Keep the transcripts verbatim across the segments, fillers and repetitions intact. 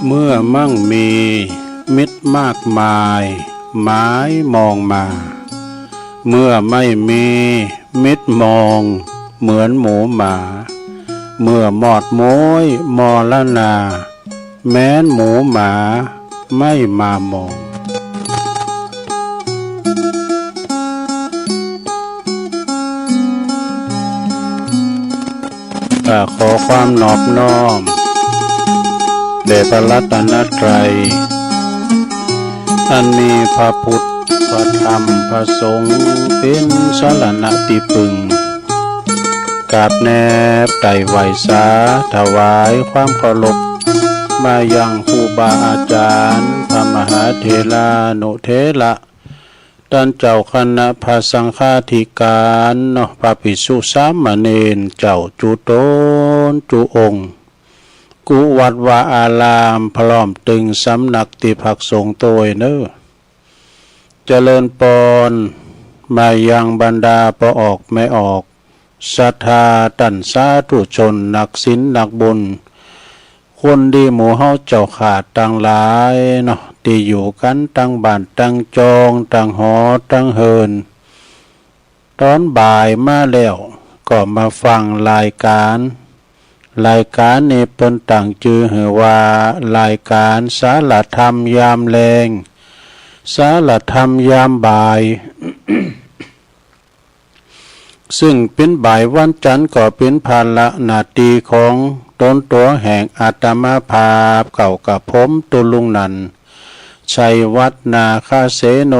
เมื่อมั่งมีมิตรมากมายหมายมองมา เมื่อไม่มีมิตรมองเหมือนหมูหมา เมื่อมอดม้วยมรณา แม้นหมูหมาไม่มามอง อ่า ขอความนอบน้อมแด่พระรัตนตรัย อันมีพระพุทธ พระธรรม พระสงฆ์ เป็นสรณะที่พึ่ง กราบแนบไต่ไหว้สา ถวายความเคารพ มายังครูบาอาจารย์ พระมหาเถรานุเถระ ต้านเจ้าคณะพระสังฆาธิการเนาะ พระภิกษุสามเณรเจ้าจุ๊ตนจุ๊องค์ กู้วัดวาอาราม พร้อมตึงสำนักตี้พักสงฆ์ตวยเน้อ เจริญปอน มายังบรรดาป้อออกแม่ออก ศรัทธาต้านสาธุชน นักศีลนักบุญ คนดีหมู่เฮาเจ้าข้าตังหลายเนาะ ตี้อยู่กั๋นตังบ้านตังจอง ตังหอตังเฮือน ต๋อนบ่ายมาแล้วก็มาฟังรายการ รายการนี้เปิ้นตั้งจื้อหื้อว่า รายการสารธรรมยามแลง สารธรรมยามบ่าย ซึ่งเป๋นบ่ายวันจันทร์ก็เป๋นภาระหน้าตี้ของต๋นตั๋วแห่งอาตมาภาพ เก้ากับผมตุ๊ลุงนันท์ ชัยวัฒน์นาคเสโน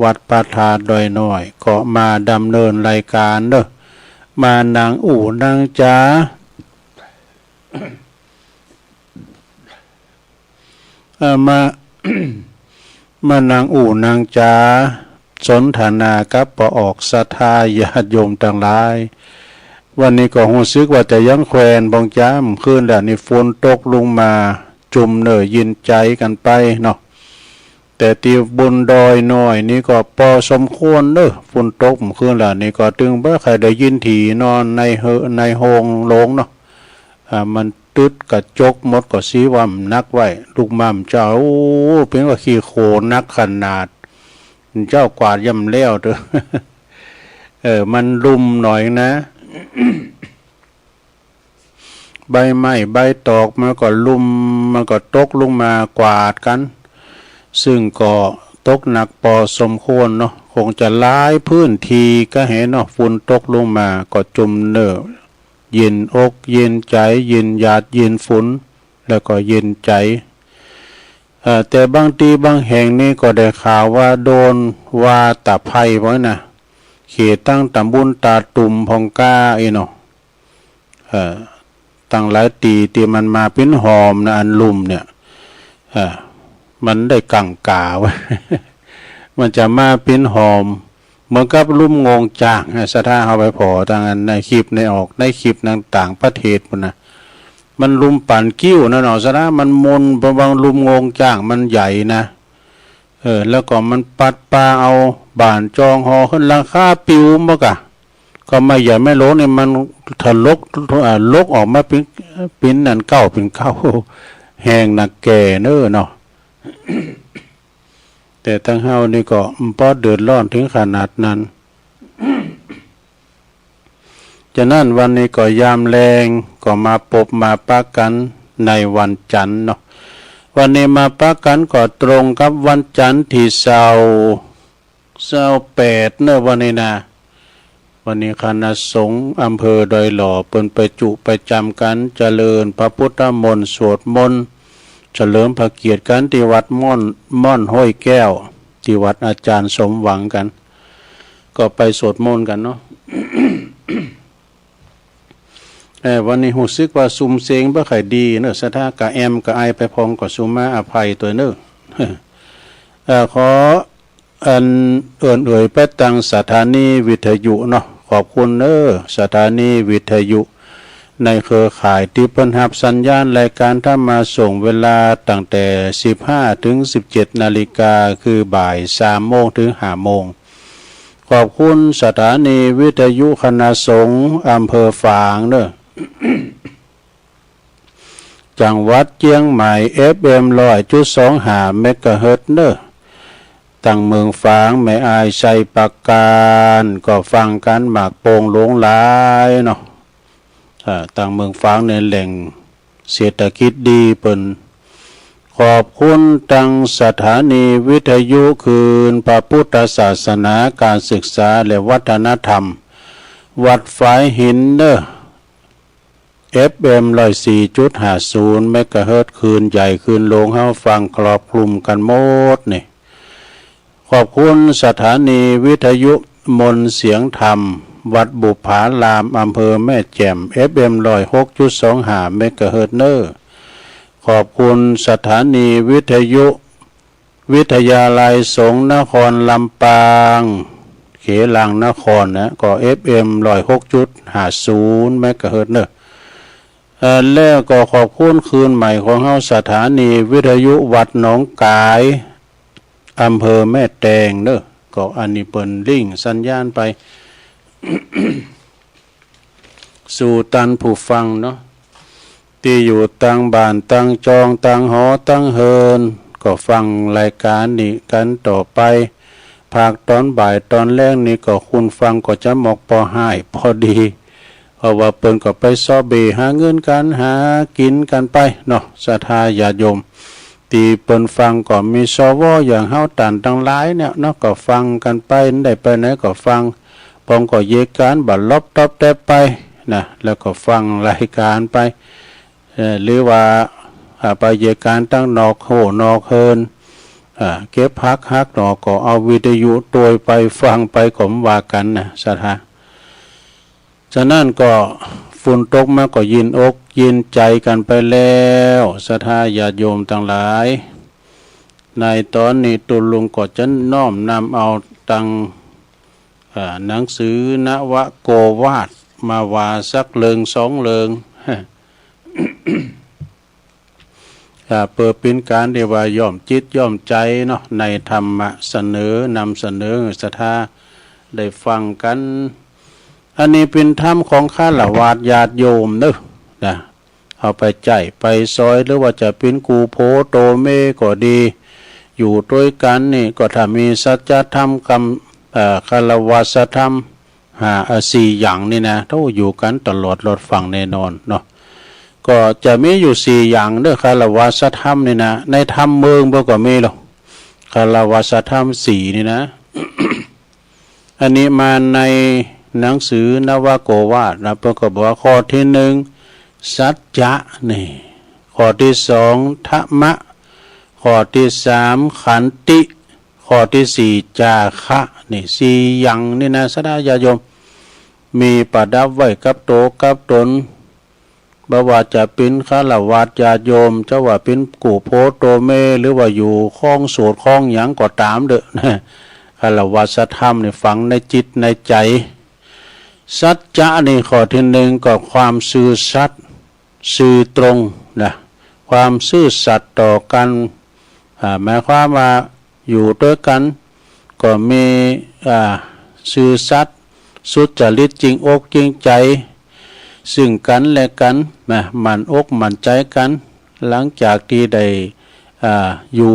วัดพระธาตุดอยน้อย ก็มาดำเนินรายการเน้อ มานั่งอู้นั่งจ๋า เอ่อ มา มานั่งอู้นั่งจ๋า สนทนากับป้อออกศรัทธาญาติโยมตังหลาย วันนี้ก็ฮู้สึกว่าจะยังแควนบ่งจ๋า คืนแล้วนี่ฝนตกลงมาจุ่มเน้อ เย็นใจ๋กั๋นไปเนาะ แต่ตี้บนดอยน้อยนี่ก็ปอสมควรเน้อ ฝนตกคืนแล้วนี่ก็ตึงบ่ใค่ได้ยินถีนอนในเฮอ ในโฮงโลงเนาะ อ่า มันตึ๊ดกระจกหมดก็สิว่ามันหนักไว้ ลูกม่ำเจ้า โอ้ เป๋นว่าขี้โคลนหนักขนาด เจ้ากวาดย่ำแล้วเต๊อะ เออ มันลุ่มหน่อยนะ ใบไม้ใบตอกมันก็ลุ่ม มันก็ตกลงมากวาดกั๋น ซึ่งก็ตกหนักปอสมควรเนาะ คงจะหลายพื้นที่ก็แหเนาะ ฝนตกลงมาก็จุ่มเน้อ เย็นอกเย็นใจ๋ เย็นหยาดเย็นฝน แล้วก็เย็นใจ๋ เอ่อ แต่บางตี้บางแห่งนี่ก็ได้ข่าวว่าโดนวาตะไพว่านะ เขตตังตำบลตาตุ่มพ่องก้าอี้เนาะ เอ่อ ตั้งหลายตี้ตี้มันมาเป๋นหอมนะ อันลุ่มเนี่ย เอ่อ มันได้กั๋งก๋าไว้ มันจะมาเป๋นหอม เหมือนกับลุ่มงวงจ้าง อ่ะ ศรัทธาเฮาไปผ่อตังอันในคลิปในออก ในคลิปในต่างประเทศพู้นนะ มันลุ่มปั่นกิ้วนั่นเนาะ ศรัทธา มันมน เพราะว่าลุ่มงวงจ้างมันใหญ่นะ เออ แล้วก็มันปัดปาเอาบ้านจองหอขึ้น หลังคาปิวหมดกะ ก็ไม้ใหญ่ไม้โหลนี่มันถลก อ่า ลกออกมาเป๋น เป๋นอันเก่า เป๋นเก่า แฮงนักแก่เน้อเนาะ แต่ตังเฮานี่ก็บ่เดือดร้อนถึงขนาดนั้น ฉะนั้นวันนี้ก็ยามแลงก็มาปบมาปะกั๋นในวันจันทร์เนาะ วันนี้มาปะกั๋นก็ตรงกับวันจันทร์ตี้ซาว ซาวแปดเน้อวันนี้นะ วันนี้คณะสงฆ์อำเภอดอยหล่อเปิ้นไปจุประจำกั๋น เจริญพระพุทธมนต์ สวดมนต์ เฉลิมพระเกียรติกั๋นตี้วัดม่อน ม่อนห้วยแก้ว ตี้วัดอาจารย์สมหวังกั๋น ก็ไปสวดมนต์กั๋นเนาะ เอ่อ วันนี้ฮู้สึกว่าซุมเสียงบ่ค่อยดีเนาะ ศรัทธากะแอมกะไอไปพองก็สุมาอภัยตวยเน้อ เอ่อ ขออันเอิ้นเอ่ยไปตังสถานีวิทยุเนาะ ขอบคุณเน้อ สถานีวิทยุในเครือข่ายตี้เปิ้นฮับสัญญาณรายการธรรมะส่งเวลาตั้งแต่สิบห้าถึงสิบเจ็ดนาฬิกา คือบ่ายสามโมงถึงห้าโมง ขอบคุณสถานีวิทยุคณะสงฆ์อำเภอฝางเน้อ จังหวัดเจียงใหม่ เอฟเอ็ม ร้อยจุดสองห้า เมกะเฮิรตซ์เนอะ ตังเมืองฝางแม่อายไชยปราการ ก็ฟังกันหมากโป่งหลวงหลายเนาะ อ่า ตังเมืองฝางในแหล่งเศรษฐกิจดีเปิ้น ขอบคุณตังสถานีวิทยุคลื่นพระพุทธศาสนา การศึกษาและวัฒนธรรม วัดฝายหินเนอะ เอฟเอ็ม ร้อยสี่จุดห้าศูนย์ เมกะเฮิรตซ์ คลื่นใหญ่คลื่นหลวง เฮาฟังครอบคลุมกันหมดนี่ ขอบคุณสถานีวิทยุมนต์เสียงธรรม วัดบุปผาราม อำเภอแม่แจ่ม เอฟเอ็ม ร้อยหกจุดสองห้า เมกะเฮิรตซ์เนอะ ขอบคุณสถานีวิทยุ วิทยาลัยสงฆ์นครลำปาง เขลังนครนะ ก็ เอฟเอ็ม ร้อยหกจุดห้าศูนย์ เมกะเฮิรตซ์เนอะ เอ่อ แล้วก็ขอบคุณคลื่นใหม่ของเฮา สถานีวิทยุวัดหนองกาย อำเภอแม่แตงเนอะ ก็อันนี้เปิ้นลิงก์สัญญาณไป สู่ตันผู้ฟังเนาะ ตี้อยู่ตังบ้านตังจองตังหอตังเฮือน ก็ฟังรายการนี้กันต่อไป ภาคตอนบ่ายตอนแลงนี่ก็คุณฟังก็จะหมอกปอห้ายปอดี เพราะว่าเปิ้นก็ไปซอเบหาเงินกันหากินกันไปเนาะ ศรัทธาญาติโยม ตี้เปิ้นฟังก็มี สว อย่างเฮาต้านตังหลายเนี่ยเนาะ ก็ฟังกันไป ได้ไปไหนก็ฟัง ปองก็เยะก๋านบ่าลบตอบแต๊บไปนะ แล้วก็ฟังรายการไป เอ่อ หรือว่า อ่า ไปเยะก๋านตังนอกโฮนอกเฮือน อ่า เก็บผักหักหน่อก็เอาวิทยุตวยไปฟังไปก็บ่ว่ากันนะ ศรัทธา ฉะนั้นก็ฝนตกมาก็ยินอกยินใจกันไปแล้ว ศรัทธาญาติโยมตังหลาย ในตอนนี้ตุ๊ลุงก็จะน้อมนำเอาตัง อ่า หนังสือนวโกวาทมาว่าสักเรื่องสองเรื่อง อ่า เปื้อเป๋นก๋านที่ว่าย้อมจิตย้อมใจเนาะ ในธรรมะเสนอ นำเสนอศรัทธาได้ฟังกัน อันนี้เป๋นธรรมของฆราวาสญาติโยมเนอะ นะ เอาไปใจ๊ไปสอย หรือว่าจะเป๋นกู่ผัวโตเมียก็ดี อยู่ตวยกั๋นนี่ก็ถ้ามีสัจธรรมกำ เอ่อ ฆราวาสธรรม ห้า เอ่อ สี่อย่างนี่นะ โธ่ อยู่กั๋นตลอดรอดฝั่งแน่นอนเนาะ ก็จะมีอยู่สี่อย่างเด้อ ฆราวาสธรรมนี่นะ ในธรรมเมืองเปิ้นก็มีแล้ว ฆราวาสธรรมสี่นี่นะ อันนี้มาในหนังสือนวโกวาทนะ เปิ้นก็บอกว่าข้อที่หนึ่ง สัจจะนี่ ข้อที่สอง ธรรมะ ข้อที่สาม ขันติ ข้อที่สี่ จาคะ นี่สี่อย่างนี่นะ ศรัทธาญาติโยม มีประดับไว้กับโตกับตน บ่ว่าจะเป๋นฆราวาสญาติโยม จะว่าเป๋นกู่ผัวโตเมีย หรือว่าอยู่ครองโสดครองหยังก็ต๋ามเต๊อะ ฆราวาสธรรมนี่ฝังในจิตในใจ สัจจะนี่ข้อที่หนึ่งก็ความซื่อสัตย์ ซื่อตรงนะ ความซื่อสัตย์ต่อกั๋น อ่า หมายความว่าอยู่ตวยกั๋นก็มี อ่า ซื่อสัตย์ สุจริตจริงอกจริงใจ ซึ่งกั๋นและกั๋นนะ หมั่นอกหมั่นใจกั๋น หลังจากตี้ได้ อ่า อยู่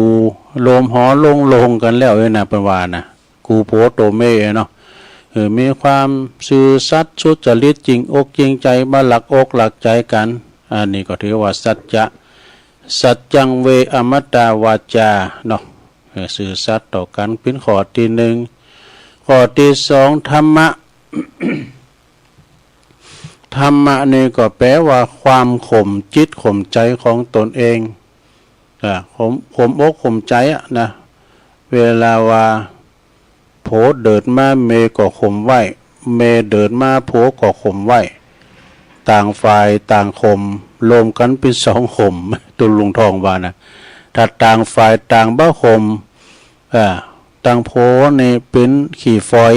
โฮมหอโฮงโล่งกั๋นแล้วนี่นะ เปิ้นว่านะ กู่ผัวโตเมียเนาะ เออ มีความซื่อสัตย์สุจริตจริงอกจริงใจ บ่ลักอกลักใจกั๋น อันนี้ก็ถือว่าสัจจะ สัจจังเวอมตาวาจาเนาะ เออ ซื่อสัตย์ต่อกั๋น เป๋นข้อที่หนึ่ง ข้อที่สอง ธรรมะ ธรรมะนี่ก็แปลว่าความข่มจิตข่มใจของตนเอง อ่า ข่ม ข่มอกข่มใจอะนะ เวลาว่าผัวเดือดมาเมียก็ข่มไว้ เมียเดือดมาผัวก็ข่มไว้ ต่างฝ่ายต่างข่ม รวมกั๋นเป๋นสองข่ม ตุ๊ลุงทองว่านะ ถ้าต่างฝ่ายต่างบ่ข่ม อ่า ตังผัวนี่เป๋นขี้ฝอย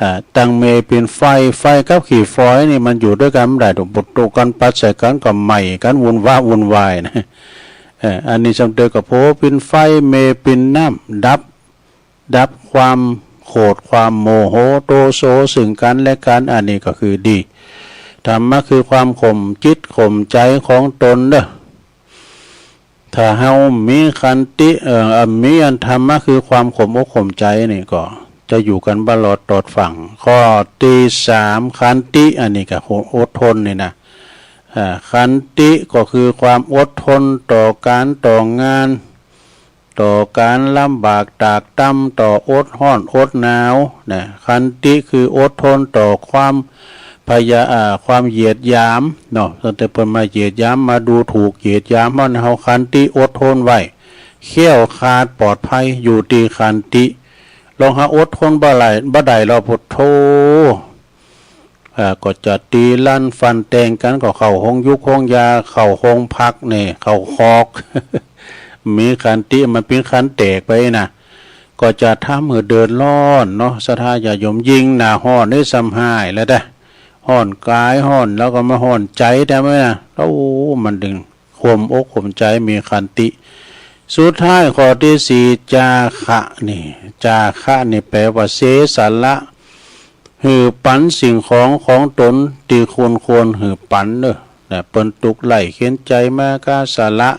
อ่า ตังเมียเป๋นไฟ ไฟกับขี้ฝอยนี่มันอยู่ตวยกั๋นบ่ได้ดอก ปะตุ๊กั๋นปัดใส่กั๋นก็ไหม้กั๋นวุ่นว้าวุ่นวายนะ เออ อันนี้ซ้ำเติมก็ผัวเป๋นไฟ เมียเป๋นน้ำ ดับ ดับความโกรธความโมโหโทโสซึ่งกั๋นและกั๋น อันนี้ก็คือดี ธรรมะคือความข่มจิตข่มใจของตนเด้อ ถ้าเฮามีขันติ เอ่อ มีอันธรรมะคือความข่มอกข่มใจนี่ก็จะอยู่กันบ่รอดตอดฝั่ง ข้อที่สาม ขันติ อันนี้ก็อดทนนี่นะ อ่า ขันติก็คือความอดทนต่อการต่องาน ต่อการลำบากตรากตรำ ต่ออดฮ้อนอดหนาวนะ ขันติคืออดทนต่อความพยา อ่า ความเหยียดหยามเนาะ ตั้งแต่เปิ้นมาเหยียดหยาม มาดูถูกเหยียดหยามเฮา เฮาขันติอดทนไว้ แคล้วคลาดปลอดภัยอยู่ที่ขันติ ลองหาอดทนบ่ได้ บ่ได้แล้ว โพดโธ่ อ่า ก็จะตีลันฟันแตงกัน ก็เข้าโฮงยุกโฮงยา เข้าโฮงพักนี่ เข้าคอก มีขันติมันเป็นขันแตกไปนะ ก็จะทำให้เดือดร้อนเนาะ ศรัทธาญาติโยม ยิ่งหน้าฮ้อนนี่ซ้ำฮ้ายแล้วเด้อ ฮ้อนกายฮ้อนแล้วก็มาฮ้อนใจได้ไหมนะ โอ้ มันดึง ข่มอกข่มใจ มีขันติ สุดท้ายข้อที่สี่ จาคะนี่ จาคะนี่แปลว่าเสียสละ หื้อปันสิ่งของของตนที่ควรควรหื้อปันเด้อ นะ เปิ้นทุกข์ไร้เข็ญใจมา ก็สละ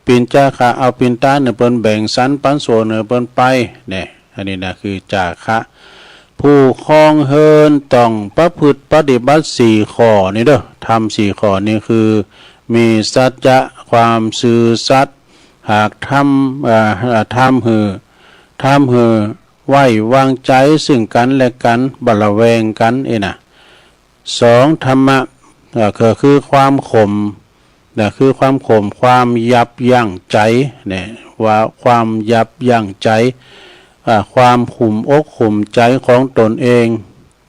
ปิณจาคะ เอาปิณตานหื้อเปิ้น แบ่งสรรปันส่วนหื้อเปิ้นไป เนี่ย อันนี้นะคือจาคะ ผู้ครองเฮือนต้องประพฤติปฏิบัติสี่ข้อนี่เด้อ ธรรมสี่ข้อนี่คือ มีสัจจะ ความซื่อสัตย์ หากทำ เอ่อ ทำหื้อ ทำหื้อไว้วางใจซึ่งกันและกัน บ่ระแวงกัน เอ้ยนะ สอง ธรรมะ เอ่อ ก็คือความข่ม นะ คือความข่ม ความยับยั้งใจ เนี่ย ว่าความยับยั้งใจ อ่า ความข่มอกข่มใจของตนเอง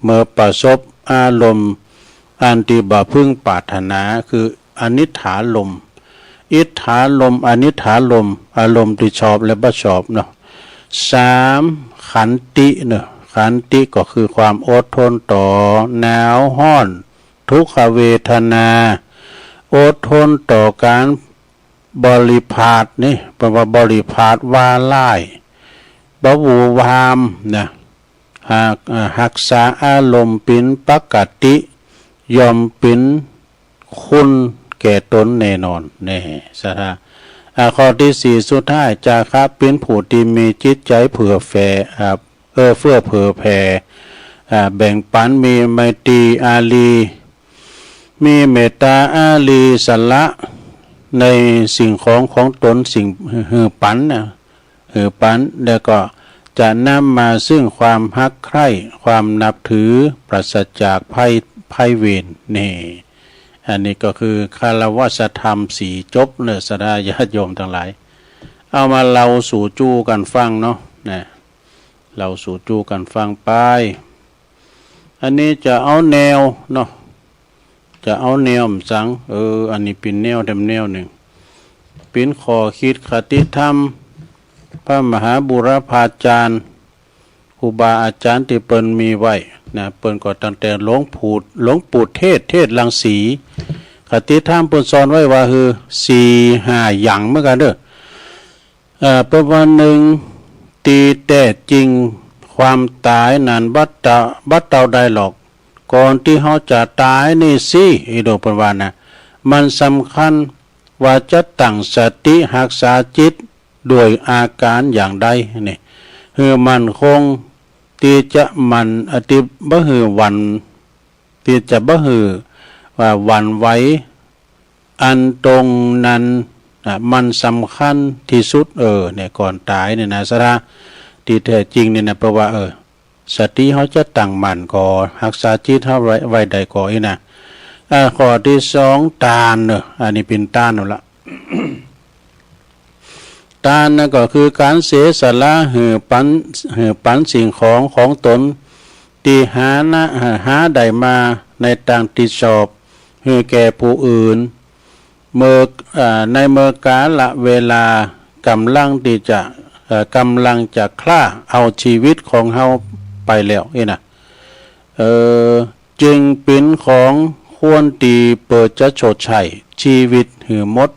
เมื่อประสบอารมณ์อันที่บ่พึงปรารถนา คืออนิจฐารมณ์ อิทธารมณ์ อนิจฐารมณ์ อารมณ์ที่ชอบและบ่ชอบเนาะ สาม ขันติเนาะ ขันติก็คือความอดทนต่อหนาวฮ้อน ทุกขเวทนา อดทนต่อการบริพาทนี่ แปลว่าบริพาทว่าร้าย บ่หวือหวามนะ หาก อ่า ฮักษาอารมณ์เป็นปกติ ย่อมเป็นคุณแก่ตนแน่นอน แน่ ศรัทธา อ่า ข้อที่สี่ สุดท้าย จาคะเป็นผู้ที่มีจิตใจเผื่อแผ่ อ่า เอื้อเฟื้อเผื่อแผ่ อ่า แบ่งปัน มีไมตรีอารี มีเมตตาอารี สละในสิ่งของของตน สิ่งหื้อปันนะ หื้อปัน แล้วก็จะนำมาซึ่งความฮักใคร่ ความนับถือ ปราศจากภัย ภัยเวร นี่ อันนี้ก็คือคารวะธรรมสี่จบเนอะ ศรัทธาญาติโยมทั้งหลาย เอามาเล่าสู่จู้กันฟังเนาะ นะ เล่าสู่จู้กันฟังไป อันนี้จะเอาแนวเนาะ จะเอาแนวหยัง เออ อันนี้เป๋นแนวแถมแนวหนึ่ง เป๋นข้อคิดคติธรรม พระมหาบูรพาจารย์ ครูบาอาจารย์ที่เปิ้นมีไว้นะ เปิ้นก็ตั้งแต่หลวงปู่ หลวงปู่เทศ เทศรังสี คติธรรมเปิ้นสอนไว้ว่า คือสี่ห้าอย่างเหมือนกันเด้อ เอ่อ เปิ้นว่า หนึ่ง ตี้แต๊จริงความต๋ายนั้นบ่เต้า บ่เต้าได้หรอก ก่อนตี้เฮาจะต๋ายนี่สิ อีโดเปิ้นว่านะ มันสำคัญว่าจะตั้งสติฮักษาจิตด้วยอาการอย่างใดนี่ หื้อมั่นคง ตี้จะมัน อ่า ตี้บ่หื้อหวั่น ตี้จะบ่หื้อ อ่า หวั่นไหว อันตรงนั้น อ่ะ มันสำคัญตี้สุด เออ เนี่ย ก่อนต๋ายเนี่ยนะ ศรัทธา ตี้แต๊จริงเนี่ยนะ แปลว่า เออ สติเฮาจะตั้งมั่นก่อ ฮักษาจิตเฮาไว้ ไว้ได้ก่ออี้นะ อ่า ข้อตี้สอง ตานเนอะ อันนี้เป๋นตานเอาละ ตานนั้นก็คือการเสียสละหื้อปัน หื้อปันสิ่งของของตน ตี้หานะ หาได้มาในตางตี้ชอบ หื้อแก่ผู้อื่น เมื่อ อ่า ในเมื่อกาละเวลากำลังตี้จะ เอ่อ กำลังจะคล้าเอาชีวิตของเฮาไปแล้วอี้นะ เออ จึงเป๋นของควรตี้เปิ้นจะชดใช้ชีวิตหื้อหมด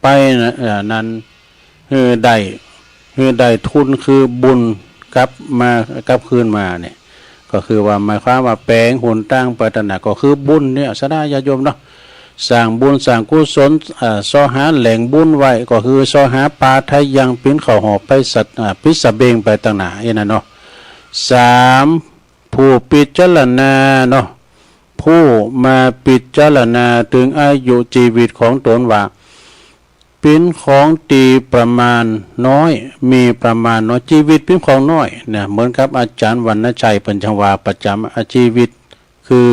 ไปนะ เอ่อ นั้น หื้อได้ หื้อได้ทุนคือบุญกลับมา กลับคืนมาเนี่ย ข ก็คือว่าหมายความว่าแป๋งหนตางไปตางหน้า ก็คือบุญเนี่ย ศรัทธาญาติโยมเนาะ สร้างบุญสร้างกุศล เอ่อ เซาะหาแหล่งบุญไว้ ก็คือเซาะหาป่าไทยัง ปิ้นเข้าหอบไปสัตว์ อ่า ปิ้นสะเบงไปตางหน้า อี้นะเนาะ สาม ผู้พิจารณาเนาะ ผู้มาพิจารณาถึงอายุชีวิตของตนว่า ปิ้นของตี้ประมาณน้อย มีประมาณน้อย ชีวิตปิ้นของน้อยนะ เหมือนกับอาจารย์วรรณชัยเปิ้นจั่งว่าประจำ อา ชีวิตคือ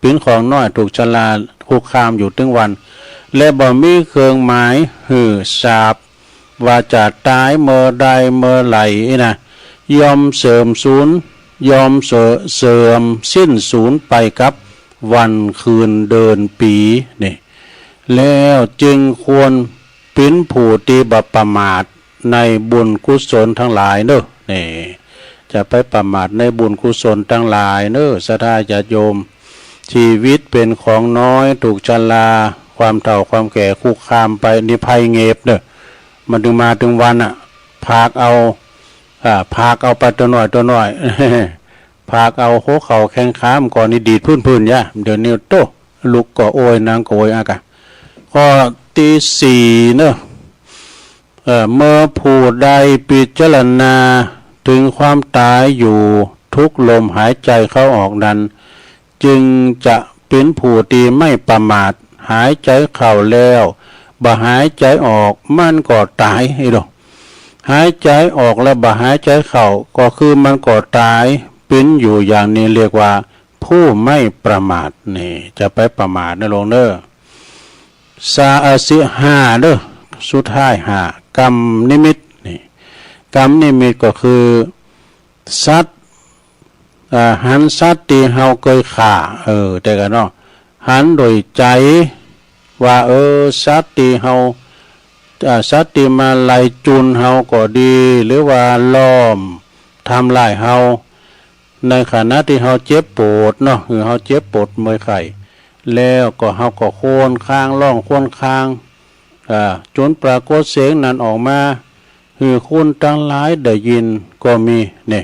ปิ้นของน้อย ถูกชราคุกคามอยู่ตึงวัน และบ่มีเครื่องหมายหื้อทราบว่าจะต๋ายเมื่อใดเมื่อไหร่นะ ย่อมเสื่อมสูญ ย่อมเสื่อ เสื่อมสิ้นสูญไปกับวันคืนเดือนปีนี่ แล้วจึงควรปิ้นผู้ตี้บ่ประมาทในบุญกุศลทั้งหลายเนอะ นี่ จะไปประมาทในบุญกุศลทั้งหลายเนอะ ศรัทธาญาติโยม ชีวิตเป็นของน้อย ถูกชรา ความเฒ่าความแก่คุกคามไป นี่ภัยเง็บเนอะ มันตึงมาตึงวันอะ ผากเอา อ่า ผากเอาไปตัวน้อยตัวน้อย ผากเอาหัวเข่าแข้งขามันก่อนนี่ดีดพื้นๆ ยะ เดี๋ยวนี้โต้ ลุกก็โอย นั่งก็โอย อากะ ข้อตี้สี่เนอะ เอ่อ เมื่อผู้ใดพิจารณาถึงความต๋ายอยู่ทุกลมหายใจเข้าออกนั้น จึงจะปิ้นผู้ตี้ไม่ประมาท หายใจเข้าแล้วบ่หายใจออก มันก็ต๋าย อี้ดอก หายใจออกแล้วบ่หายใจเข้า ก็คือมันก็ต๋าย ปิ้นอยู่อย่างนี้เรียกว่าผู้ไม่ประมาท นี่ จะไปประมาทนะลูกเนอะ สา เอ่อ สี่ ห้าเนอะ สุดท้ายห้า กรรมนิมิต นี่ กรรมนิมิตก็คือ สัตว์ อ่า หันสัตว์ตี้เฮาเกยฆ่า เออ แต่กะเนาะ หันโดยใจ๋ว่า เออ สัตว์ตี้เฮา อ่า สัตว์ตี้มาไล่จุนเฮาก็ดี หรือว่าล้อมทำร้ายเฮา ในขณะตี้เฮาเจ็บปวดเนาะ คือเฮาเจ็บปวดเมื่อยไข้ แล้วก็เฮาก็ครวญคราง ร้องครวญคราง อ่า จนปรากฏเสียงนั้นออกมา หื้อคนตังหลายได้ยินก็มี นี่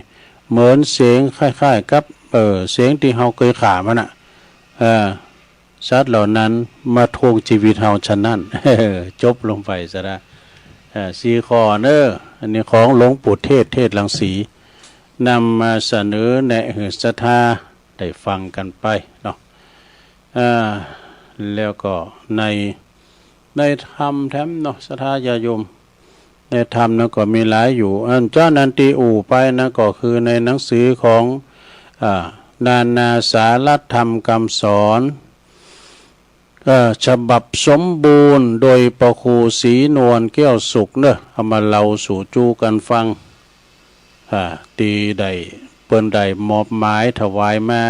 เหมือนเสียงคล้ายๆ กับ เอ่อ เสียงตี้เฮาเกยฆ่ามันน่ะ เอ่อ สัตว์เหล่านั้นมาทวงชีวิตเฮาฉะนั้น จบลงไปซะละ เอ่อ สี่ข้อเนอะ อันนี้ของหลวงปู่เทศ เทศรังสี นำมาเสนอแนะหื้อศรัทธาได้ฟังกันไปเนาะ อ่า แล้วก็ใน ในธรรมแถมเนาะ ศรัทธาญาติโยม ในธรรมนั้นก็มีหลายอยู่ อันเจ้านั้นตี้อู้ไปนั้นก็คือในหนังสือของ อ่า นานาสาระธรรมคำสอน เอ่อ ฉบับสมบูรณ์โดยพระครูศรีนวลแก้วสุขเนอะ เอามาเล่าสู่จู้กั๋นฟัง อ่า ตี้ได้ เปิ้นได้มอบหมายถวายมา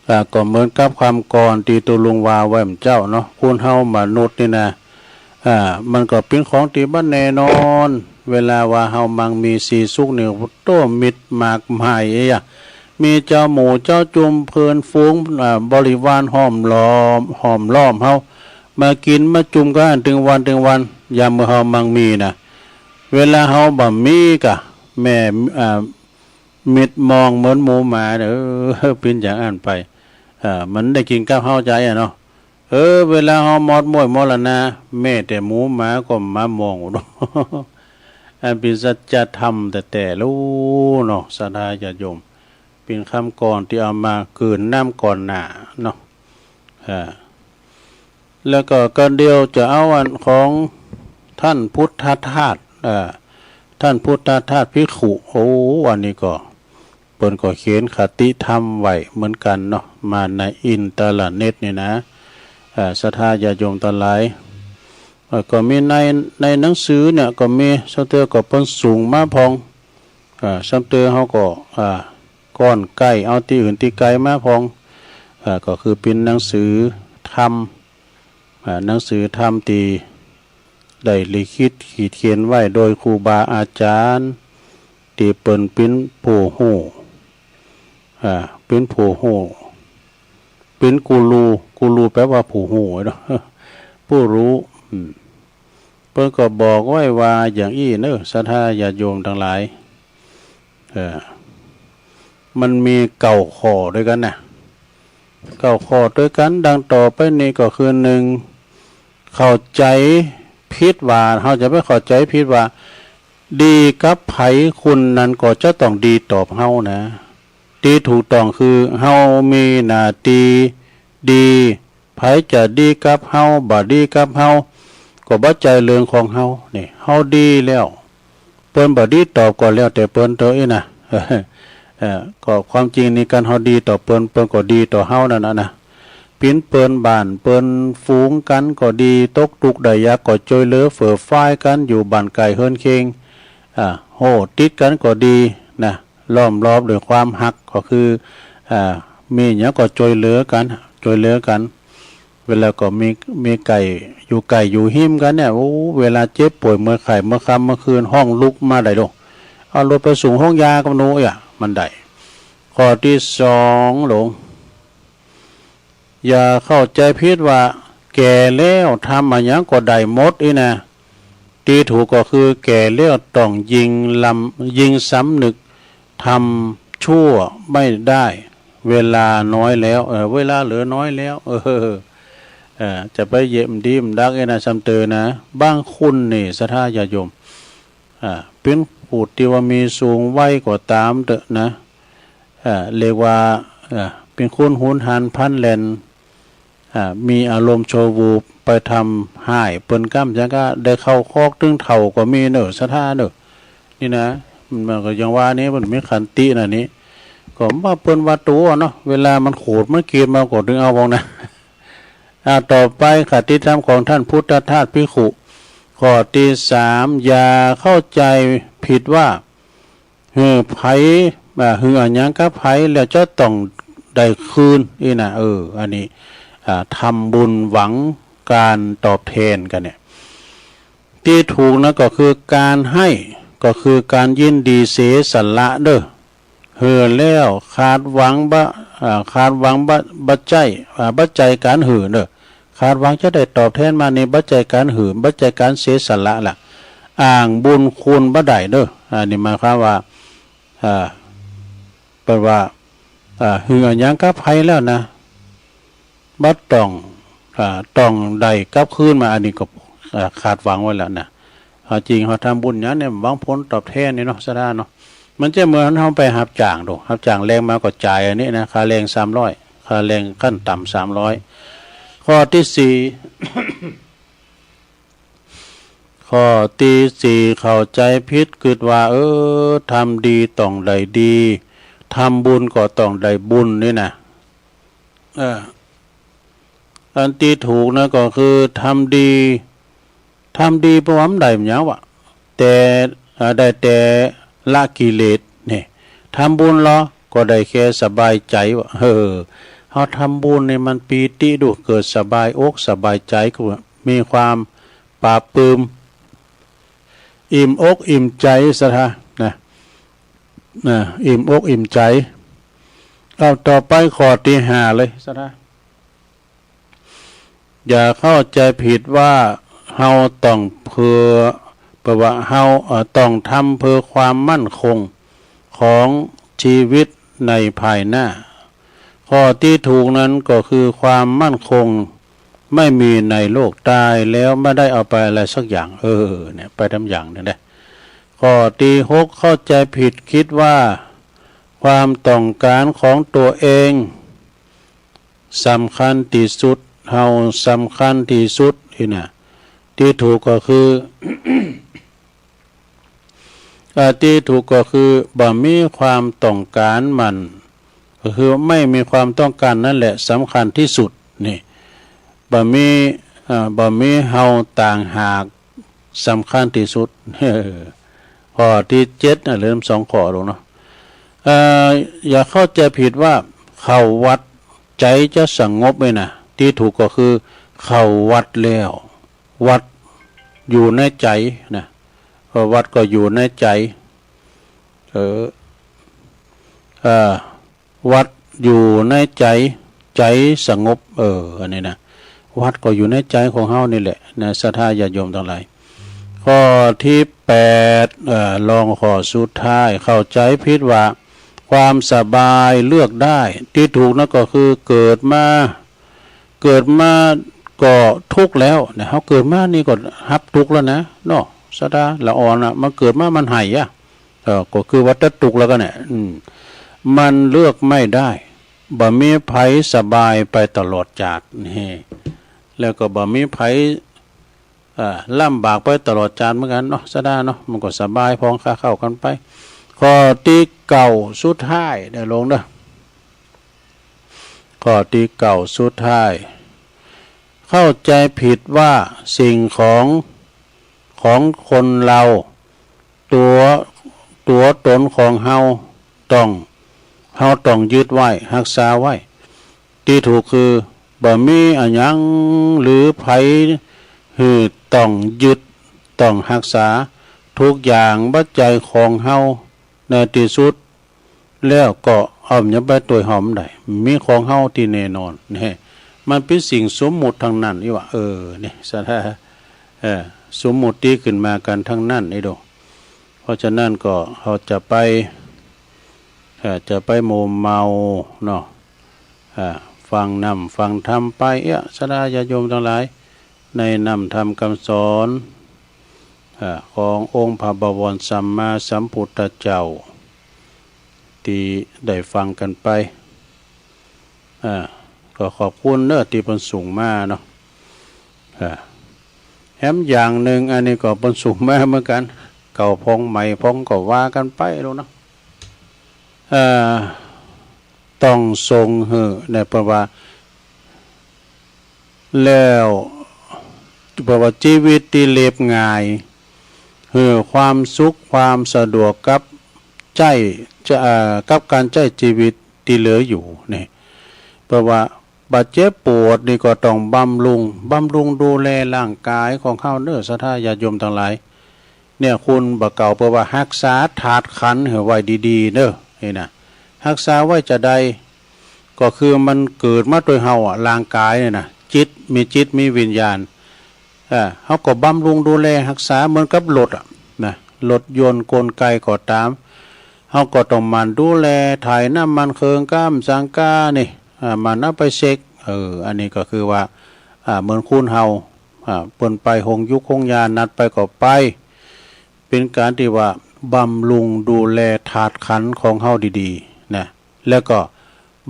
อ่า ก็เหมือนกับคำก่อนตี้ตุ๊ลุงว่าไว้แหมเจ้าเนาะ คนเฮามนุษย์นี่นะ อ่า มันก็เป๋นของตี้บ่แน่นอน เวลาว่าเฮามั่งมีสีสุขนี่ โต้ มิตรมากมายเอ้ยอะ มีเจ้าหมู่เจ้าจุมเพื่อนฝูง อ่า บริวารห้อมล้อม ห้อมล้อมเฮา มากิ๋นมาจุ่มกั๋นตึงวันตึงวัน ยามเมื่อเฮามั่งมีนะ เวลาเฮาบ่มีกะ แม่ อ่า มิดมองเหมือนหมูหมา เออ ปิ้นอย่างอั้นไป เออ มันได้กิ๋นกับเฮาใจ๋อะเนาะ เออ เวลาเฮามอดม้วยมรณะ แม้แต่หมูหมาก็มามองเนาะ อันเป๋นสัจธรรมแต๊ๆ ลูกเนาะ ศรัทธาญาติโยม เป๋นคำก่อนตี้เอามากืนน้ำก่อนหน้าเนาะ อ่า แล้วก็ก่อนเดียวจะเอาอันของท่านพุทธทาส อ่า ท่านพุทธทาสภิกขุ โอ้ อันนี้ก็ เปิ้นก็เขียนคติธรรมไว้เหมือนกั๋นเนาะ มาในอินเทอร์เน็ตนี่นะ อ่า ศรัทธาญาติโยมตังหลาย เอ่อ ก็มีใน ในหนังสือเนี่ยก็มี ซำเติมก็เปิ้นส่งมาพ่อง อ่า ซำเติมเฮาก็ อ่า ก้อนใก้ เอาตี้อื่นตี้ไกลมาพ่อง อ่า ก็คือเป๋นหนังสือธรรม อ่า หนังสือธรรมตี้ได้ลิขิตขีดเขียนไว้โดยครูบาอาจ๋ารย์ ตี้เปิ้นเป๋นผู้ฮู้ อ่า เป๋นผู้ฮู้ เป๋นกูรู กูรูแปลว่าผู้ฮู้เนาะ ผู้รู้ อืม เปิ้นก็บอกไว้ว่าอย่างอี้เนอะ ศรัทธาญาติโยมตังหลาย เอ่อ มันมีเก้าข้อด้วยกันนะ เก้าข้อด้วยกัน ดังต่อไปนี้ก็คือ หนึ่ง เข้าใจผิดว่า เฮาจะไปเข้าใจผิดว่า ดีกับไผ คนนั้นก็จะต้องดีตอบเฮานะ ที่ถูกต้องคือ เฮามีหน้าที่ดี ไผจะดีกับเฮา บ่ดีกับเฮา ก็บ่ใจ้เรื่องของเฮา นี่ เฮาดีแล้ว เปิ้นบ่ดีตอบก็แล้วแต่เปิ้นเถาะอี้นะ เออ ก็ความจริงนี่ คันเฮาดีต่อเปิ้น เปิ้นก็ดีต่อเฮานั่นน่ะนะ ปิ้นเปิ้นบ้านเปิ้นฝูงกันก็ดี ตกทุกข์ได้ยากก็จ้วยเหลือเฟื่อฟ้ายกัน อยู่บ้านไกลเฮือนเคียง อ่า โฮติดกันก็ดีนะ ล้อมรอบด้วยความฮัก ก็คือ อ่า มีหยังก็จ้วยเหลือกัน จ้วยเหลือกัน เวลาก็มี มีไก่อยู่ไก่อยู่หิมกันเนี่ย โอ้ เวลาเจ็บป่วยเมื่อไข้เมื่อค่ำเมื่อคืน ฮ้องลุกมาได้โลด เอารถไปส่งโฮงยาก็โน้ยอะ มันได้ ข้อที่สองลง อย่าเข้าใจผิดว่า แก่แล้วทำอะหยังก็ได้หมดอี้นะ ที่ถูกก็คือ แก่แล้วต้องยิ่งลำ ยิ่งสำนึก ทำชั่วไม่ได้ เวลาน้อยแล้ว เออ เวลาเหลือน้อยแล้ว เออ เออ จะไปเยียะดีมดักอี้นะ ซ้ำเติมนะ บางคนนี่ ศรัทธาญาติโยม อ่า เป็นผู้ที่ว่ามีสูงวัยก็ตามเถาะนะ อ่า เรียกว่า อ่า เป็นคนหุนหันพลันแล่น อ่า มีอารมณ์ชั่ววูบ ไปทำฮ้ายเปิ้นก้ำจังก็ได้เข้าคอกตึงเฒ่าก็มีเนอะ ศรัทธาเนอะ นี่นะ มันก็ยังว่านี่ มันมีขันตินะนี่ ก็ว่าเปิ้นว่าตัวเนาะ เวลามันโขดมันเกลียดมาก็ดึงเอาวองนะ อ่า ต่อไป คติธรรมของท่านพุทธทาสภิกขุ ข้อที่สาม อย่าเข้าใจผิดว่า หื้อไผ อ่า หื้ออะหยังกับไผแล้วจะต้องได้คืนอี้นะ เออ อันนี้ อ่า ทำบุญหวังการตอบแทนกันเนี่ย ที่ถูกนะก็คือการให้ ก็คือการยินดีเสียสละเด้อ หื้อแล้วคาดหวังบ่ อ่า คาดหวังบ่ บ่ใจ้ อ่า บ่ใจ้การหื้อเด้อ คาดหวังจะได้ตอบแทนมานี่ บ่ใจ้การหื้อ บ่ใจ้การเสียสละละ อ้างบุญคุณบ่ได้เด้อ อันนี้หมายความว่า อ่า แปลว่า อ่า หื้ออะหยังกับไผแล้วนะ บ่ต้อง อ่า ต้องได้กลับคืนมา อันนี้ก็ อ่า คาดหวังไว้แล้วนะ เอาจริงเฮาทำบุญหยังเนี่ย หวังผลตอบแทนนี่เนาะ ศรัทธาเนาะ มันจะเหมือนเฮาไปรับจ้างโด รับจ้างแลงมาก็จ่ายอันนี้นะ ค่าแรงสามร้อย ค่าแรงขั้นต่ำสามร้อย ข้อที่สี่ ข้อที่สี่ เข้าใจผิด คิดว่า เออ ทำดีต้องได้ดี ทำบุญก็ต้องได้บุญนี่นะ เออ อันที่ถูกนะก็คือทำดี ทำดีบ่ว่ามันได้หยังวะ แต่ เอ่อ ได้แต่ละกิเลสนี่ ทำบุญเหรอ ก็ได้แค่สบายใจวะ เออ เฮาทำบุญนี่มันปีติดู เกิดสบายอกสบายใจ ก็มีความปลาบปลื้ม อิ่มอกอิ่มใจ ศรัทธานะ นะ อิ่มอกอิ่มใจ เอาต่อไปข้อที่ห้าเลย ศรัทธา อย่าเข้าใจผิดว่าเฮาต้องเพื่อ แปลว่าเฮา เอ่อ ต้องทำเพื่อความมั่นคงของชีวิตในภายหน้า ข้อที่ถูกนั้นก็คือความมั่นคงไม่มีในโลก ตายแล้วไม่ได้เอาไปอะไรสักอย่าง เออ เนี่ย ไปทำอย่างหนึ่งได้ ข้อที่หก เข้าใจผิด คิดว่าความต้องการของตัวเองสำคัญที่สุด เฮาสำคัญที่สุด อี้นะ ที่ถูกก็คือ อ่า ที่ถูกก็คือบ่มีความต้องการมัน ก็คือไม่มีความต้องการนั่นแหละสำคัญที่สุด นี่ บ่มี อ่า บ่มีเฮาต่างหากสำคัญที่สุด ข้อที่เจ็ดนะ ลืมสองข้อลงเนาะ เอ่อ อย่าเข้าใจผิดว่าเข้าวัดใจจะสงบเลยนะ ที่ถูกก็คือเข้าวัดแล้ว วัดอยู่ในใจนะ เออ วัดก็อยู่ในใจ เออ เอ่อ วัดอยู่ในใจ ใจสงบ เออ อันนี้นะ วัดก็อยู่ในใจของเฮานี่แหละนะ ศรัทธาญาติโยมทั้งหลาย ข้อที่แปด เอ่อ รองข้อสุดท้าย เข้าใจผิดว่า ความสบายเลือกได้ ตี้ถูกนั้นก็คือเกิดมา เกิดมาก็ทุกข์แล้วนะ เฮาเกิดมานี่ก็ฮับทุกข์แล้วนะเนาะ ศรัทธา ละอ่อนนะ มันเกิดมามันไห้อะ เออ ก็คือว่าจะทุกข์แล้วก็เนี่ย อืม มันเลือกไม่ได้ บ่มีไผสบายไปตลอดกาลนี่ แล้วก็บ่มีไผ อ่า ลำบากไปตลอดกาลเหมือนกันเนาะ ศรัทธาเนาะ มันก็สบายพองคาเข้ากันไป ข้อตี้เก้าสุดท้าย เด้อโลมเด้อ ข้อตี้เก้าสุดท้าย เข้าใจผิดว่าสิ่งของ ของคนเรา ตั๋ว ตั๋วตนของเฮาต้อง เฮาต้องยึดไว้ ฮักษาไว้ ตี้ถูกคือ บ่มีอะหยังหรือไผหื้อต้องยึด ต้องฮักษา ทุกอย่างบัดใจ๋ของเฮา ในตี้สุด แล้วก็เอาหยังไปตวยเฮาบ่ได้ มีของเฮาตี้แน่นอน แน่ มันเป๋นสิ่งสมมุติทั้งนั้น อีหว่า เออ นี่ ศรัทธา เออ สมมุติขึ้นมากันทั้งนั้น นี่โด เพราะฉะนั้นก็เฮาจะไป เอ่อ จะไปมัวเมาเนาะ อ่า ฟังนำฟังธรรมไป เอ้อ ศรัทธาญาติโยมทั้งหลาย ในนำธรรมคำสอน อ่า ขององค์พระบวรสัมมาสัมพุทธเจ้า ตี้ได้ฟังกันไป อ่า ก็ขอบคุณเนาะ ตี้เปิ้นส่งมาเนาะ อ่า แถมอย่างหนึ่ง อันนี้ก็เปิ้นส่งมาเหมือนกัน เก่าพองใหม่พองก็ว่ากันไปโลดเนาะ เอ่อ ต้องส่งหื้อ เนี่ย เปิ้นว่า แล้ว เปิ้นว่าชีวิตตี้เรียบง่าย หื้อความสุขความสะดวกกับใจ๊ จะ เอ่อ กับการใจ๊ชีวิตตี้เหลืออยู่ นี่ เปิ้นว่า บาดเจ็บปวดนี่ก็ต้องบำรุง บำรุงดูแลร่างกายของเฮาเนาะ ศรัทธาญาติโยมทั้งหลาย เนี่ย คุณบ่าเก่าเปิ้นว่าฮักษาธาตุขันธ์หื้อไว้ดีๆ เนาะ นี่นะ ฮักษาไว้จะใด ก็คือมันเกิดมาตวยเฮาอะ ร่างกายเนี่ยนะ จิต มีจิตมีวิญญาณ อ่า เฮาก็บำรุงดูแลฮักษาเหมือนกับรถอะ นะ รถยนต์กลไกก็ต๋าม เฮาก็ต้องหมั่นดูแล ถ่ายน้ำมันเครื่องก้ำสังกานี่ อ่า หมั่นเอาไปเช็ค เออ อันนี้ก็คือว่า อ่า เหมือนคุณเฮา อ่า เปิ้นไปโฮงหยูกโฮงยานัดไปก็ไป เป๋นการตี้ว่าบำรุงดูแลธาตุขันธ์ของเฮาดีๆ นะ แล้วก็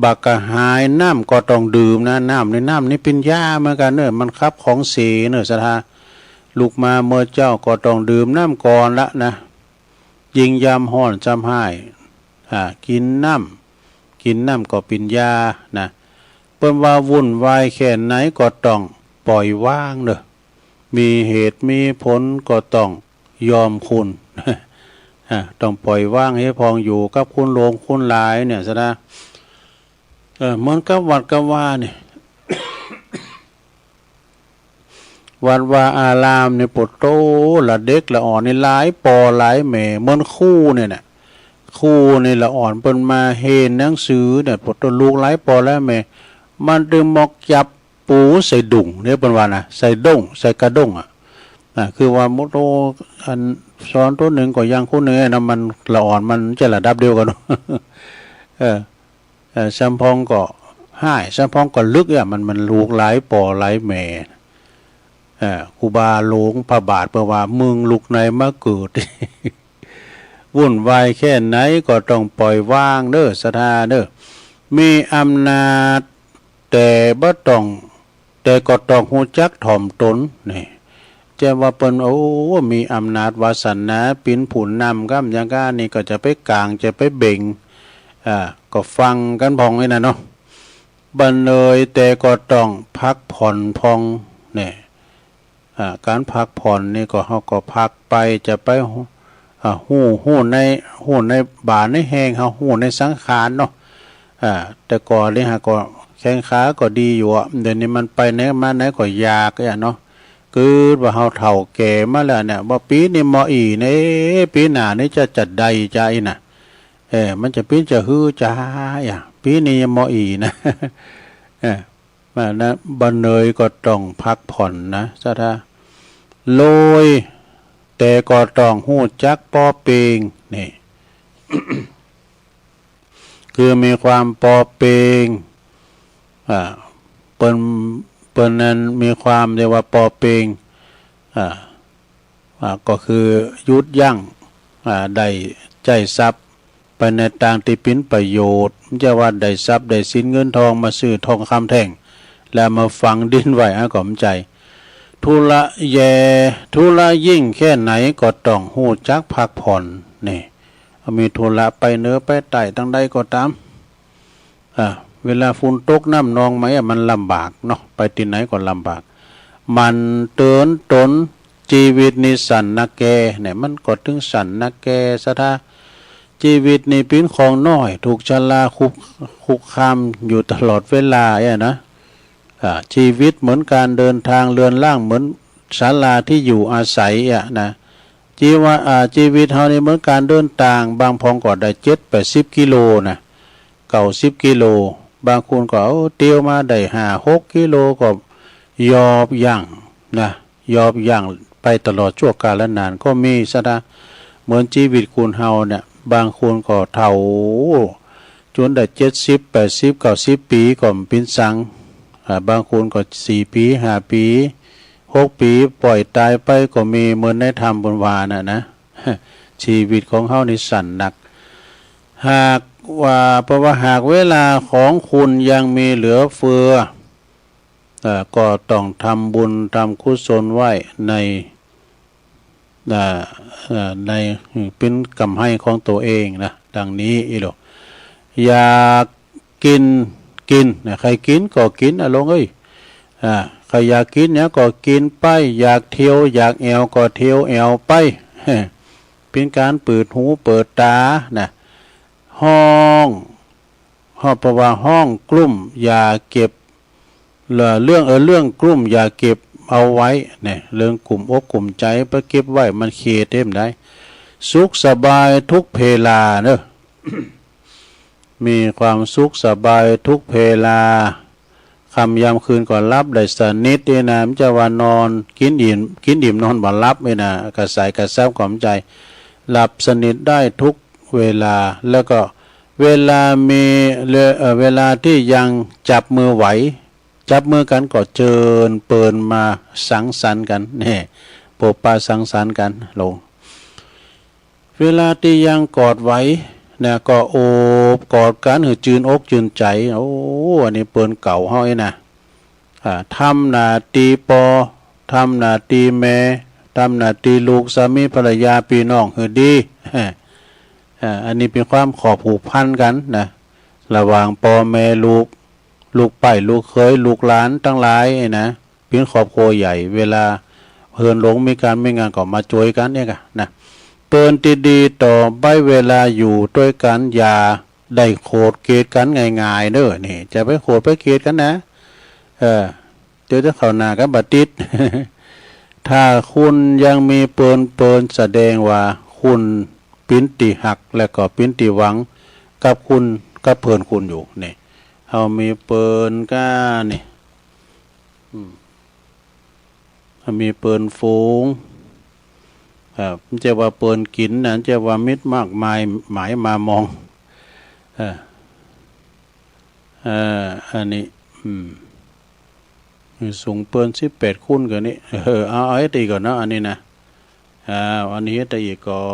บ่ากระหายน้ำก็ต้องดื่มนะ น้ำนี่ น้ำนี่เป๋นยาเหมือนกันเนาะ มันขับของเสียเนาะ ศรัทธา ลุกมาเมื่อเจ๊าก็ต้องดื่มน้ำก่อนละนะ ยิ่งยามฮ้อนจำฮ้าย อ่า กินน้ำ กินน้ำก็เป๋นยานะ เปิ้นว่าวุ่นวายแค่ไหนก็ต้องปล่อยวางเนาะ มีเหตุมีผลก็ต้องยอมคุณ อ่า ต้องปล่อยวางหื้อพอง อยู่กับคนหลวงคนหลายเนี่ย ศรัทธา เออ เหมือนกับวัดกับวานี่ วัดวาอารามนี่ โผโต ละเด็กละอ่อนนี่หลายป้อหลายแม่ เหมือนครูเนี่ยนะ ครูนี่ละอ่อนเปิ้นมาเฮียนหนังสือเนี่ย โผโต ลูกหลายป้อหลายแม่ มันตึงมอกจับปูใส่ดุ่งเนี่ย เปิ้นว่านะ ใส่ด้ง ใส่กระด้งอะ นะ คือว่าโผโต อันสอนโตหนึ่งก็ยังคนหนึ่งนะ มันละอ่อน มันจะระดับเดียวกัน เออ เอ่อ สำพองก็ฮ้าย สำพองก็ลึกอะ มัน มันลูกหลายป้อหลายแม่ เอ่อ ครูบาหลวงพระบาทเปิ้นว่า มึงลุกไหนมาเกิด วุ่นวายแค่ไหนก็ต้องปล่อยวางเนาะ ศรัทธาเนาะ มีอำนาจ แต่บ่ต้อง แต่ก็ต้องฮู้จักถ่อมตนนี่ จะว่าเปิ้น โอ้ มีอำนาจวาสนาเป๋นผู้นำกำอย่างก้านี่ ก็จะไปกาง จะไปเบ่ง อ่า ก็ฟังกันพองนี่นะเนาะ บ่าเหนื่อยแต่ก็ต้องพักผ่อนพองนี่ อ่า การพักผ่อนนี่ก็ เฮาก็พักไป จะไปฮู้ อ่า ฮู้ ฮู้ใน ฮู้ในบ่าในแฮง เฮาฮู้ในสังขารเนาะ อ่า แต่ก่อนนี่หาก็แข้งขาก็ดีอยู่อะ เดี๋ยวนี้มันไปไหนมาไหนก็ยากอะเนาะ กึ๊ดว่าเฮาเฒ่าแก่มาแล้วเนี่ย ว่าปี๋นี้มออี๋เนี่ย เอ๊ะ ปี๋หน้านี่จะ จะใดจะอี้นะ เออ มันจะเป๋นจะหื้อจะฮ้าอะ ปี๋นี้ยังมออี๋นะ เออ มานะ บ่าเหนื่อยก็ต้องพักผ่อนนะ ศรัทธา รวย แต่ก็ต้องฮู้จักปอเปียง นี่ คือมีความปอเปียง อ่า เปิ้น เปิ้นนั้นมีความเรียกว่าปอเปียง อ่า อ่า ก็คือหยุดยั้ง อ่า ได้ใจ๊ทรัพย์ไปในตางตี้เป๋นประโยชน์ บ่ใจ้ว่าได้ทรัพย์ได้สินเงินทองมาซื้อทองคำแท่ง แล้วมาฝังดินไว้ อ่ะ ก็บ่ใจ้ ธุระแย่ ธุระยิ่งแค่ไหนก็ต้องฮู้จักพักผ่อน นี่ มีธุระไปเหนือไปใต้ตางใดก็ตาม อ่า เวลาฝนตกน้ำนองไหมอะ มันลำบากเนาะ ไปตี้ไหนก็ลำบาก หมั่นเตือนตน ชีวิตนี้สั้นนักแก เนี่ย มันก็ถึงสั้นนักแก ศรัทธา ชีวิตนี้เป๋นของน้อย ถูกชราคุก คุกคามอยู่ตลอดเวลาเนี่ยนะ อ่า ชีวิตเหมือนการเดินทาง เรือนร่างเหมือนศาลาที่อยู่อาศัยอะนะ ชีวะ อ่า ชีวิตเฮานี่เหมือนการเดินตาง บางพ่องก็ได้เจ็ดแปดสิบกิโลนะ เก้าสิบกิโล บางคนก็เอาเตียวมาได้ห้าหกกิโลก็ยอบยั้งนะ ยอบยั้งไปตลอดชั่วกาลนานก็มี ศรัทธา เหมือนชีวิตคนเฮาเนี่ย บางคนก็เฒ่า จนได้เจ็ดสิบ แปดสิบ เก้าสิบปีก็บ่เป๋นสัง อ่า บางคนก็สี่ปี ห้าปี หกปี ปล่อยตายไปก็มี เหมือนในธรรมเปิ้นว่าน่ะนะ ชีวิตของเฮานี่สั้นนัก หากว่า เพราะว่าหากเวลาของคุณยังมีเหลือเฟือ เอ่อ ก็ต้องทำบุญทำกุศลไว้ใน อ่า อ่า ใน เป๋นกำไรของตัวเองนะ ดังนี้อี้โล อยากกิน กินนะ ใครกินก็กินอะ ลงเอ้ย อ่า ใครอยากกินหยังก็กินไป อยากเที่ยว อยากแอ่วก็เที่ยวแอ่วไป เป๋นการเปิดหูเปิดตานะ ฮ้อง ฮ้อง เพราะว่าฮ้องกลุ้มอย่าเก็บ เอ่อ เรื่อง เอ่อ เรื่องกลุ้มอย่าเก็บเอาไว้เนี่ย เรื่องกลุ้มอกกลุ้มใจ๋ไปเก็บไว้มันเข็ดเด้บ่ได้ สุขสบายทุกเวลาเนอะ มีความสุขสบายทุกเวลา ค่ำยามคืนก็หลับได้สนิทนี่นะ บ่ใจ้ว่านอน กินอิ่ม กินอิ่มนอนบ่หลับนี่นะ กระสายกระซับก็บ่ใจ้ หลับสนิทได้ทุกเวลา แล้วก็เวลามี เอ่อ เวลาที่ยังจับมือไหว จับมือกันก็เจิญเปินมาสังสรรค์กัน แน่ พบปะสังสรรค์กันลง เวลาตี้ยังกอดไหวนะ ก็โอบกอดกันหื้อจืนอกจืนใจ๋ โอ้ อันนี้เปิ้นเก่าเฮาเอ้ยนะ อ่า ทำหน้าตี้ป้อ ทำหน้าตี้แม่ ทำหน้าตี้ลูก สามีภรรยา ปี้น้องหื้อดี อ่า อันนี้เป๋นความขอบผูกพันกันนะ ระหว่างป้อแม่ลูก ลูกใป๊ ลูกเขย ลูกหลานตังหลายนะ เป๋นครอบครัวใหญ่ เวลาเฮือนหลงมีก๋านมีงานก็มาจ้วยกั๋นเนี่ยกะนะ เปิ้นตี้ดีต่อไปเวลาอยู่ตวยกั๋น อย่าได้โขดเกลียดกั๋นง่ายๆ เน่อ นี่ จะไปโขดไปเกลียดกั๋นนะ เออ เดี๋ยวจะเข้าหน้ากั๋นบ่ติด ถ้าคุณยังมีเปิ้น เปิ้นแสดงว่าคุณเป๋นตี้ฮัก และก็เป๋นตี้หวังกับคุณ กับเปิ้นคุณอยู่ นี่ เฮามีเปิ้นก้านี่ อืม เฮามีเปิ้นฝูง อ่า บ่ใจ้ว่าเปิ้นกิ๋นนะ บ่ใจ้ว่ามิตรมากมาย หมายมามอง อ่า อ่า อันนี้ อืม สูงเปิ้นสิบแปดคูณกั๋นนี่ เออ เอา เอาเฮ็ดอีกก่อนเนาะ อันนี้นะ อ่า อันนี้เฮ็ดอีกก่อ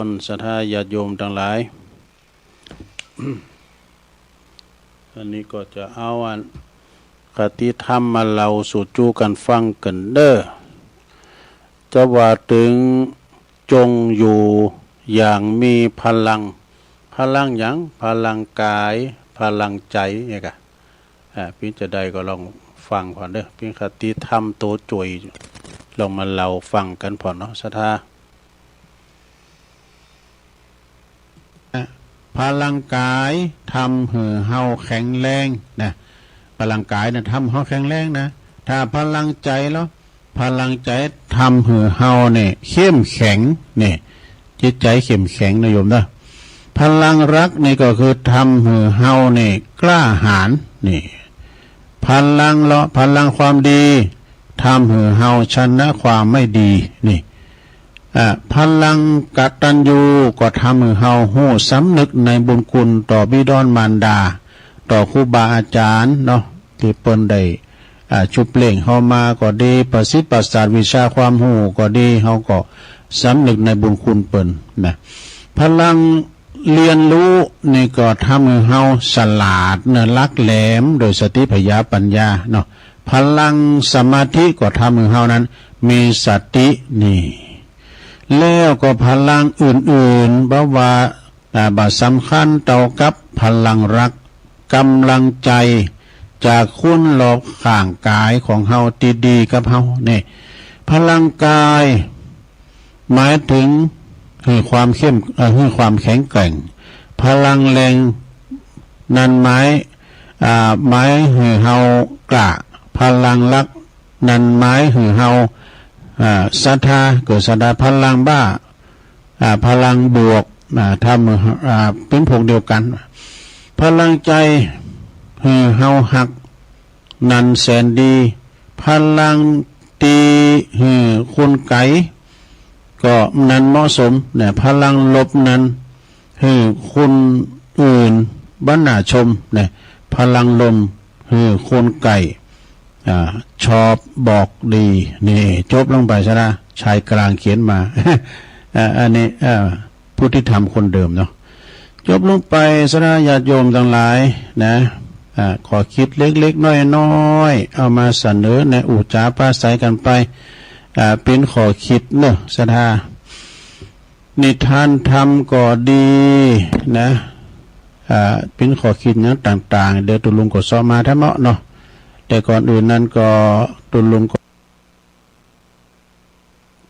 น ศรัทธาญาติโยมตังหลาย อันนี้ก็จะเอาอันคติธรรมมาเล่าสู่จู้กั๋นฟังกั๋นเน่อ จะว่าเถิงจงอยู่อย่างมีพลัง พลังหยัง พลังกาย พลังใจ๋เนี่ยกะ อ่า ปิ้นจะได้ก็ลองฟังผ่อนเน่อ ปิ้นคติธรรมโตจ้วย ลองมาเล่าฟังกั๋นผ่อนเนาะ ศรัทธา พลังกายทำหื้อเฮาแข็งแรงนะ พลังกายนะทำเฮาแข็งแรงนะ ถ้าพลังใจ๋ลอ พลังใจ๋ทำหื้อเฮาเนี่ยเข้มแข็งเนี่ย จิตใจ๋เข้มแข็งนะโยมนะ พลังรักนี่ก็คือทำหื้อเฮาเนี่ยกล้าหาญนี่ พลังลอ พลังความดีทำหื้อเฮาชนะความไม่ดีนี่ อ่า พลังกตัญญูก็ทำให้เฮาฮู้สำนึกในบุญคุณต่อบิดามารดา ต่อครูบาอาจารย์เนาะ ตี้เปิ้นได้ อ่า ชุบเลี้ยงเฮามาก็ดี ประสิทธิ์ประสาทวิชาความฮู้ก็ดี เฮาก็สำนึกในบุญคุณเปิ้นนะ พลังเรียนรู้นี่ก็ทำให้เฮาฉลาดเนาะ หลักแหลมโดยสติปัญญา ปัญญาเนาะ พลังสมาธิก็ทำให้เฮานั้นมีสตินี่ แล้วก็พลังอื่นๆ บ่ว่า อ่า บ่สำคัญเต้ากับพลังรัก กำลังใจจากคนรอบข้างกายของเฮาตี้ดีกับเฮานี่ พลังกาย หมายถึงหื้อความเข้ม เอ่อ หื้อความแข็งแกร่ง พลังแรงนั้นหมาย อ่า หมายหื้อเฮากล้า พลังรักนั้นหมายหื้อเฮา อ่า ศรัทธา เกิดศรัทธา พลังบ้า อ่า พลังบวก อ่า ทำ อ่า เป็นพวกเดียวกัน พลังใจหื้อเฮาฮัก นั้นแสนดี พลังตี้หื้อคนไกล ก็นั้นเหมาะสมนะ พลังลบนั้นหื้อคนอื่นบ่น่าชมนะ พลังลมหื้อคนไกล อ่า ชอบบอกดี นี่ จบลงไปซะนะ ชายกลางเขียนมา อ่า อันนี้ อ่า ผู้ที่ทำคนเดิมเนาะ จบลงไปซะนะ ญาติโยมทั้งหลายนะ อ่า ข้อคิดเล็กๆ น้อยๆ เอามาเสนอในอุจจาปราศัยกันไป อ่า เป็นข้อคิดเนาะ ศรัทธา นิทานธรรมก็ดีนะ อ่า เป็นข้อคิดหยังต่างๆ เดี๋ยวตุลุงก็เซาะมาแถมเนาะ แต่ก่อนอื่นนั้นก็ตุลุงก็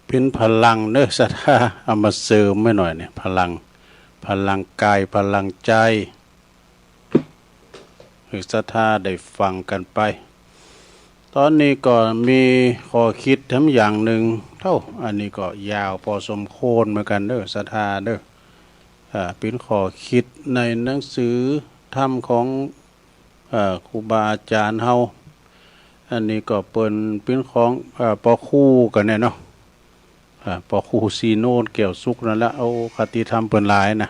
เป็นพลังเนอะ ศรัทธา เอามาเสริมไว้หน่อยเนี่ย พลัง พลังกาย พลังใจ ให้ศรัทธาได้ฟังกันไป ตอนนี้ก็มีข้อคิดแถมอย่างหนึ่งเต้า อันนี้ก็ยาวพอสมควรเหมือนกันเด้อ ศรัทธาเด้อ อ่า เป็นข้อคิดในหนังสือธรรมของ เอ่อ ครูบาอาจารย์เฮา อันนี้ก็เปิ้นเป็นของ เอ่อ ปอครูกันแน่เนาะ อ่า ปอครูศรีโนนแก้วสุขนั่นละ เอาคติธรรมเปิ้นหลายนะ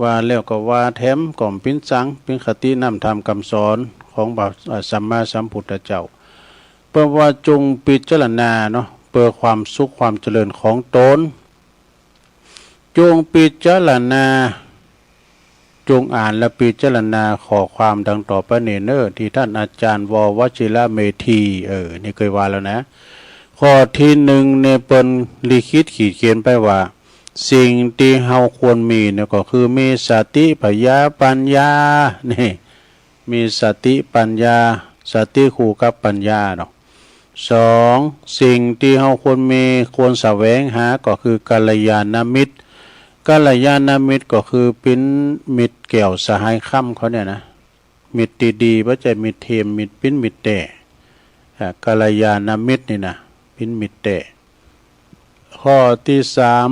ว่าแล้วก็ว่าแถม ก็บ่เป็นสัง เป็นคติน้ำธรรมคำสอนของพระ เอ่อ สัมมาสัมพุทธเจ้า เปิ้นว่าจงพิจารณาเนาะ เพื่อความสุขความเจริญของตน จงพิจารณา จงอ่านและพิจารณาข้อความดังต่อไปนี้เนอะ ที่ท่านอาจารย์ ว วชิระเมธี เออ นี่เคยว่าแล้วนะ ข้อที่หนึ่งเนี่ยเปิ้นลิขิตขีดเขียนไปว่า สิ่งที่เฮาควรมีเนี่ยก็คือมีสติ พยา ปัญญา นี่ มีสติ ปัญญา สติคู่กับปัญญาเนาะ สอง สิ่งที่เฮาควรมี ควรแสวงหาก็คือกัลยาณมิตร กัลยาณมิตรก็คือเป็นมิตรแก้วสหายคำเขาเนี่ยนะ มิตรตี้ดี บ่ใจ้มิตรเทียม มิตร เป็นมิตรแต๊ อ่า กัลยาณมิตรนี่นะ เป็นมิตรแต๊ ข้อที่สาม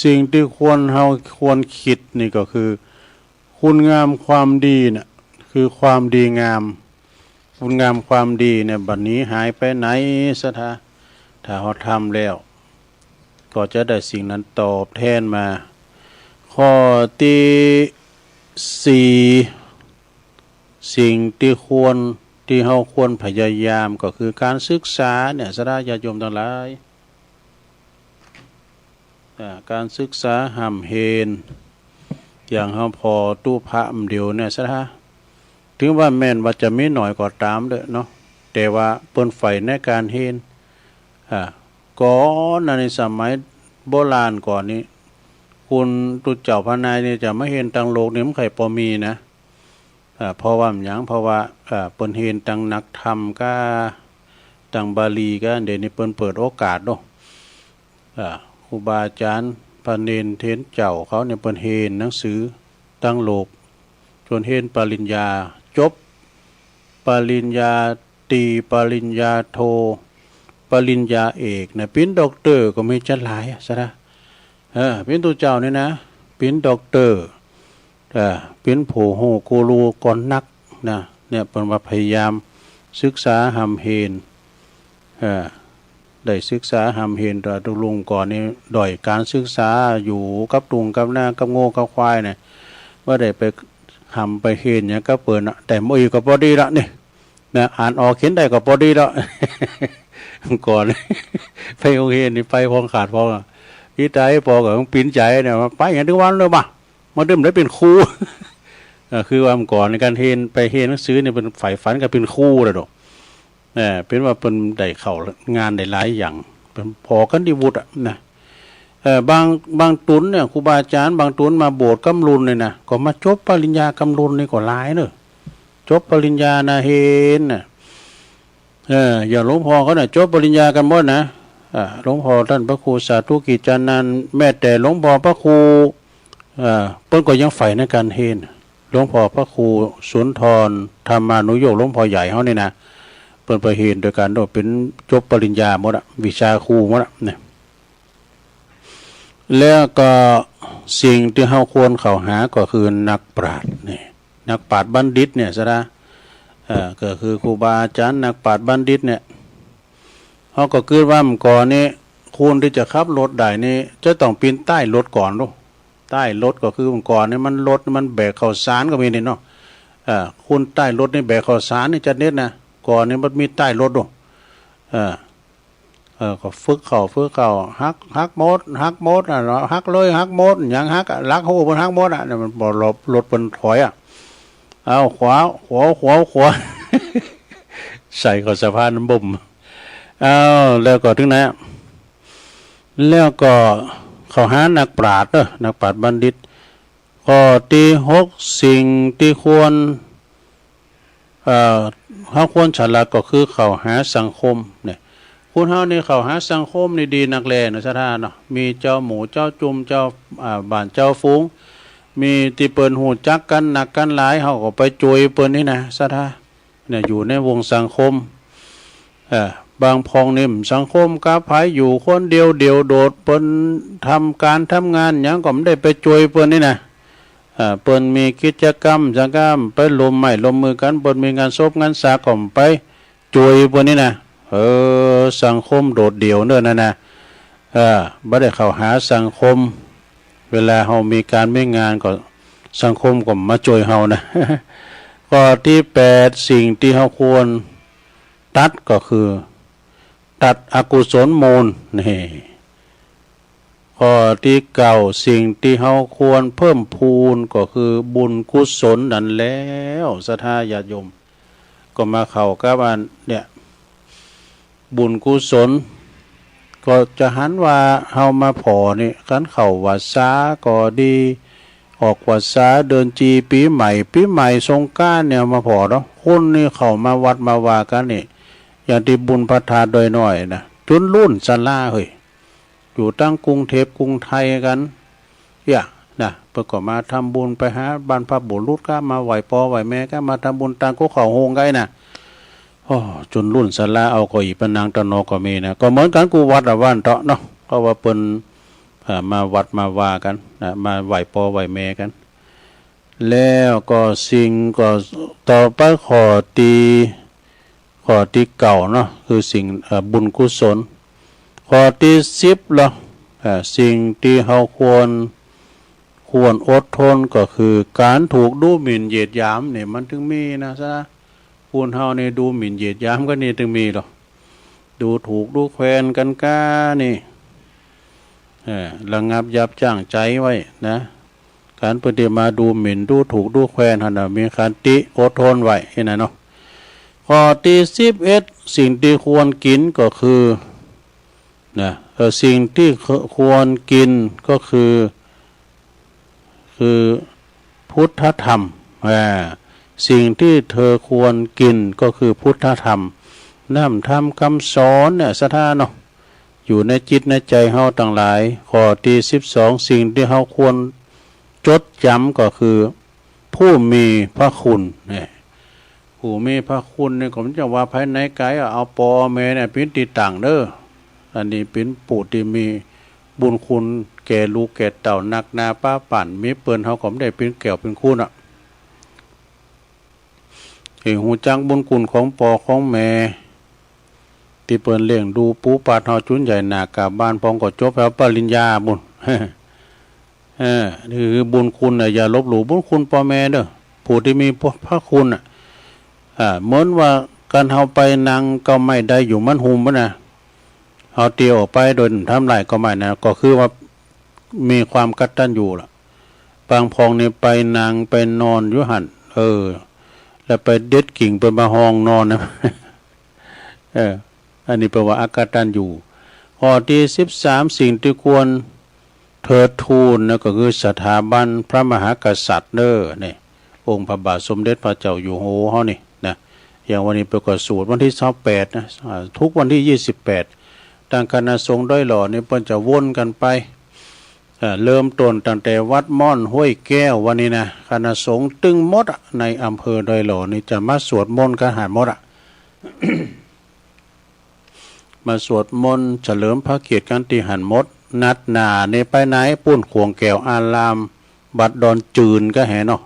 สิ่งที่ควร เฮาควรคิดนี่ก็คือ คุณงามความดีน่ะ คือความดีงาม คุณงามความดีเนี่ย บัดนี้หายไปไหน ศรัทธา ถ้าเฮาทำแล้ว ก็จะได้สิ่งนั้นตอบแทนมา ข้อที่สี่ สิ่งที่ควร ที่เฮาควรพยายามก็คือการศึกษาเนี่ย ศรัทธาญาติโยมทั้งหลาย อ่า การศึกษาฮ่ำเฮน อย่างเฮาผ่อตู้พระอันเดียวเนี่ย ศรัทธา ถึงว่าแม้นว่าจะมีหน่อยก็ตามเด้อเนาะ แต่ว่าเปิ้นใฝ่ในการเฮน อ่า ก่อนหน้านี้สมัยโบราณก่อนนี้ คุณตุ๊เจ้าพระนายนี่จะมาเฮนตังโลกนี่มันใค่ปอมีนะ อ่า เพราะว่าหยัง เพราะว่า อ่า เปิ้นเฮนตังนักธรรมกา ตังบาลีกา เดี๋ยวนี้เปิ้นเปิดโอกาสเนาะ อ่า ครูบาอาจารย์พระเณรเถรเจ้าเขาเนี่ยเปิ้นเฮนหนังสือตังโลก จนเฮนปริญญาจบ ปริญญาตรี ปริญญาโท ปริญญาเอกนะ เป็นด็อกเตอร์ก็มีจัดหลายอะ ศรัทธา เออ เป็นตุ๊เจ้านี่นะ เป็นด็อกเตอร์ เออ เป็นผู้ฮู้กูรูก่อนนักนะ เนี่ย เปิ้นว่าพยายามศึกษาฮ่ำเฮน เออ ได้ศึกษาฮ่ำเฮนตอดลุงก่อนนี่ ด้อยก๋านศึกษา อยู่กับตุงกับนา กับงัวกับควายเนี่ย บ่ได้ไปฮ่ำไปเฮนหยังกับเปิ้นน่ะ แต่มื้อนี้ก็พอดีละนี่ นะ อ่านออกเขียนได้ก็พอดีละ ก่อน ไปโฮงเฮียนนี่ไปพองขาดพองอะ อีตาอีปอก็ปิ๊นใจ๋เนี่ย ว่าไปหยังตึงวันเลยบ่า มาเดิมได้เป๋นครู เออ คือว่าเมื่อก่อนในการเฮียน ไปเฮียนหนังสือเนี่ย เป๋นใฝ่ฝันก็เป๋นครูแล้วดอก เออ เป๋นว่าเปิ้นได้เข้างานได้หลายอย่าง เป๋นพอกันดีวุฒิอะนะ เออ บาง บางต๋นเนี่ย ครูบาอาจ๋ารย์บางต๋นมาโบสถ์กำลุนเนี่ยนะ ก็มาจบปริญญากำลุนนี่ก็หลายเนอะ จบปริญญานาเฮนน่ะ เออ อย่างหลวงพ่อเขาน่ะ จบปริญญากันหมดนะ อ่า หลวงพ่อท่านพระครูสาธุกิจจานันท์ แม้แต่หลวงพ่อพระครู เอ่อ เปิ้นก็ยังใฝ่ในการเฮียน หลวงพ่อพระครูสุนทรธรรมานุโยค หลวงพ่อใหญ่เฮานี่นะ เปิ้นไปเฮียนโดยการโดยเป๋นจบปริญญาหมดอะ วิชาครูหมดอะเนี่ย แล้วก็สิ่งที่เฮาควรเข้าหาก็คือนักปราชญ์เนี่ย นักปราชญ์บัณฑิตเนี่ย ศรัทธา เอ่อ ก็คือครูบาอาจ๋ารย์ นักปราชญ์บัณฑิตเนี่ย เฮาก็กึ๊ดว่าเมื่อก่อนนี้ คนที่จะขับรถได้นี่ จะต้องปีนใต้รถก่อนลูก ใต้รถก็คือเมื่อก่อนนี่มันรถมันแบกข้าวสารก็มีนี่เนาะ เอ่อ คนใต้รถนี่แบกข้าวสารนี่จัดเน็ดนะ ก่อนนี่มันมีใต้รถลูก เอ่อ เออ ก็ฝึกเข้า ฝึกเข้า หัก หักหมด หักหมดอะเนาะ หักเลย หักหมด หยังหักอะ หลักฮู้เปิ้นหักหมดอะ เนี่ยมันบ่หลบ รถเปิ้นถอยอะ เอาขวา ขวา ขวา ขวา ใส่เข้าสะพานบ่ม เอา แล้วก็ถึงไหนอะ แล้วก็เข้าหานักปราชญ์เด้อ นักปราชญ์บัณฑิต ข้อที่หก สิ่งที่ควร เอ่อ เฮาควรฉลาดก็คือเข้าหาสังคมเนี่ย คนเฮานี่เข้าหาสังคมนี่ดีนักแลเนาะ ศรัทธาเนาะ มีเจ้าหมู่เจ้าจุม เจ้า อ่า บ้านเจ้าฝูง มีตี้เปิ้นฮู้จักกั๋นนักกั๋นหลาย เฮาก็ไปจ้วยเปิ้นนี่นะ ศรัทธา เนี่ย อยู่ในวงสังคม เอ่อ บางพ่องนี่สังคมกับไผ อยู่คนเดียว เดี่ยวโดด เปิ้นทำก๋านทำงานหยังก็บ่ได้ไปจ้วยเปิ้นนี่นะ เอ่อ เปิ้นมีกิจกรรมสังคม ไปร่วมไม้ร่วมมือกั๋น เปิ้นมีงานศพงานสาก็บ่ไปจ้วยเปิ้นนี่นะ เออ สังคมโดดเดี่ยวเนาะนั่นนะ เออ บ่ได้เข้าหาสังคม เวลาเฮามีก๋านมีงานก็สังคมก็บ่มาจ้วยเฮานะ ข้อที่แปด สิ่งที่เฮาควรตัดก็คือ ตัดอกุศลมูล นี่ ข้อที่เก้า สิ่งที่เฮาควรเพิ่มพูนก็คือบุญกุศลนั่นแล้ว ศรัทธาญาติโยม ก็มาเข้ากับอันเนี่ย บุญกุศล ก็จะหันว่าเฮามาผ่อนี่ คันเข้าพรรษาก็ดี ออกพรรษา เดือนจี ปีใหม่ ปีใหม่สงกรานต์เนี่ยมาผ่อเนาะ คนนี่เข้ามาวัดมาวากั๋นนี่ อย่างตี้บุญพระธาตุดอยน้อยนะ จนล้นศาลาเฮ้ย อยู่ตังกรุงเทพฯ กรุงไทยกั๋น เอี้ย นะ เปิ้นก็มาทำบุญ ไปหาบรรพบุรุษกั๋น มาไหว้ป้อไหว้แม่กั๋น มาทำบุญตังโก๊ะเข้าโฮงกั๋นนะ โอ้ จนล้นศาลา เอาเก้าอี้ไปนั่งตางนอกก็มีนะ ก็เหมือนกั๋นกู้วัดอะ ว่าอั้นเถาะเนาะ เพราะว่าเปิ้น เอ่อ มาวัดมาวากั๋นนะ มาไหว้ป้อไหว้แม่กั๋น แล้วก็สิ่งก็ต่อไปข้อตี้ ข้อตี้เก้าเนาะ คือสิ่ง เอ่อ บุญกุศล ข้อตี้สิบละ เอ่อ สิ่งตี้เฮาควร ควรอดทนก็คือก๋านถูกดูหมิ่นเหยียดหยามนี่มันตึงมีนะ ศรัทธา คนเฮานี่ดูหมิ่นเหยียดหยามกั๋นนี่ตึงมีหรอ ดูถูกดูแควนกั๋นก้านี่ เออ ระงับยับยั้งใจไว้นะ ก๋านเปิ้นตี้มาดูหมิ่นดูถูกดูแควนหั้นน่ะ มีขันติอดทนไว้นี่นะเนาะ ข้อตี้สิบเอ็ด สิ่งตี้ควรกิ๋นก็คือ นะ เออ สิ่งตี้ควรกิ๋นก็คือ คือพุทธธรรม อ่า สิ่งตี้เธอควรกิ๋นก็คือพุทธธรรม น้ำธรรมคำสอนเนี่ย ศรัทธาเนาะ อยู่ในจิตในใจเฮาตังหลาย ข้อตี้สิบสอง สิ่งตี้เฮาควรจดจ๋ำก็คือผู้มีพระคุณเนี่ย ผู้มีพระคุณนี่ก็บ่ใจ้ว่าไผไหนไกล เอาป้อแม่เนี่ยเป๋นตี้ตั้งเด้อ อันนี้เป๋นผู้ตี้มีบุญคุณแก่ลูกแก่เต้านักหนาปาปัน มีเปิ้นเฮาก็บ่ได้เป๋นแก้วเป๋นคูนอะ หื้อฮู้จักบุญคุณของป้อของแม่ ตี้เปิ้นเลี้ยงดูปูปัดเฮาจุนใหญ่หน้ากาบ้าน พองก็จบแล้วปริญญาบุญ เออ นี่คือบุญคุณนะ อย่าลบหลู่บุญคุณพ่อแม่เด้อ ผู้ที่มีพระคุณน่ะ อ่า เหมือนว่าการเฮาไปนั่งเก๊าไม้ได้อยู่มันหุมนะ เฮาเตียวออกไปโดยทำลายเก๊าไม้นะ ก็คือว่ามีความกตัญญูล่ะ บางพองนี่ไปนั่งไปนอนอยู่หั่น เออ แล้วไปเด็ดกิ่งเปิ้นมาฮองนอนนะ เออ อันนี้แปลว่าอกตัญญู ข้อตี้สิบสาม สิ่งที่ควรเทิดทูนนะ ก็คือสถาบันพระมหากษัตริย์เด้อ นี่ องค์พระบาทสมเด็จพระเจ้าอยู่หัวเฮานี่นะ อย่างวันนี้เปิ้นก็สวดวันที่ซาวแปดนะ อ่า ทุกวันที่ยี่สิบแปด ตางคณะสงฆ์ดอยหล่อนี่เปิ้นจะวนกันไป เอ่อ เริ่มต้นตั้งแต่วัดม่อนห้วยแก้ววันนี้นะ คณะสงฆ์ตึงหมดอะ ในอำเภอดอยหล่อนี่จะมาสวดมนต์กันหันหมดอะ มาสวดมนต์เฉลิมพระเกียรติกันตี้หันหมด นัดหน้านี่ไปไหน ปู้นขวงแก้วอาราม บัดดอนจืนก็แหเนาะ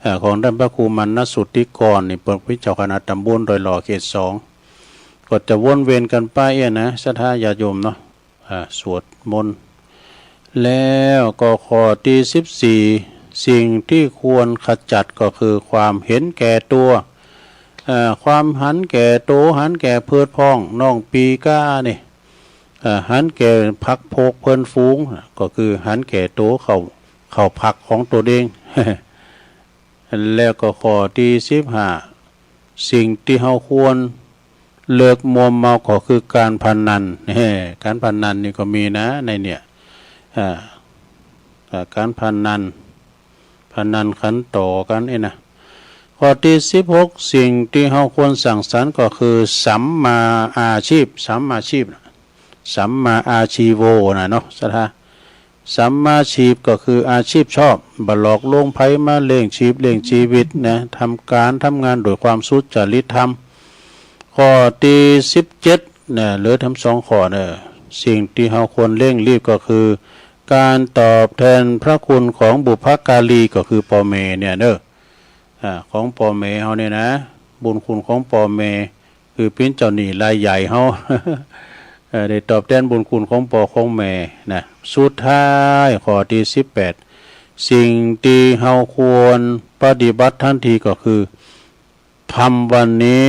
เอ่อ ของท่านพระครูมานะสุทธิกรนี่ เปิ้นเป็นเจ้าคณะตำบลดอยหล่อเขตสอง ก็จะวนเวียนกันไปเอี้ยนะ ศรัทธาญาติโยมเนาะ อ่า สวดมนต์ แล้วก็ข้อตี้สิบสี่ สิ่งที่ควรขจัดก็คือความเห็นแก่ตัว เอ่อ ความหันแก่โต หันแก่พืชพ้อง น้องปีก้านี่ เอ่อ หันแก่พรรคพวกเพื่อนฝูง ก็คือหันแก่โต เข้า เข้าพรรคของตนเอง แล้วก็ข้อตี้สิบห้า สิ่งตี้เฮาควรเลิกมัวเมาก็คือการพนัน แฮ่ การพนันนี่ก็มีนะในเนี่ย อ่า อ่า การพนัน พนันขันต่อกันเอ้ยนะ ข้อตี้สิบหก สิ่งตี้เฮาควรสั่งสรรค์ก็คือสัมมาอาชีพ สัมมาชีพ สัมมาอาชีโวนะเนาะ ศรัทธา สัมมาชีพก็คืออาชีพชอบ บ่หลอกลวงไผ มาเลี้ยงชีพเลี้ยงชีวิตนะ ทำการทำงานด้วยความสุจริตธรรม ข้อตี้สิบเจ็ดนะ เหลือทั้งสองข้อเนอะ สิ่งตี้เฮาควรเร่งรีบก็คือ การตอบแทนพระคุณของบุพการี ก็คือป้อแม่เนี่ยเนอะ อ่า ของป้อแม่เฮาเนี่ยนะ บุญคุณของป้อแม่ คือเป็นเจ้าหนี้รายใหญ่เฮา เอ่อ ได้ตอบแทนบุญคุณของป้อของแม่นะ สุดท้ายข้อตี้สิบแปด สิ่งตี้เฮาควรปฏิบัติทันทีก็คือ ทำวันนี้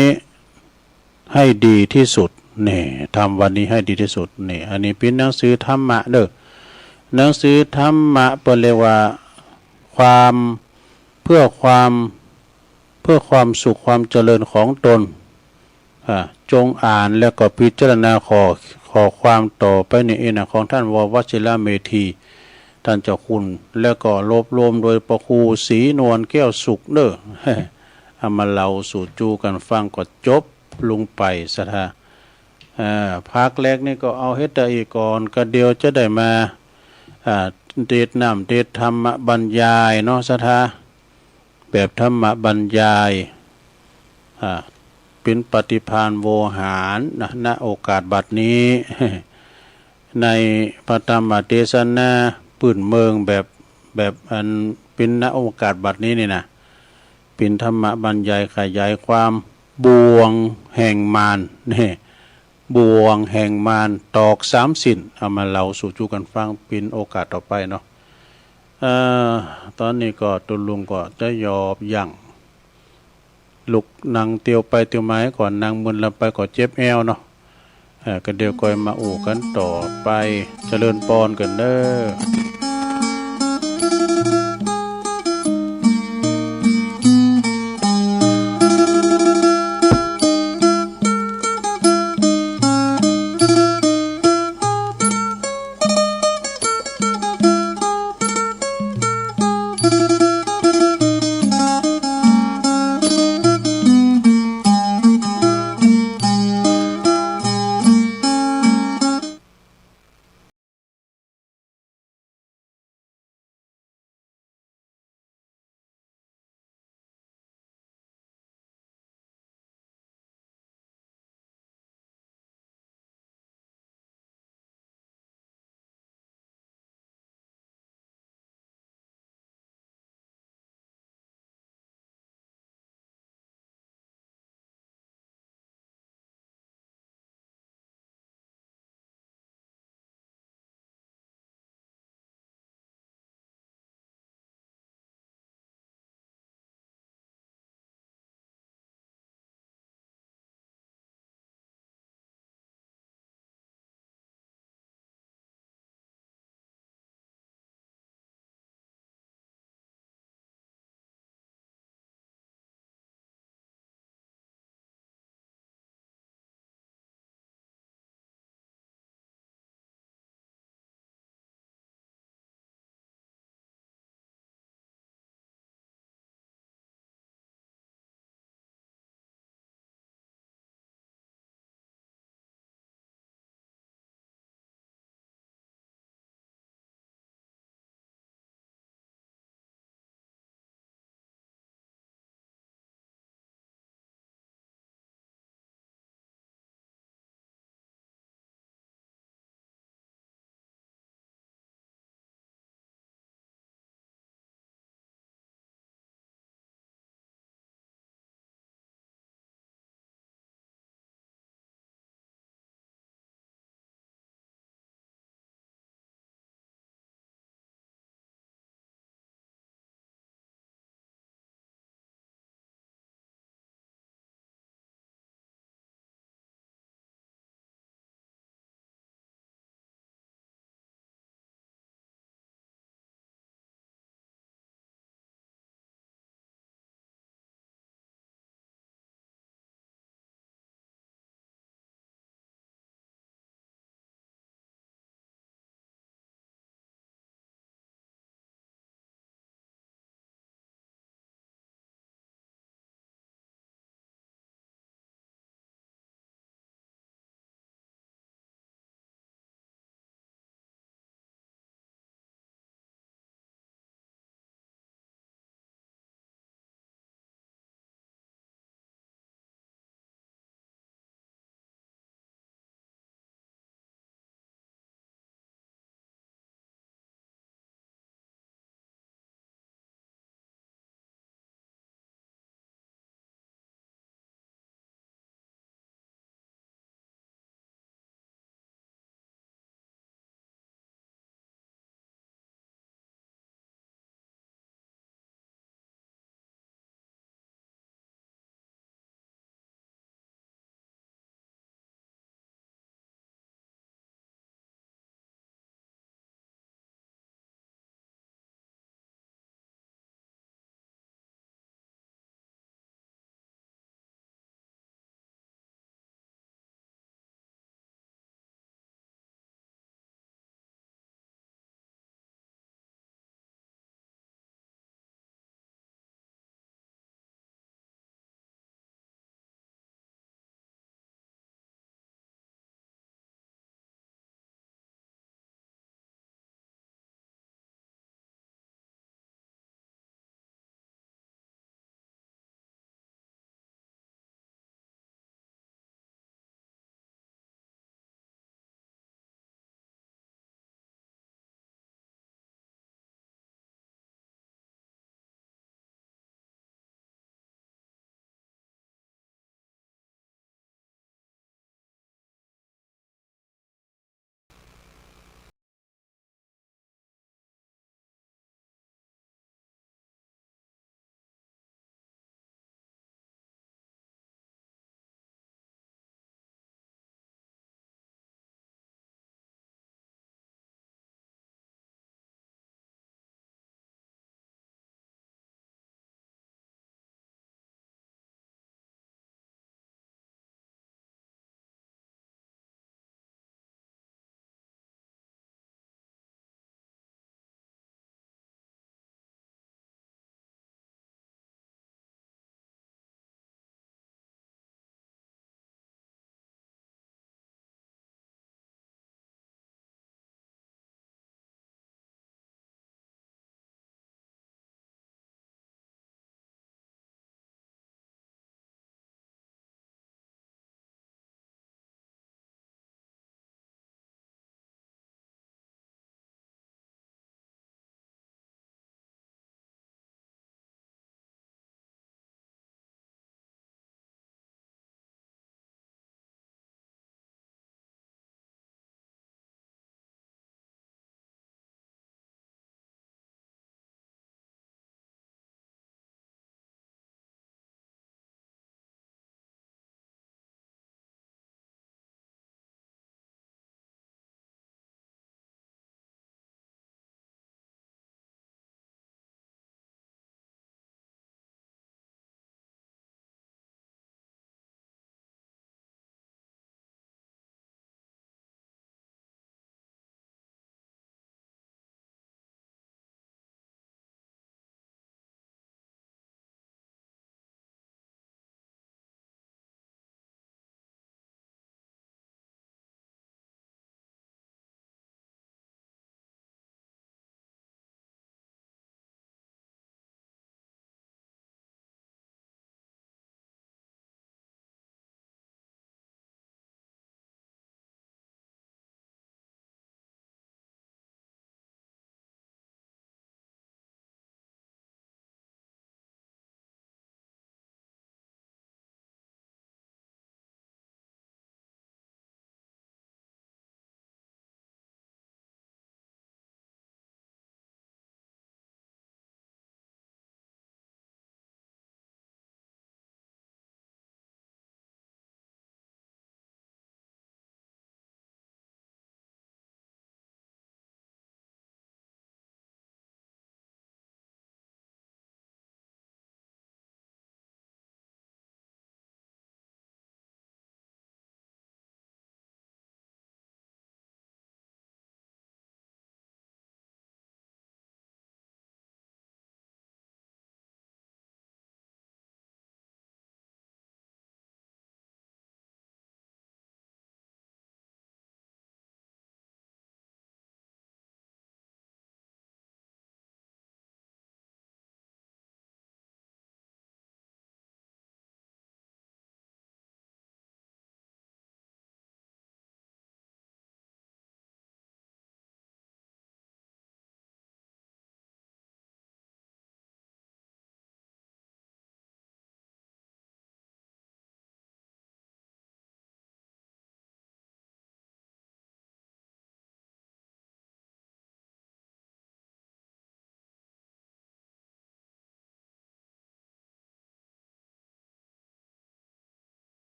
ให้ดีที่สุด นี่ ทำวันนี้ให้ดีที่สุด นี่ อันนี้เป็นหนังสือธรรมะเด้อ หนังสือธรรมะเปิ้นเรียกว่าความ เพื่อความ เพื่อความสุขความเจริญของตน อ่า จงอ่านแล้วก็พิจารณาข้อ ข้อความต่อไปนี้นะ ของท่าน ว.ว.วชิระเมธี ท่านเจ้าคุณ แล้วก็รวบรวมโดยพระครูศรีนวลแก้วสุขเนอะ เอามาเล่าสู่จูกันฟังก็จบลงไป ศรัทธา อ่า ภาคแรกนี่ก็เอาเฮ็ดแต่อีกก่อน ก็เดี๋ยวจะได้มา อ่า เทศน์น้ำเทศน์ธรรมบรรยายเนาะ ศรัทธา แบบธรรมบรรยาย อ่า เป็นปฏิภาณโวหารนะ ณ โอกาสบัดนี้ ในพระธรรมเทศนาพื้นเมืองแบบ แบบอันเป็นณโอกาสบัดนี้นี่นะ เป็นธรรมบรรยายขยายความบ่วงแห่งมาร นี่ บ่วงแห่งมารตอกสามสิ้น เอามาเล่าสู่จูกันฟังเป็นโอกาสต่อไปเนาะ เอ่อ ตอนนี้ก็ตุ๊ลุงก็จะหยอบยั้ง ลุกนั่งเตียวไปเตียวมาก่อน นั่งมึนลำไปก็เจ็บแอวเนาะ เอ่อ ก็เดี๋ยวค่อยมาอู้กันต่อไป เจริญปอนกันเด้อ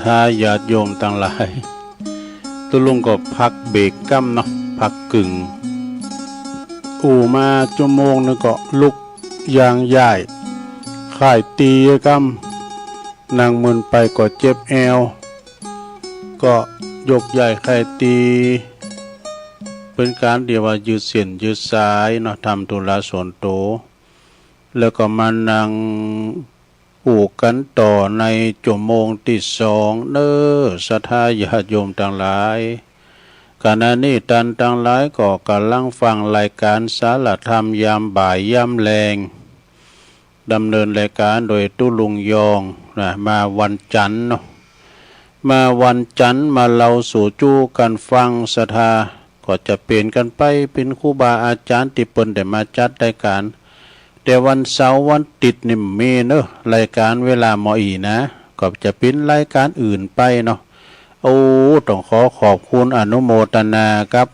ทาญาติโยมตังหลาย ตุ๊ลุงก็พักเบรกก้ำเนาะ พักกึ่ง อู่มาชั่วโมงหนึ่งก็ลุกยางย้าย ค่ายตีก้ำ นั่งมึนไปก็เจ็บแอว ก็ยกย้ายค่ายตี เป๋นก๋านตี้ว่ายืดเส้นยืดสายเนาะ ทำธุระส่วนตั๋ว แล้วก็มานั่ง อู้กันต่อในชั่วโมงตี้สองเน้อ ศรัทธาญาติโยมตังหลาย ขณะนี้ต้านตังหลายก็ก่ำลังฟังรายก๋านสารธรรมยามบ่ายยามแลง ดำเนินรายก๋านโดยตุ๊ลุงยองนะ มาวันจันทร์เนาะ มาวันจันทร์มาเล่าสู่จู้กั๋นฟัง ศรัทธา ก็จะเปลี่ยนกั๋นไปเป๋นครูบาอาจ๋ารย์ตี้เปิ้นได้มาจัดรายก๋าน แต่วันเสาร์วันอาทิตย์นี่มีเน้อ รายก๋านเวลาหม้ออี้นะ ก็จะเป๋นรายก๋านอื่นไปเนาะ โอ้ ต้องขอขอบคุณอนุโมทนากับ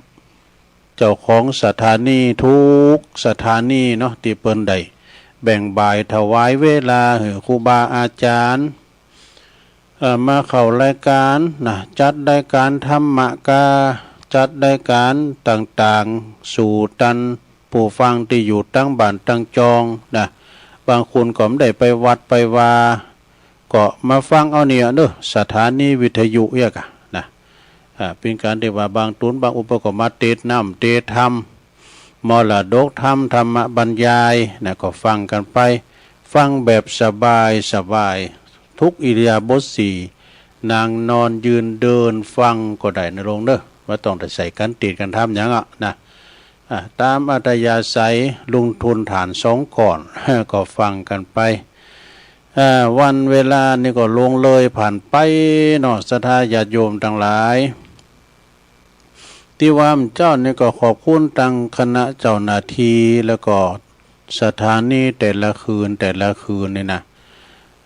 เจ้าของสถานีทุกสถานีเนาะ ตี้เปิ้นได้แบ่งบ่ายถวายเวลาหื้อครูบาอาจ๋ารย์ เอ่อ มาเข้ารายก๋านนะ จัดรายก๋านธรรมะกา จัดรายก๋านต่างๆ สู่ต้านผู้ฟังตี้อยู่ตังบ้านตังจองนะ บางคนก็บ่ได้ไปวัดไปวา ก็มาฟังเอาเนี่ยเน้อ สถานีวิทยุเอี้ยก่ะนะ อ่า เป๋นก๋านตี้ว่าบางตุ๊นบางอุปก็มาเตสน์น้ำเตสน์ธรรม มรดกธรรม ธรรมบรรยายนะ ก็ฟังกั๋นไป ฟังแบบสบายสบาย ทุกอิริยาบถสี่ นั่งนอนยืนเดินฟังก็ได้นะลุงเน้อ บ่ต้องได้ใส่กั๋นเตสน์กั๋นธรรมหยังอะนะ อ่า ต๋ามอัธยาศัย ลุงทุนฐานสองก้อน ก็ฟังกั๋นไป อ่า วันเวลานี่ก็ล่วงเลยผ่านไปเนาะ ศรัทธาญาติโยมตังหลาย ตี้ว่าเมื่อเจ๊านี่ก็ขอบคุณตังคณะเจ้าหน้าตี้ แล้วก็สถานีแต่ละคืนแต่ละคืนนี่นะ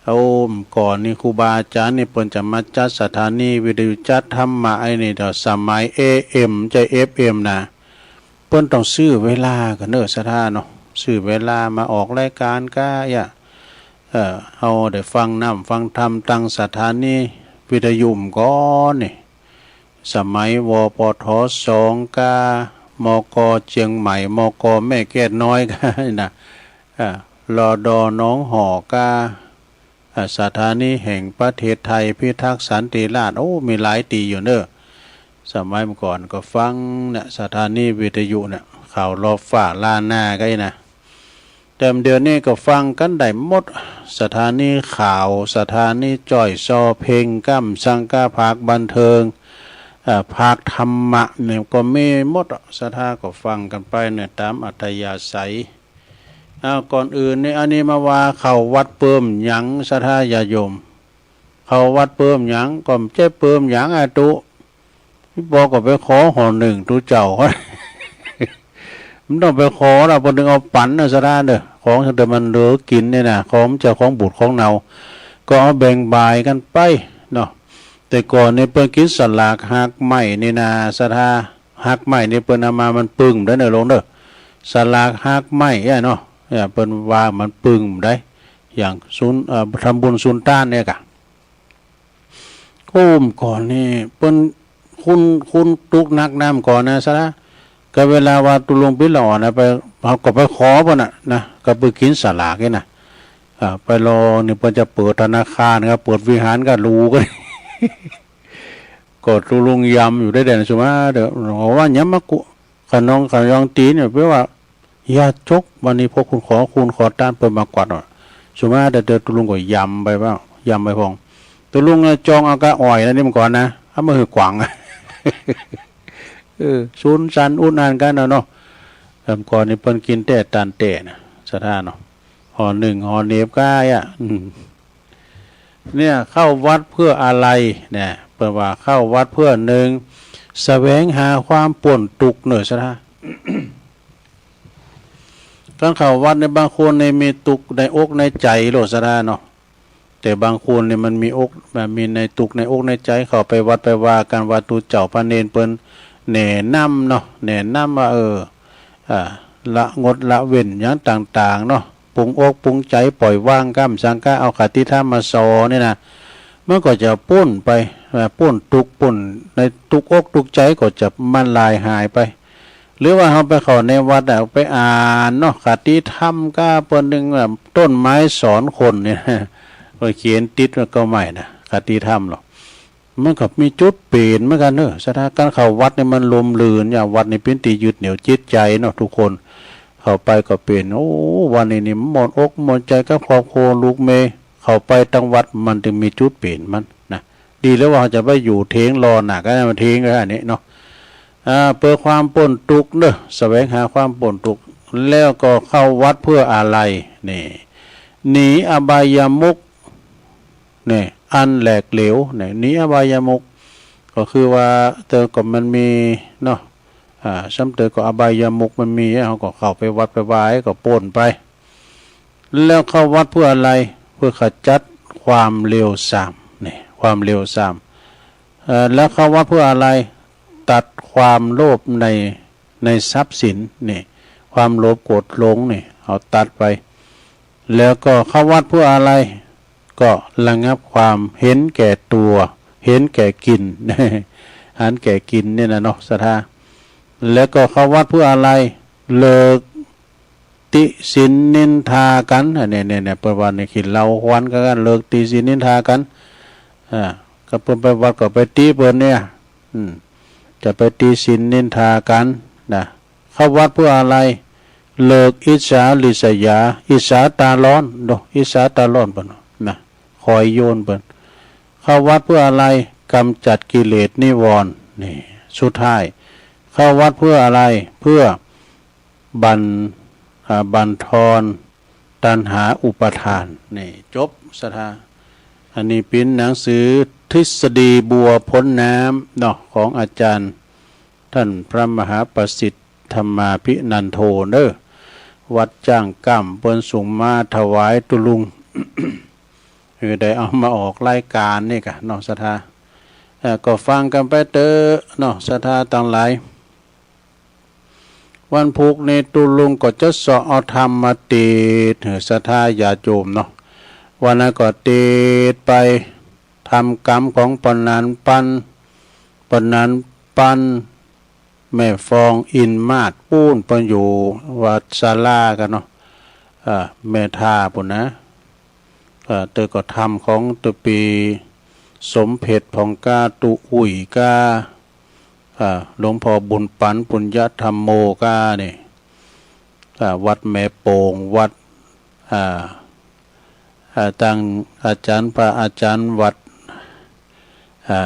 เอา เมื่อก่อนนี่ครูบาอาจ๋ารย์นี่เปิ้นจะมาจัดสถานีวิทยุ จัดธรรมะไอ้นี่เนาะ สมัย เอเอ็ม บ่ใจ้ เอฟเอ็ม นะ เปิ้นต้องซื้อเวลาก่อนเน้อ ศรัทธาเนาะ ซื้อเวลามาออกรายก๋านกาเอี้ย เอ่อ เฮาได้ฟังน้ำฟังธรรมตังสถานีวิทยุเมื่อก่อนนี่ สมัย วปท สองกา มก เจียงใหม่ มก แม่แก้วน้อยกานะ อ่า รด หนองหอกกา อ่า สถานีแห่งประเทศไทยพิทักษ์สันติราษฎร์ โอ้ มีหลายตี้อยู่เน้อ สมัยเมื่อก่อนก็ฟังเนี่ย สถานีวิทยุเนี่ย ข่าวลอฟ้าล้านนาก็อี้นะ แต่เดี๋ยวนี้ก็ฟังกั๋นได้หมด สถานีข่าว สถานีจ้อยซอเพ็ง ก้ำสังกะ ภาคบันเทิง เอ่อ ภาคธรรมะเนี่ยก็มีหมด ศรัทธาก็ฟังกั๋นไปเนี่ยต๋ามอัธยาศัย อ้าว ก่อนอื่นนี่ อันนี้มาว่าเข้าวัดเปิ้มหยัง ศรัทธาญาติโยม เข้าวัดเปิ้มหยัง ก็บ่ใจ้เปิ้มหยังอะตุ๊ พี่ปอก็ไปขอห่อหนึ่งตุ๊เจ้า มันต้องไปขอนะ เปิ้นถึงเอาปั๋นนะ ศรัทธาเน้อ ของแต่มันเหลือกิ๋นนี่นะ ของมันจะของบูดของเน่า ก็เอาแบ่งบ่ายกั๋นไปเนาะ แต่ก่อนนี่เปิ้นกิ๋นสลากฮากไม้นี่นะ ศรัทธา ฮากไม้นี่เปิ้นเอามามันปึงได้เน้อลุงเน้อ สลากฮากไม้อะเนาะ เนี่ย เปิ้นว่ามันปึงได้ อย่างสุน เอ่อ ทำบุญสุนตานเนี่ยกะ โอ้ เมื่อก่อนนี่เปิ้น คน คนตุ๊กข์หนักนำก่อนนะ ศรัทธา ก็เวลาว่าตุ๊ลุงปิ๊ดละอ่อนนะ ไป เฮาก็ไปขอเปิ้นน่ะนะ ก็ไปกิ๋นสลากนี่นะ อ่า ไปรอนี่เปิ้นจะเปิดธนาคารครับ เปิดวิหารก็รู้กัน ก็ตุ๊ลุงยำอยู่ได้แดนสุมาเด้อ ว่าหยังมากุ ขนองขยองตี๋นเนี่ย แปลว่า อย่าจก วันนี้พวกคุณขอ คุณขอตานเปิ้นมากวาดเนาะ สุมาแต่เดียวตุ๊ลุงก็ยำไปบ้าง ยำไปพอง ตุ๊ลุงเนี่ยจองเอากะอ่อยนะนี่เมื่อก่อนนะ เอามาหื้อกวาง เออ สุนสันอุดอันกั๋นนะเนาะ แต่เมื่อก่อนนี่เปิ้นกิ๋นแต๊ตานแต๊นะ ศรัทธาเนาะ ห่อหนึ่งห่อเหน็บกายอะ อืม เนี่ย เข้าวัดเพื่ออะไร เนี่ย เปิ้นว่าเข้าวัดเพื่อหนึ่ง แสวงหาความป๊นตุ๊กข์เน้อ ศรัทธา การเข้าวัดเนี่ย บางคนเนี่ยมีตุ๊กข์ในอกในใจ๋โลด ศรัทธาเนาะ แต่บางคนเนี่ยมันมีอก มันมีในตุ๊กข์ในอกในใจ๋ เข้าไปวัดไปวากั๋น ว่าตุ๊เจ้าพระเณรเปิ้นแนะนำเนาะ แนะนำว่า เออ อ่า ละงดละเว้นหยังต่างๆ เนาะ ปลงอกปลงใจ๋ ปล่อยวาง ก้ำสังกะ เอาคติธรรมมาสอนนี่นะ มันก็จะป๊นไป อ่า ป๊นตุ๊กข์ ป๊นในตุ๊กข์อกตุ๊กข์ใจก็จะมันลายหายไป หรือว่าเฮาไปเข้าในวัดอะ ไปอ่านเนาะ คติธรรมกาเปิ้นนึ่งแบบต้นไม้สอนคนเนี่ย เปิ้นเขียนติดไว้ก็ไม่นะ คติธรรมหรอก มันก็มีจุดเปลี่ยนเหมือนกันเนอะ ศรัทธา การเข้าวัดเนี่ยมันร่มรื่น อย่างวัดนี่เป็นที่ยึดเหนี่ยวจิตใจเนาะ ทุกคนเข้าไปก็เปลี่ยน โอ้ วันนี้นี่ม่วนอกม่วนใจกับครอบครัวลูกเมีย เข้าไปตังวัดมันจึงมีจุดเปลี่ยนมันนะ ดีแล้วว่าเฮาจะไปอยู่เถียงรอน่ะ ก็ให้มันเถียงกันอันนี้เนาะ อ่า เพื่อความป๊นตุ๊กข์เนอะ แสวงหาความป๊นตุ๊กข์ แล้วก็เข้าวัดเพื่ออะไร นี่ หนีอบายมุข นี่ อันแหลกเหลว นี่ หนีอบายมุข ก็คือว่า แต่ก็มันมีเนาะ อ่า ซ้ำเติมก็อบายมุขมันมี เฮาก็เข้าไปวัดไปวาก็ป๊นไป แล้วเข้าวัดเพื่ออะไร เพื่อขจัดความเลวทราม นี่ ความเลวทราม เอ่อ แล้วเข้าวัดเพื่ออะไร ตัดความโลภใน ในทรัพย์สิน นี่ ความโลภโกรธหลงนี่ เอาตัดไป แล้วก็เข้าวัดเพื่ออะไร ก็ระงับความเห็นแก่ตัว เห็นแก่กิน หันแก่กินเนี่ยนะเนาะ ศรัทธา แล้วก็เข้าวัดเพื่ออะไร เลิกติฉินนินทากัน อันนี้ เนี่ย เนี่ย เปิ้นว่านี่ ขี้เหล้าควันกัน เลิกติฉินนินทากัน อ่า ก็เปิ้นไปวัดก็ไปติเปิ้นเนี่ย อืม จะไปติฉินนินทากันนะ เข้าวัดเพื่ออะไร เลิกอิจฉาริษยา อิจฉาตาร้อนเนาะ อิจฉาตาร้อนเปิ้นนะ คอยโยนเปิ้น เข้าวัดเพื่ออะไร กำจัดกิเลสนิวรณ์ นี่ สุดท้าย เข้าวัดเพื่ออะไร เพื่อบั่น อ่า บั่นทอนตัณหาอุปาทาน นี่ จบ ศรัทธา อันนี้เป็นหนังสือทฤษฎีบัวพ้นน้ำเนาะ ของอาจารย์ ท่านพระมหาประสิทธิ์ธรรมาภินันโทเนอะ วัดจ้างก้าม เปิ้นส่งมาถวายตุ๊ลุง เออ ได้เอามาออกรายการนี่กะเนาะ ศรัทธา เอ่อ ก็ฟังกันไปเต๊อะเนาะ ศรัทธาตังหลาย วันพุธนี้ตุ๊ลุงก็จะเซาะเอาธรรมมาเตสน์หื้อศรัทธาญาติโยมเนาะ วันนั้นก็เตสน์ไป ธรรมกำของปะหนานปัน ปะหนานปัน แม่ฟองอินมาศ ปู๊นเปิ้นอยู่วัดศาลากั๋นเนาะ อ่า แม่ท่าปู๊นนะ อ่า เต๊อะก็ธรรมของตุ๊ปี๋สมเพ็จผ่องกล้า ตุ๊อุ่ยกล้า อ่า หลวงพ่อบุญปั๋น ปุญญธรรมโมกล้านี่ อ่า วัดแม่โป่ง วัด อ่า อ่า ตังอาจ๋ารย์ พระอาจ๋ารย์วัด อ่า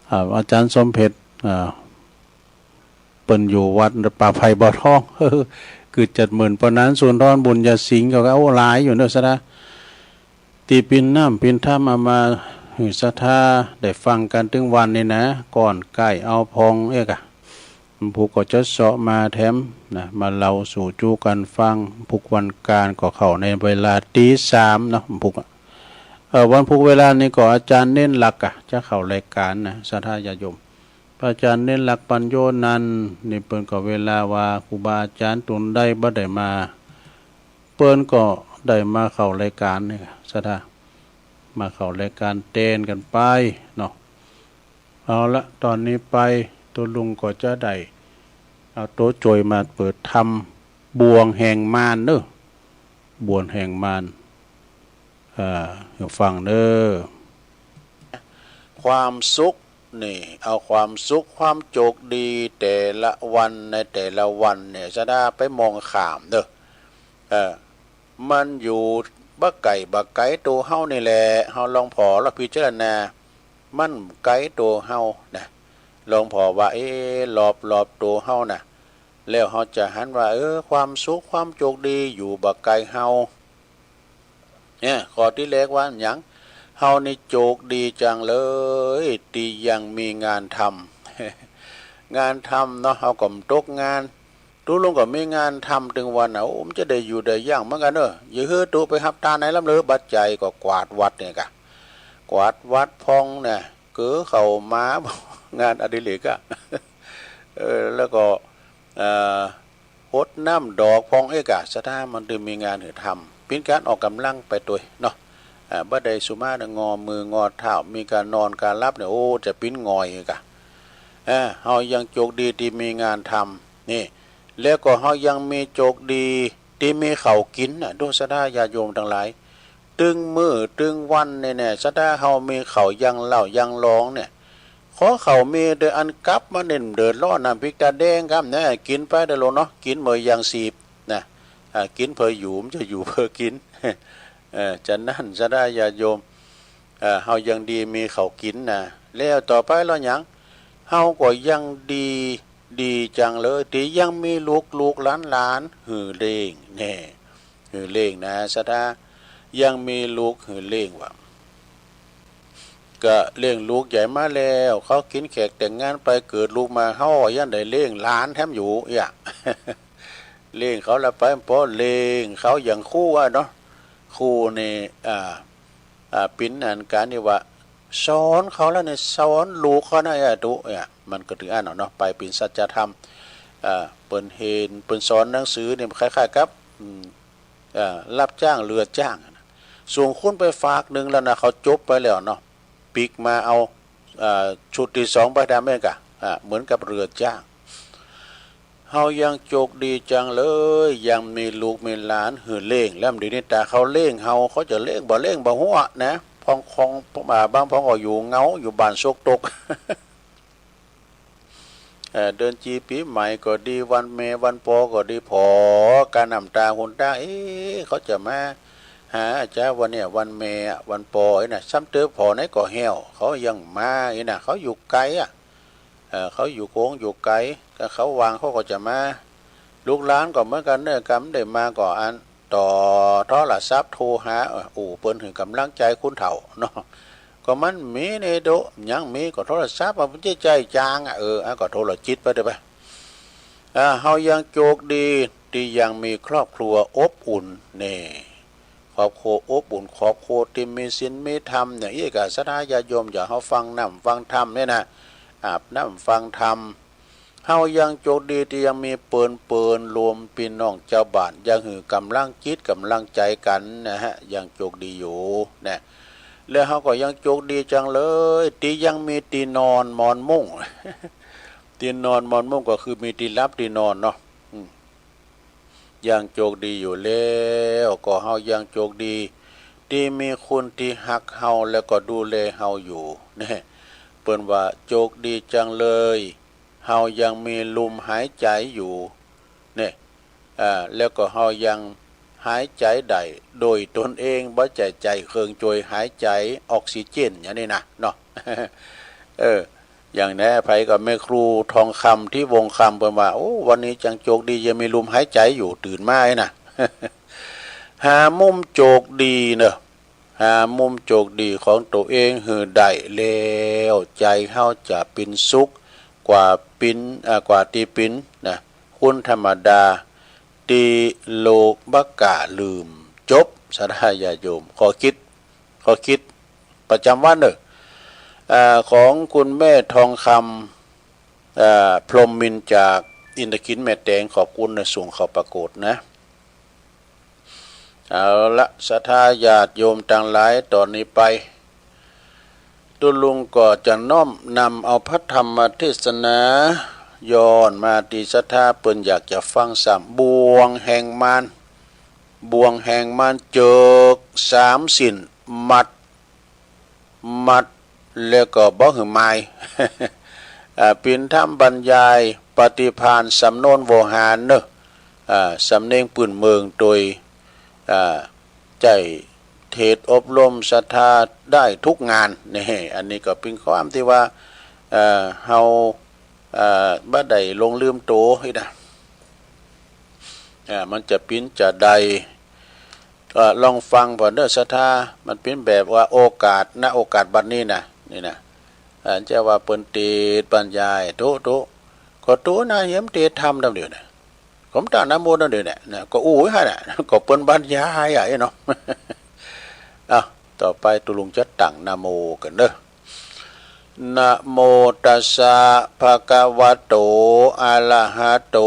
อ่า อาจ๋ารย์สมเพ็จ อ่า เปิ้นอยู่วัดป่าไผ่บ่อทอง คือจัดเหมือนปะหนานสุนทร บุญญาสิงห์ เขาก็ โอ้ หลายอยู่เนอะ ศรัทธา ตี้ปิ้นน้ำปิ้นธรรมเอามาหื้อศรัทธาได้ฟังกั๋นตึงวันนี้นะ ก่อนใก้เอาพองเอ๊กอะ พุกก็จะเซาะมาแถมนะ มาเล่าสู่จู้กั๋นฟัง พุกวันก๋านก็เข้าในเวลาตีสามเนาะ พุกอะ เอ่อ วันพุกเวลานี้ก็อาจ๋ารย์เน้นหลักอะ จะเข้ารายก๋านนะ ศรัทธาญาติโยม พระอาจ๋ารย์เน้นหลักปัญโญนันท์นี่ เปิ้นก็เวลาว่าครูบาอาจ๋ารย์ตนใดบ่ได้มา เปิ้นก็ได้มาเข้ารายก๋านนี่ ศรัทธา มาเข้ารายก๋านแตนกั๋นไปเนาะ เอาละ ตอนนี้ไป ตุ๊ลุงก็จะได้เอาตั๋วจ่วยมาเปิดธรรม บ่วงแห่งมารเนอะ บ่วงแห่งมาร อ่า ฟังเนอะ ความสุขนี่ เอาความสุขความโจคดีแต่ละวันในแต่ละวันเนี่ย ศรัทธาไปมองข้ามเนอะ เออ มันอยู่บ่ไก๋บ่ไก๋ตั๋วเฮานี่แหละ เฮาลองผ่อแล้วพิจารณา มันไก๋ตั๋วเฮานะ ลองผ่อว่า เอ๊ะ รอบๆ ตั๋วเฮานะ แล้วเฮาจะหันว่า เออ ความสุขความโจคดีอยู่บ่ไก๋เฮา เนี่ย ข้อตี้แรกว่าหยัง เฮานี่โจคดีจังเลย ตี้ยังมีงานทำ งานทำเนาะ เฮาก็บ่ตกงาน ตุ๊ลุงก็มีงานทำตึงวันน่ะ โอ้ มันจะได้อยู่ได้ยั่งเหมือนกั๋นเนอะ อย่าหื้อตุ๊ไปฮับตานไหนล้ำเลย บัดใจ๋ก็กวาดวัดเนี่ยกะ กวาดวัดพ่องเนี่ย เก๋อเข้ามา งานอดิเรกอะ เออ แล้วก็ เอ่อ หดน้ำดอกพ่องเอ๊กอะ ศรัทธา มันได้มีงานหื้อทำ เป๋นก๋านออกก๋ำลังไปตวยเนาะ อ่า บ่ได้สุมาเนี่ยงอมืองอเท้า มีการนอนการหลับเนี่ย โอ้ จะปิ้นงอยกะ อ่า เฮายังโจกดีตี้มีงานทำ นี่ แล้วก็เฮายังมีโจกดีตี้มีข้าวกินน่ะ ดูศรัทธาญาติโยมตังหลาย ตึงมื้อตึงวันเนี่ย เนี่ย ศรัทธาเฮามีข้าวยังเหล้ายังหลองเนี่ย ขอข้าวมีแต่อันกับมาเน้นเดือดร้อนน้ำพริกตาแดงครับนะ กินไปเด้อโลกเนาะ กินเมื่ออย่างสีบนะ อ่า กินเพื่ออยู่ มันจะอยู่เพื่อกิน เออ ฉะนั้นศรัทธาญาติโยม เอ่อ เฮายังดีมีข้าวกินนะ แล้วต่อไปแล้วหยัง เฮาก็ยังดี ดีจังเลย ตี้ยังมีลูกลูกหลานหลานหื้อเลี้ยงแน่ หื้อเลี้ยงนะศรัทธา ยังมีลูกหื้อเลี้ยงว่า ก็เลี้ยงลูกใหญ่มาแล้ว เขากินแขกแต่งงานไปเกิดลูกมา เฮาก็ยังได้เลี้ยงหลานแถมอยู่ เอี้ย เลี้ยงเขาละไป เพราะเลี้ยงเขาอย่างครูอะเนาะ ครูนี่ อ่า อ่า ปิ้นอันการที่ว่า สอนเขาแล้วเนี่ย สอนลูกเขานะ เอ้ย ตุ๊ เนี่ย มันก็ถึงอันเนาะ ไปปิ้นสัจธรรม อ่า เปิ้นเห็น เปิ้นสอนหนังสือเนี่ย คล้ายๆ กับ อืม อ่า รับจ้าง เรือจ้างอะนะ ส่งคนไปฝากหนึ่งแล้วนะ เขาจบไปแล้วเนาะ ปิ๊กมาเอา อ่า ชุดที่สองไปทำเองกะ อ่า เหมือนกับเรือจ้าง เฮายังโจกดีจังเลย ยังมีลูกมีหลานหื้อเลี้ยง แล้วเดี๋ยวนี้ตาเขาเลี้ยงเฮา เขาจะเลี้ยงบ่เลี้ยงบ่ฮู้อะนะ พองคอง อ่า บางพองก็อยู่เหงา อยู่บ้านซกตก เอ่อ เดือนจีปีใหม่ก็ดี วันแม่วันปอก็ดี ผอก้าน้ำตาหนตา เอ๊ะ เขาจะมาหาอาจารย์วันเนี่ย วันแม่อะ วันปอไอ้น่ะ ซ้ำเติบผอไหนก็แห้ว เขายังมาไอ้น่ะ เขาอยู่ไกลอะ เอ่อ เขาอยู่โค้งอยู่ไกล ก็เขาว่างเขาก็จะมา ลูกหลานก็เหมือนกันเนอะ กำได้มาก็อัน ต่อโทรศัพท์โทรหา เอ่อ อู้เปิ้นหื้อกำลังใจคนเฒ่าเนาะ ก็มันมีในโดะ ยังมีก็โทรศัพท์อะ มันจะใจจางอะ เออ อ่ะ ก็โทรจิตไปเด้อไป อ่า เฮายังโจกดีตี้ยังมีครอบครัวอบอุ่นแน่ ครอบครัวอบอุ่น ครอบครัวตี้มีศีลมีธรรมเนี่ย เอี้ย ก็ศรัทธาญาติโยมอยากเฮาฟังน้ำฟังธรรมเนี่ยนะ อาบน้ำฟังธรรม เฮายังโจกดีตี้ยังมีเปิ้นเปิ้นรวมปี้น้องเจ้าบ้าน ยังหื้อกำลังจิตกำลังใจกันนะฮะ ยังโจกดีอยู่นะ แล้วเฮาก็ยังโจกดีจังเลย ตี้ยังมีตี้นอนหมอนมุ้ง ตี้นอนหมอนมุ้งก็คือมีตี้หลับตี้นอนเนาะ อืม ยังโจกดีอยู่แล้ว ก็เฮายังโจกดี ตี้มีคนตี้ฮักเฮาแล้วก็ดูแลเฮาอยู่ เนี่ย เปิ้นว่าโจกดีจังเลย เฮายังมีลมหายใจอยู่ เนี่ย อ่า แล้วก็เฮายังหายใจได้โดยตนเอง บ่ใจ้ใจ้เครื่องช่วยหายใจ ออกซิเจน อย่างนี้นะ เนาะ เออ อย่างแน่ไผก็แม่ครูทองคำ ที่วงคำ เปิ้นว่า โอ้ วันนี้จังโจกดี ยังมีลมหายใจอยู่ ตื่นมาไอ้น่ะ หามุมโจกดีเนอะ หามุมโจกดีของตัวเองหื้อได้แล้ว ใจเฮาจะเป็นสุขกว่าปิ้น อ่า กว่าตี้ปิ้นนะ คนธรรมดาตี้โลกบ่กล้าลืม จบ ศรัทธาญาติโยม ข้อคิด ข้อคิดประจำวันเนอะ อ่า ของคุณแม่ทองคำ อ่า พรหมมินทร์จากอินทขิลแม่แตง ขอบคุณนะ ส่งเข้าประกวดนะ เอาละ ศรัทธาญาติโยมตังหลาย ตอนนี้ไป ตุ๊ลุงก็จะน้อมนำเอาพระธรรมเทศนา ย้อนมาตี้ศรัทธาเปิ้นอยากจะฟังซ้ำ บ่วงแห่งมาร บ่วงแห่งมารเจิกสามสิ้น มัด มัด แล้วก็บ่หื้อมาย อ่า ปิ้นธรรมบรรยายปฏิภาณสำนวนโวหารเนอะ อ่า สำเนียงปื้นเมืองโดย อ่า ใจ้เทศน์อบรมศรัทธาได้ทุกงาน นี่ อันนี้ก็เป็นความที่ว่า เอ่อ เฮา เอ่อ บ่ได้หลงลืมโตนี่นะ อ่า มันจะปิ้นจะได้ เอ่อ ลองฟังผ่อนเด้อศรัทธา มันปิ้นแบบว่าโอกาส ณ โอกาสบัดนี้นะ นี่นะ อ่า จะว่าเปิ้นเตสน์บรรยาย โตะ โตะ ก็โตะนะ เหียมเตสน์ธรรมดำเดียวนะ ผมตั้งนะโมนั่นเดียวเนี่ย นะ ก็อู้หั่นน่ะ ก็เปิ้นบรรยายอ่ะ เนาะ อ่ะ ต่อไปตุ๊ลุงจะตั้งนะโมกันเด้อ นะโมตัสสะ ภะคะวะโต อะระหะโต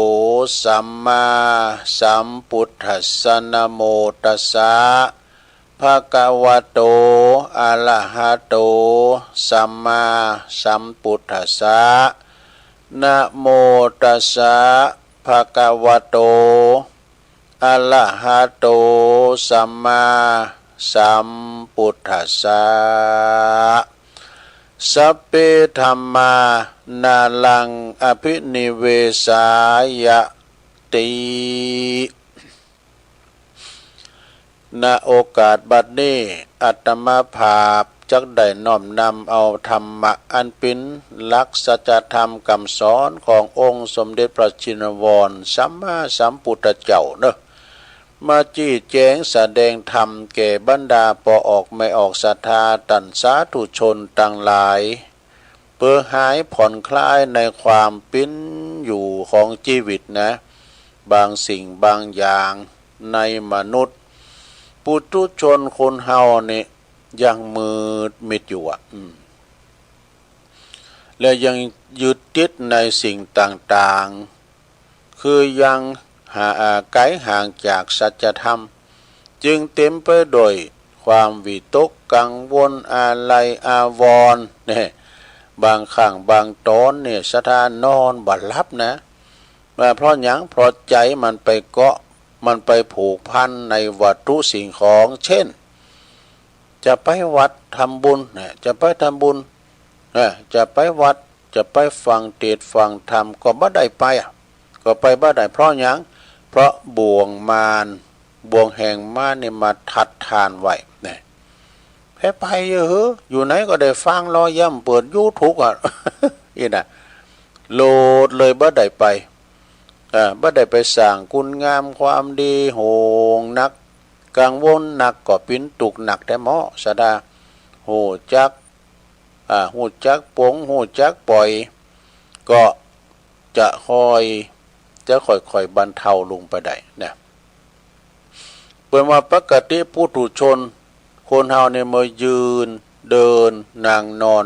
สัมมาสัมพุทธัสสะ นะโมตัสสะ ภะคะวะโต อะระหะโต สัมมาสัมพุทธัสสะ นะโมตัสสะ ภะคะวะโต อะระหะโต สัมมาสัมพุทธัสสะ สัพเพธัมมา นาลัง อภินิเวสายะติ ณ โอกาสบัดนี้ อาตมาภาพจักได้น้อมนำเอาธรรมะอันเป็นหลักสัจธรรมคำสอนขององค์สมเด็จพระชินวรสัมมาสัมพุทธเจ้าเนอะ มาจี้แจงแสดงธรรมแก่บรรดาป้อออกแม่ออกศรัทธาต้านสาธุชนตังหลาย เปื้อหายผ่อนคลายในความปิ้นอยู่ของชีวิตนะ บางสิ่งบางอย่างในมนุษย์ ปุถุชนคนเฮานี่ยังมืดมิดอยู่อ่ะ อืม และยังยึดติดในสิ่งต่างๆ คือยังหา อ่า ไกลห่างจากสัจธรรม จึงเต็มไปด้วยความวิตกกังวลอาลัยอาวรณ์ เนี่ย บางครั้งบางตอนเนี่ย ศรัทธานอนบ่หลับนะ ว่าเพราะหยัง เพราะใจมันไปเกาะ มันไปผูกพันในวัตถุสิ่งของ เช่น จะไปวัดทำบุญนะ จะไปทำบุญนะ จะไปวัด จะไปฟังเทศน์ฟังธรรม ก็บ่ได้ไปอ่ะ ก็ไปบ่ได้ เพราะหยัง เพราะบ่วงมาร บ่วงแห่งมารนี่มาทัดทานไว้นะ แพ้ไปเยอะเหอะ อยู่ไหนก็ได้ฟังรอยย่ำเปิดยูทูบอ่ะ อีน่ะ โหลดเลยบ่ได้ไป อ่า บ่ได้ไปสร้างคุณงามความดี ห่วงนัก กังวลนักก็ปิ้นทุกข์นักแท้หมอ ศรัทธา ฮู้จัก อ่า ฮู้จักปลง ฮู้จักปล่อย ก็จะค่อย จะค่อยๆ บรรเทาลงไปได้นะ เปิ้นว่าปกติปุถุชน คนเฮาเนี่ยเมื่อยืน เดิน นั่ง นอน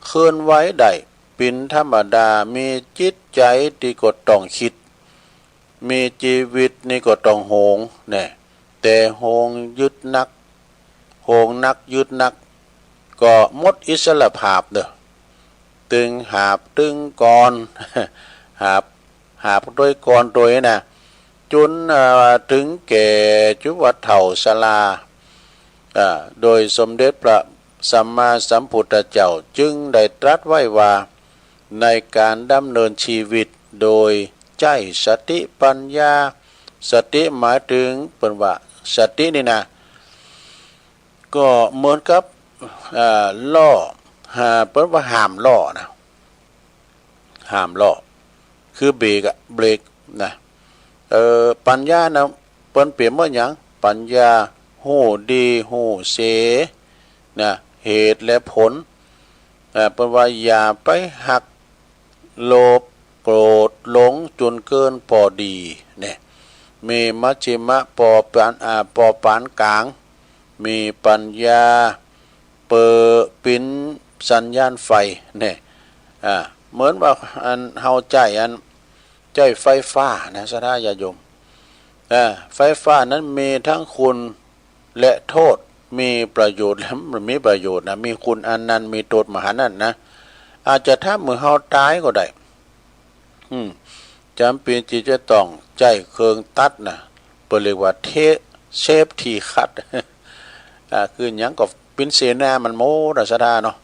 เคลื่อนไหวได้ เป็นธรรมดา มีจิตใจที่ก็ต้องคิด มีชีวิตนี่ก็ต้องห่วงแน่ แต่ห่วงยึดนัก ห่วงนักยึดนัก ก็หมดอิสรภาพเด้อ ตึงหาบตึงกอน หาบ หาบโตยกอนโตยนะ จน เอ่อ ถึงแก่จุว่าเฒ่าชรา อ่า โดยสมเด็จพระสัมมาสัมพุทธเจ้าจึงได้ตรัสไว้ว่า ในการดำเนินชีวิตโดยใช้สติปัญญา สติหมายถึงเปิ้นว่าสตินี่นะ ก็เหมือนกับ อ่า ล้อ อ่า เปิ้นว่าห้ามล้อนะ ห้ามล้อ คือเบรกอะ เบรกนะ เอ่อ ปัญญานะ เปิ้นเปรียบเหมือนหยัง ปัญญาฮู้ดีฮู้เสียนะ เหตุและผล เอ่อ เปิ้นว่าอย่าไปฮัก โลภ โกรธ หลงจนเกินพอดีเนี่ย มีมัชฌิมะปอปาน อ่า ปอปานกลาง มีปัญญา เปิดปิ้นสัญญาณไฟเนี่ย อ่า เหมือนว่าอันเฮาใช้อัน ใช้ไฟฟ้านะ ศรัทธาญาติโยม อ่า ไฟฟ้านั้นมีทั้งคุณและโทษ มีประโยชน์และบ่มีประโยชน์นะ มีคุณอันนั้น มีโทษมหันต์นั้นนะ อาจจะทำให้เฮาตายก็ได้ อืม จำเป็นที่จะต้องใช้เครื่องตัดนะ เปิ้นเรียกว่าเท- เซฟตี้คัต อ่า คือหยังก็ปิ้นเสนามันหมดนะ ศรัทธาเนาะ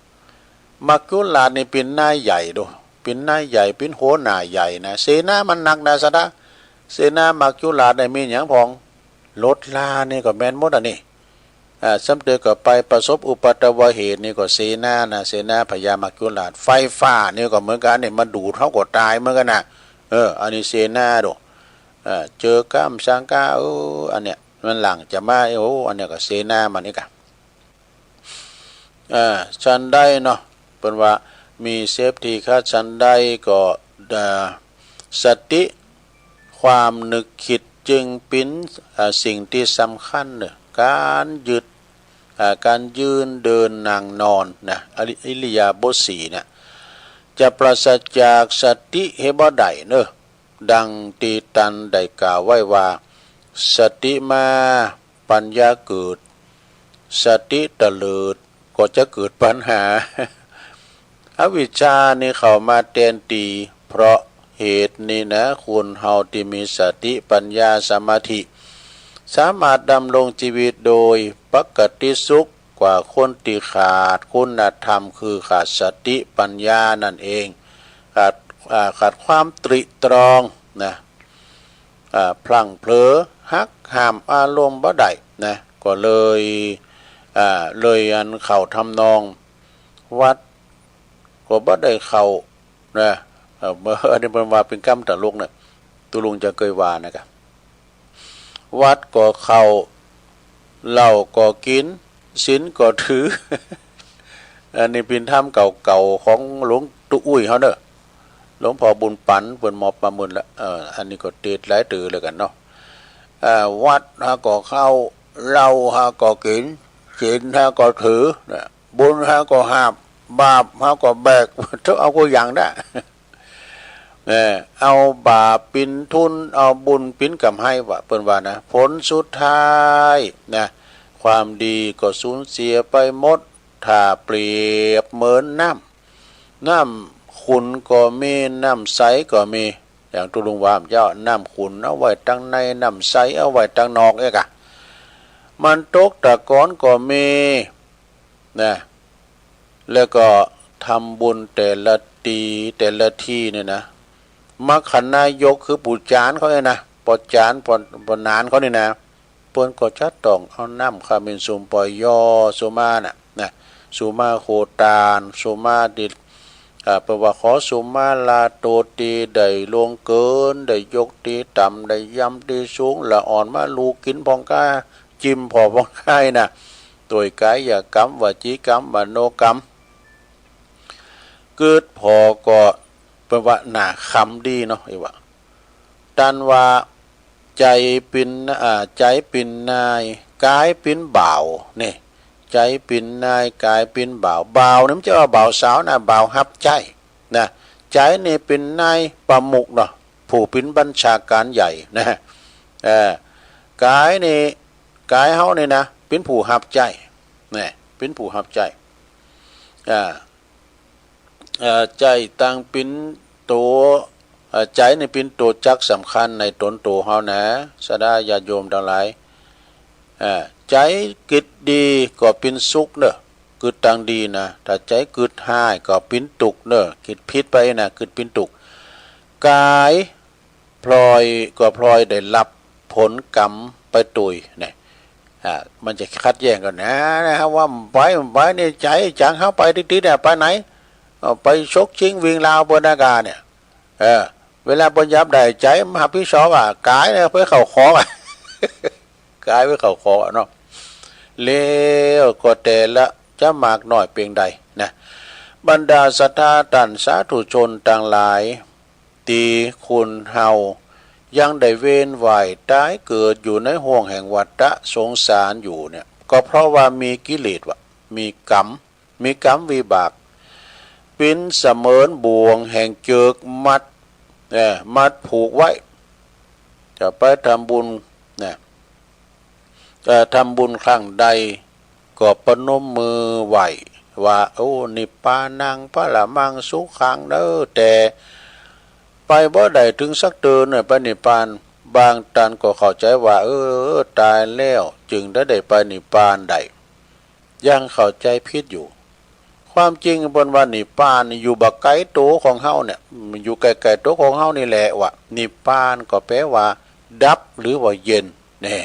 มัจจุราชนี่ปิ้นนายใหญ่โด ปิ้นนายใหญ่ ปิ้นหัวหน้าใหญ่นะ เสนามันหนักนะ ศรัทธา เสนามัจจุราชนี่มีหยังพ่อง รถรานี่ก็แม่นหมดอันนี้ อ่า ซ้ำเติมก็ไปประสบอุบัติเหตุนี่ก็เสนานะ เสนาพญามัจจุราช ไฟฟ้านี่ก็เหมือนกันนี่ มันดูดเฮาก็ตายเหมือนกันนะ เออ อันนี้เสนาโด เออ เจอก้ามสังกา เออ อันเนี้ย มันหลั่งจะมา โอ้ อันเนี้ยก็เสนามันนี่กะ อ่า ฉันใดเนาะ เปิ้นว่ามีเซฟตี้คัต ฉันใดก็ อ่า สติ ความนึกคิดจึงปิ้น อ่า สิ่งที่สำคัญเนอะ การยึด อ่า การยืน เดิน นั่ง นอนนะ อิริ- อิริยาบถสี่เนี่ย จะปราศจากสติเฮาบ่ได้เนอะ ดังที่ตันได้กล่าวไว้ว่า สติมา ปัญญาเกิด สติเตลิด ก็จะเกิดปัญหา อวิชชานี่เข้ามาแทนตี้ เพราะเหตุนี้นะ คนเฮาที่มีสติปัญญาสมาธิ สามารถดำรงชีวิตโดยปกติสุขกว่าคนที่ขาดคุณธรรม คือขาดสติปัญญานั่นเอง ขาด อ่า ขาดความตริตรองนะ อ่า พลั้งเผลอ หักห้ามอารมณ์บ่ได้นะ ก็เลย อ่า เลยอันเข้าทำนอง วัดก็บ่ได้เข้านะ เอ่อ อันนี้เปิ้นว่าเป็นกำตลกนะ ตุ๊ลุงจะเกยว่านะกะ วัดก็เข้า เหล้าก็กิน ศีลก็ถือ อันนี้เป็นธรรมเก่าๆ ของหลวงตุ๊อุ้ยเฮาเนอะ หลวงพ่อบุญปันเปิ้นมอบมาหมื่นละ เอ่อ อันนี้ก็เตศหลายเตื้อแล้วกั๋นเนาะ เอ่อ วัดหาก็เข้า เหล้าหาก็กิน ศีลหาก็ถือนะ บุญหาก็หาบ บาปหาก็แบก เจ้าเอากู้อย่างนะ เออ เอาบาปเป๋นทุน เอาบุญเป๋นกำไรว่า เปิ้นว่านะ ผลสุดท้ายนะ ความดีก็สูญเสียไปหมด ถ้าเปรียบเหมือนน้ำ น้ำขุ่นก็มี น้ำใสก็มี อย่างตุ๊ลุงว่าเมื่อกี้ น้ำขุ่นเอาไว้ตังใน น้ำใสเอาไว้ตังนอกเอ๊ะกะ มันตกตะกอนก็มี นะ แล้วก็ทำบุญแต่ละตี้แต่ละที่เนี่ยนะ มัคคณายกคือปู่จานเขาเนี่ยนะ ป้อจาน ป้อ ป้อหนานเขาเนี่ยนะ เปิ้นก็จะต้องเอาน้ำขมิ้นส้มปล่อยย่อสุมาน่ะ นะ สุมาโคตาน สุมาตี้ อ่า เปิ้นว่าขอสุมาลาโตตี้ได้ล่วงเกิน ได้ยกตี้ต่ำ ได้ย่ำตี้สูง ละอ่อนมาลูกกิ๋นพ่องกา จิ้มผ่อพ่องกายน่ะ โดยกายกรรม วจีกรรม มโนกรรม กึ๊ดผ่อก็เปิ้นว่าหน้าคำดีเนาะ เอ้ยว่า ตันว่าใจ๋เป๋น อ่า ใจ๋เป๋นนาย กายเป๋นบ่าว นี่ ใจ๋เป๋นนาย กายเป๋นบ่าว บ่าวนี่มันจะว่าบ่าวสาวนะ บ่าวฮับใจ๊นะ ใจ๋นี่เป๋นนายประมุขเนาะ ผู้เป๋นบัญชาการใหญ่นะ เออ กายนี่ กายเฮานี่นะ เป๋นผู้ฮับใจ๊ นะ เป๋นผู้ฮับใจ๊ อ่า เอ่อ ใจ๋ตังเป๋นตั๋ว เอ่อ ใจ๋นี่เป๋นตั๋วจักสำคัญในต๋นตั๋วเฮานะ ศรัทธาญาติโยมตังหลาย เอ่อ ใจ๋กึ๊ดดีก็เป๋นสุขเนอะ กึ๊ดตังดีนะ ถ้าใจ๋กึ๊ดฮ้ายก็เป๋นตุ๊กข์เนอะ กึ๊ดผิดไปนะ กึ๊ดเป๋นตุ๊กข์ กาย พลอยก็พลอยได้รับผลกรรมไปตวยเนี่ย อ่า มันจะขัดแย้งกั๋นนะ นะฮะ ว่าไป ไปนี่ใจ๋จังเฮาไปติดๆ เนี่ย ไปไหน เอาไปชกชิงวิ่งราวเปิ้นนะกาเนี่ย เออ เวลาเปิ้นอยากได้ใจ๋มาฮับผิดชอบอ่ะ กายเนี่ยไปเข้าขออ่ะ กายไปเข้าขอเนาะ แล้วก็แต่ละจะมากน้อยเปียงใดนะ บรรดาศรัทธาต้านสาธุชนตังหลาย ตี้คนเฮายังได้เวียนว่ายต๋ายเกิดอยู่ในห้วงแห่งวัฏฏะสงสารอยู่เนี่ย ก็เพราะว่ามีกิเลสว่ะ มีกรรม มีกรรมวิบาก เป๋นเสมือนบ่วงแห่งเจือกมัด เอ่อ มัดผูกไว้ จะไปทำบุญนะ เอ่อ ทำบุญครั้งใดก็ประนมมือไหว้ว่า โอ้ นิพพานัง ปรมัง สุขัง เด้อ แต่ไปบ่ได้เถิงสักเตื้อเน่อ ไปนิพพาน บางต้านก็เข้าใจ๋ว่า เออ ต๋ายแล้วจึงได้ ได้ไปนิพพานได้ ยังเข้าใจ๋ผิดอยู่ ความจริงเปิ้นว่านิพพานนี่อยู่บ่ไก๋ตั๋วของเฮาเนี่ย มันอยู่ใก้ๆ ตั๋วของเฮานี่แหละว่ะ นิพพานก็แปลว่า ดับหรือว่าเย็น แน่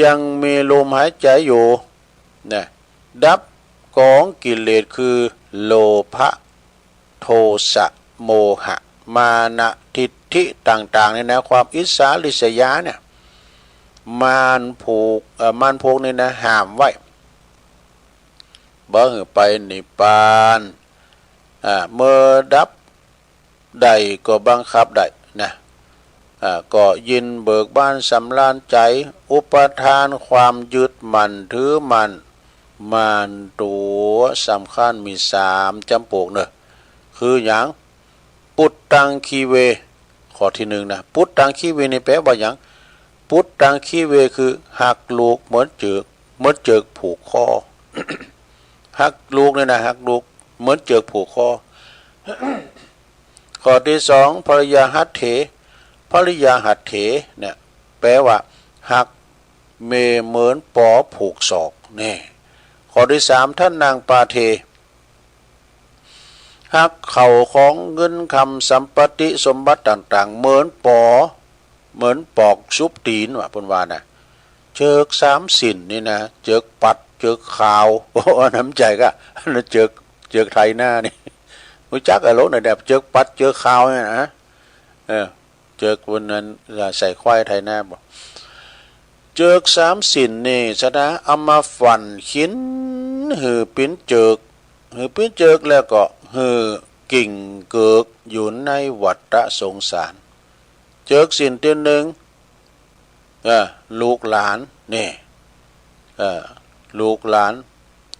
ยังมีลมหายใจ๋อยู่ นะ ดับกองกิเลสคือโลภะ โทสะ โมหะ มานะ ทิฏฐิต่างๆ นี่นะ ความอิจฉาริษยาเนี่ย มารผูก เอ่อ มารพวกนี้นะ ห้ามไว้ บ่หื้อไปนิพพาน อ่า เมื่อดับได้ก็บังคับได้นะ อ่า ก็ยินเบิกบานสำราญใจ๋ อุปาทานความยึดมั่นถือมั่น มารตั๋วสำคัญมีสามจ๋ำปกเน่อ คือหยัง ปุตตัง คีเว ข้อตี้หนึ่งนะ ปุตตัง คีเว นี่แปลว่าหยัง ปุตตัง คีเว คือฮักลูกเหมือนเจือก เหมือนเจิกผูกคอ หักลูกนี่นะ หักลูก เหมือนเจิกผูกคอ ข้อที่สอง ภริยาหัตเถ ภริยาหัตเถเนี่ย แปลว่า หักเมเหมือนปอผูกศอก นี่ ข้อที่สาม ทนังปาเท หักเข้าของเงินคำสัมปติสมบัติต่างๆ เหมือนปอ เหมือนปอกซุบตี๋นว่า เปิ้นว่านะ เจิกสามสินนี่นะ เจิกปัด เจิกข่าว โอ้ อันนั้นใจ๋ก็ อันนั้นเจิก เจิกไถนานี่ ฮู้จักอะโลเนี่ย เจิกปัด เจิกข่าวเนี่ยนะ เออ เจิกวันนั้น ใส่ควายไถนาบ่ เจิกสามสินนี่ สะดา เอามาฝันขิน หื้อปิ้นเจิก หื้อปิ้นเจิกแล้วก็หื้อกิ่งเกิกอยู่ในวัฏสงสาร เจิกสินตี้หนึ่ง เออ ลูกหลาน นี่ เออ ลูกหลาน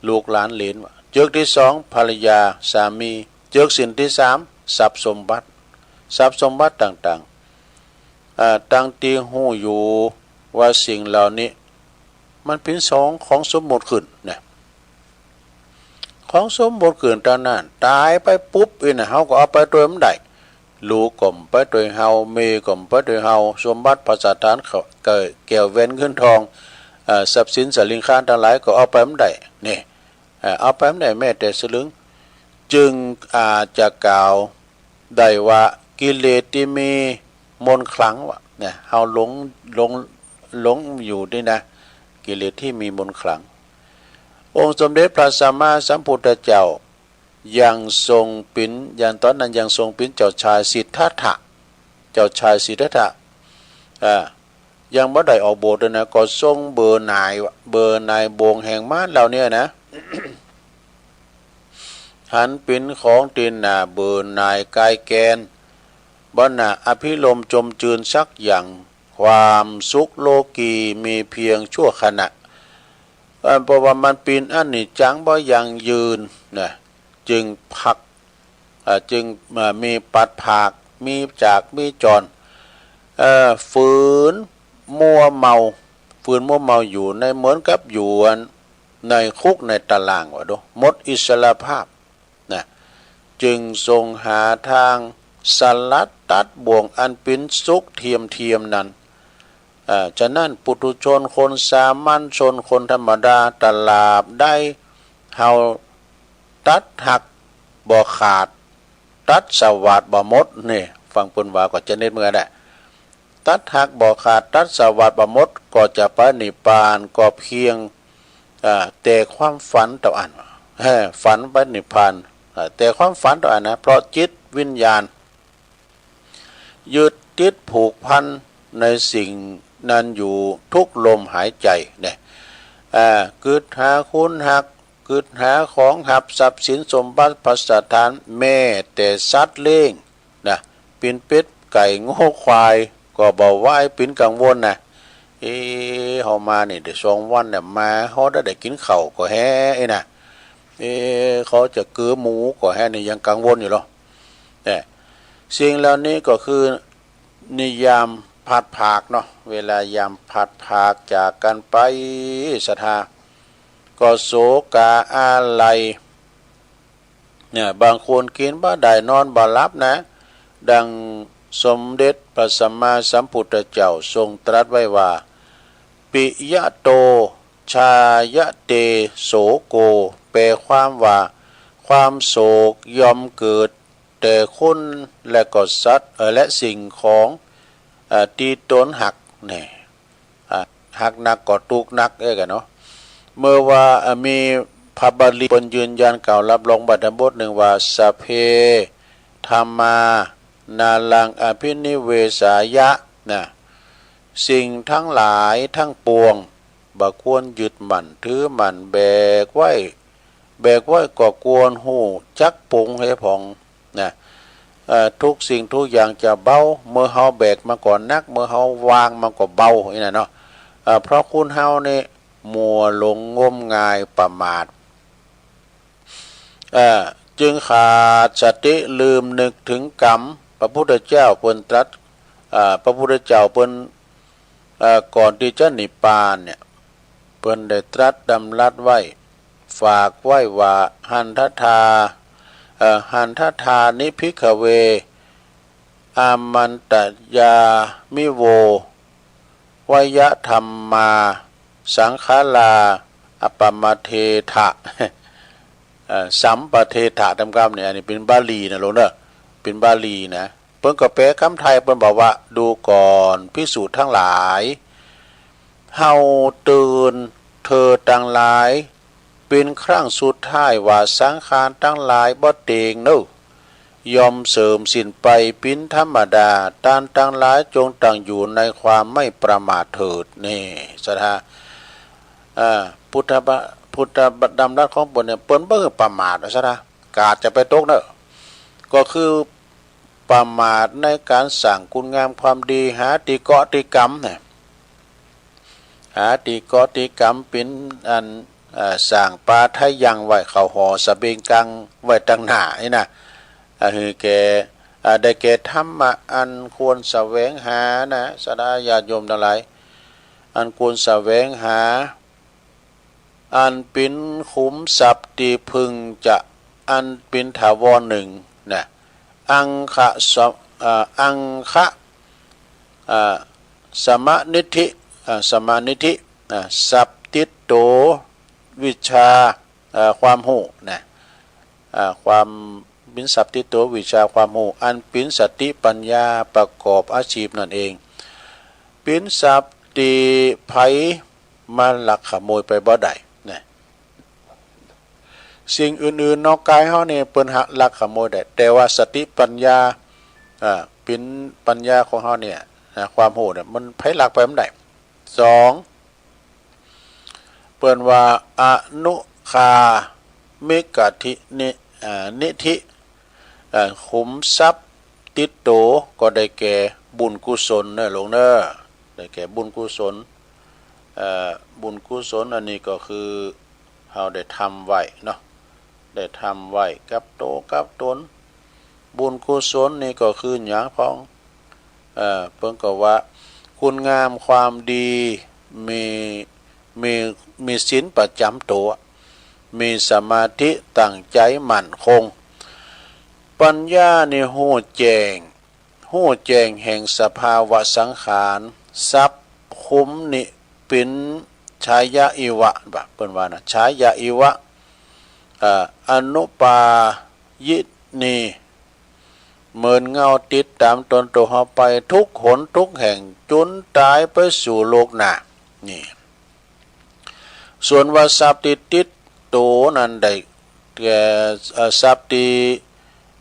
ลูกหลานเหลนว่า เจิกตี้สอง ภรรยา สามี เจิกสินตี้สาม ทรัพย์สมบัติ ทรัพย์สมบัติต่างๆ เอ่อ ตังตี้ฮู้อยู่ว่าสิ่งเหล่านี้ มันเป๋นสองของสมมุติขึ้นนะ ของสมมุติขึ้นเต้านั้น ต๋ายไปปุ๊บอี้นะ เฮาก็เอาไปโตยบ่ได้ ลูกก็บ่ไปโตยเฮา เมย์ก็บ่ไปโตยเฮา สมบัติพัสถานเขา แก้วแหวนเงินทอง เอ่อ ทรัพย์สินสาลิงคารทั้งหลายก็เอาไปบ่ได้ นี่ เอ่อ เอาไปบ่ได้แม้แต่สลึง จึงอาจจะกล่าวได้ว่ากิเลสตี้มีมนต์ขลังว่า เนี่ย เฮาหลง หลง หลงอยู่นี่นะ กิเลสตี้มีมนต์ขลัง องค์สมเด็จพระสัมมาสัมพุทธเจ้า ยังทรงเป๋น ยังต๋อนนั้นยังทรงเป๋นเจ้าชายสิทธัตถะ เจ้าชายสิทธัตถะ อ่า ยังบ่ได้ออกบวชเลยนะ ก็ทรงเบื่อหน่าย เบื่อหน่ายบ่วงแห่งมารเหล่านี้นะ หันเป๋นของตี้น่าเบื่อหน่ายคลายแคลน บ่น่าอภิรมย์จมจืนสักอย่าง ความสุขโลกีมีเพียงชั่วขณะ เอ่อ เพราะว่ามันเป๋นอนิจจังบ่ยั่งยืนนะ จึงพัก เอ่อ จึง เอ่อ มีผาดผาก มีจาก มีจร เอ่อ ฝืนมัวเมา ฝืนมัวเมาอยู่ใน เหมือนกับอยู่ในคุกในตารางว่าดู หมดอิสรภาพ นะ จึงทรงหาทางสลัดตัดบ่วงอันเป๋นสุขเทียมๆ นั้น เอ่อ ฉะนั้นปุถุชนคนสามัญชนคนธรรมดา ตราบใดเฮาตัดหักบ่ขาด ตัดสวาทบ่หมด นี่ ฟังเปิ้นว่าก็จะเน็ตเหมือนกันแหละ ตัดหักบ่ขาด ตัดสวาทบ่หมด ก็จะไปนิพพาน ก็เพียง เอ่อ แต่ความฝันเต้าอั้น เออ ฝันไปนิพพาน เอ่อ แต่ความฝันเต้าอั้นนะ เพราะจิตวิญญาณ ยึดติดผูกพันในสิ่งนั้นอยู่ทุกลมหายใจ เนี่ย เอ่อ กึ๊ดหาคุณฮัก กึ๊ดหาของฮับ ทรัพย์สินสมบัติพัสถาน แม้แต่สัตว์เลี้ยง นะ เป๋นเป็ด ไก่ งัว ควาย ก็บ่ไหวเป๋นกังวลนะ เอ๊ะ เฮามานี่ได้สองวันเนี่ย หมาเฮาได้ ได้กินข้าวก็แฮะ เอ๊ะนะ เอ๊ะ เขาจะเกือหมูก็แฮะ นี่ยังกังวลอยู่เหรอ เนี่ย สิ่งเหล่านี้ก็คือนิยามผาดผากเนาะ เวลายามผาดผากจากกันไป ศรัทธา ก็โศกาอาลัย เนี่ย บางคนกินบ่ได้นอนบ่หลับนะ ดังสมเด็จพระสัมมาสัมพุทธเจ้าทรงตรัสไว้ว่า ปิยะโต ชายะเต โสโก แปลความว่า ความโศกย่อมเกิดแต่คนและก็สัตว์ เอ่อ และสิ่งของ เอ่อ ตี้ตนฮัก เนี่ย อ่ะ ฮักนักก็ตุ๊กนัก เอ้ย กันเนาะ เมื่อว่า อ่ะ มีพระบาลีเปิ้นยืนยันกล่าวรับรองไว้ในบทหนึ่งว่า สัพเพ ธัมมา นาลัง อภินิเวสายะ นะ สิ่งทั้งหลายทั้งปวง บ่ควรยึดมั่นถือมั่น แบกไว้ แบกไว้ก็ควรฮู้จักปลงให้ผ่อง นะ เอ่อ ทุกสิ่งทุกอย่างจะเบา เมื่อเฮาแบกมันก็หนัก เมื่อเฮาวางมันก็เบา นี่นะเนาะ เอ่อ เพราะคนเฮานี่มัวหลงงมงายประมาท เอ่อ จึงขาดสติลืมนึกถึงกรรม พระพุทธเจ้าเปิ้นตรัส เอ่อ พระพุทธเจ้าเปิ้น เอ่อ ก่อนที่จะนิพพานเนี่ย เปิ้นได้ตรัสดำรัสไว้ ฝากไว้ว่า หันทธา เอ่อ หันทธานิภิกขเว อามันตยามิโว วยธรรมา สังขารา อัปปมาเทถะ เอ่อ สัมปะเทถะ ตามกำเนี่ย อันนี้เป็นบาลีนะ โลงเนอะ เป็นบาลีนะ เปิ้นก็แปลกำไทย เปิ้นบอกว่า ดูก่อน ภิกษุทั้งหลาย เฮาเตือนเธอตังหลาย เป็นครั้งสุดท้ายว่า สังขารตังหลายบ่เต็งเนอะ ย่อมเสื่อมสิ้นไปเป็นธรรมดา ต้านตังหลายจงตั้งอยู่ในความไม่ประมาทเถิด นี่ ศรัทธา อ่า พุทธบะ พุทธดำรัสของเปิ้นเนี่ย เปิ้นบ่ประมาท ศรัทธา กาดจะไปตกเนอะ ก็คือประมาทในการสร้างคุณงามความดี หาตี้เกาะตี้กำเนี่ย หาตี้เกาะตี้กำ เป็นอัน เอ่อ สร้างปาไทยังไว้ เข้าหอสะเบงกังไว้ตังหน้านี่นะ อ่า หื้อแก่ อ่า ได้แก่ธรรมะอันควรแสวงหานะ ศรัทธาญาติโยมตังหลาย อันควรแสวงหา อันเป็นขุมทรัพย์ตี้พึงจะ อันเป็นถาวรหนึ่งนะ อังคะสะ เอ่อ อังคะ เอ่อ สมนิธิ เอ่อ สมนิธิ อ่า ทรัพย์ติดตัว วิชา เอ่อ ความฮู้นะ อ่า ความเป็นทรัพย์ติดตัว วิชาความฮู้ อันเป็นสติปัญญาประกอบอาชีพนั่นเอง เป็นทรัพย์ตี้ไผมาลักขโมยไปบ่ได้นะ สิ่งอื่นๆนอกกายเฮานี่เปิ้นหาลักขโมยได้ แต่ว่าสติปัญญา อ่า เป็นปัญญาของเฮาเนี่ยนะ ความฮู้เนี่ย มันไผลักไปบ่ได้ สอง เปิ้นว่า อนุคามิกะทินิ อ่า นิธิ อ่า ขุมทรัพย์ติดตัว ก็ได้แก่บุญกุศลเนอะ โลงเนอะ ได้แก่บุญกุศล เอ่อ บุญกุศลอันนี้ก็คือเฮาได้ทำไว้เนาะ ได้ทำไว้กับโตกับตน บุญกุศลนี่ก็คือหยังพ่อง เอ่อ เปิ้นก็ว่า คุณงามความดี มี มี มีศีลประจำตัว มีสมาธิตั้งใจมั่นคง ปัญญานี่ฮู้แจ้ง ฮู้แจ้งแห่งสภาวะสังขาร ทรัพย์ขุมนี้เป็นชายะอิวะ บ่า เปิ้นว่านะ ชายะอิวะ เอ่อ อนุปายินี เหมือนเงาติดตามตนตัวเฮาไปทุกหนทุกแห่ง จนตายไปสู่โลกหน้า นี่ ส่วนว่าทรัพย์ตี้ติดตัวนั้นได้แก่ เอ่อ ทรัพย์ตี้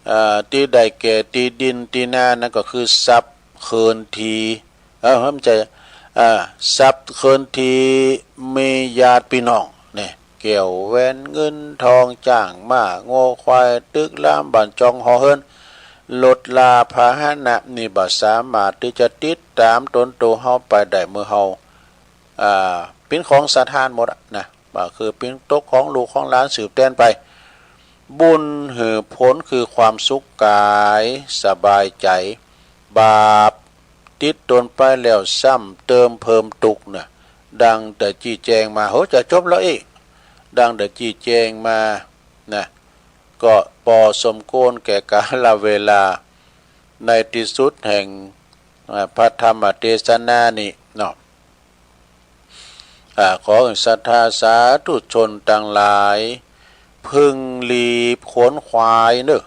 เอ่อ ตี้ได้แก่ตี้ดินตี้นา นั่นก็คือทรัพย์เคินที เออ เข้าใจ เอ่อ ทรัพย์เคินที มีญาติพี่น้องเนี่ย แก้วแหวนเงินทอง จ้างม้างัวควาย ตึกรามบ้านจองหอเฮือน รถลาพาหนะ นี่บ่สามารถตี้จะติดตามตนตัวเฮาไปได้ เมื่อเฮา อ่า เป็นของสถานหมดอะนะ ก็คือเป็นตกของลูกของหลานสืบแตนไป บุญหื้อผลคือความสุขกาย สบายใจ บาปติดตนไปแล้วซ้ำเติมเพิ่มทุกข์นะ ดังได้ชี้แจงมา โห จะจบแล้วเอ๊ะ ดังได้ชี้แจงมานะ ก็พอสมควรแก่กาลเวลา ในที่สุดแห่ง อ่า พระธรรมเทศนานี้เนาะ อ่า ขอศรัทธาสาธุชนตังหลาย พึงรีบขวนขวายเนอะ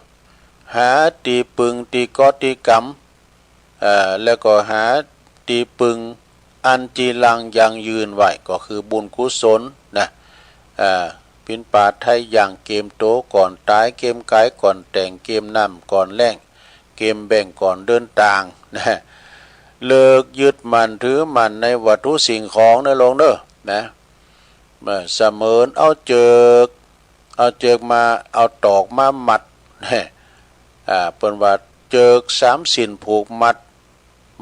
หาตี้ปึงตี้เกาะตี้กำ เอ่อ แล้วก็หาตี้ปึงอันจีรังยั่งยืนไว้ ก็คือบุญกุศลนะ เอ่อ เป็นปาไทยังเกียมโตก่อนต๋าย เกียมก๋ายก่อนแต่ง เกียมน้ำก่อนแล้ง เกียมแบ้งก่อนเดินตางนะ เลิกยึดมั่นถือมั่นในวัตถุสิ่งของเนอะโลงเนอะนะ เมื่อเสมือนเอาเจิก เอาเจิกมา เอาตอกมามัด อ่า เปิ้นว่าเจิกสามสิ้นผูกมัด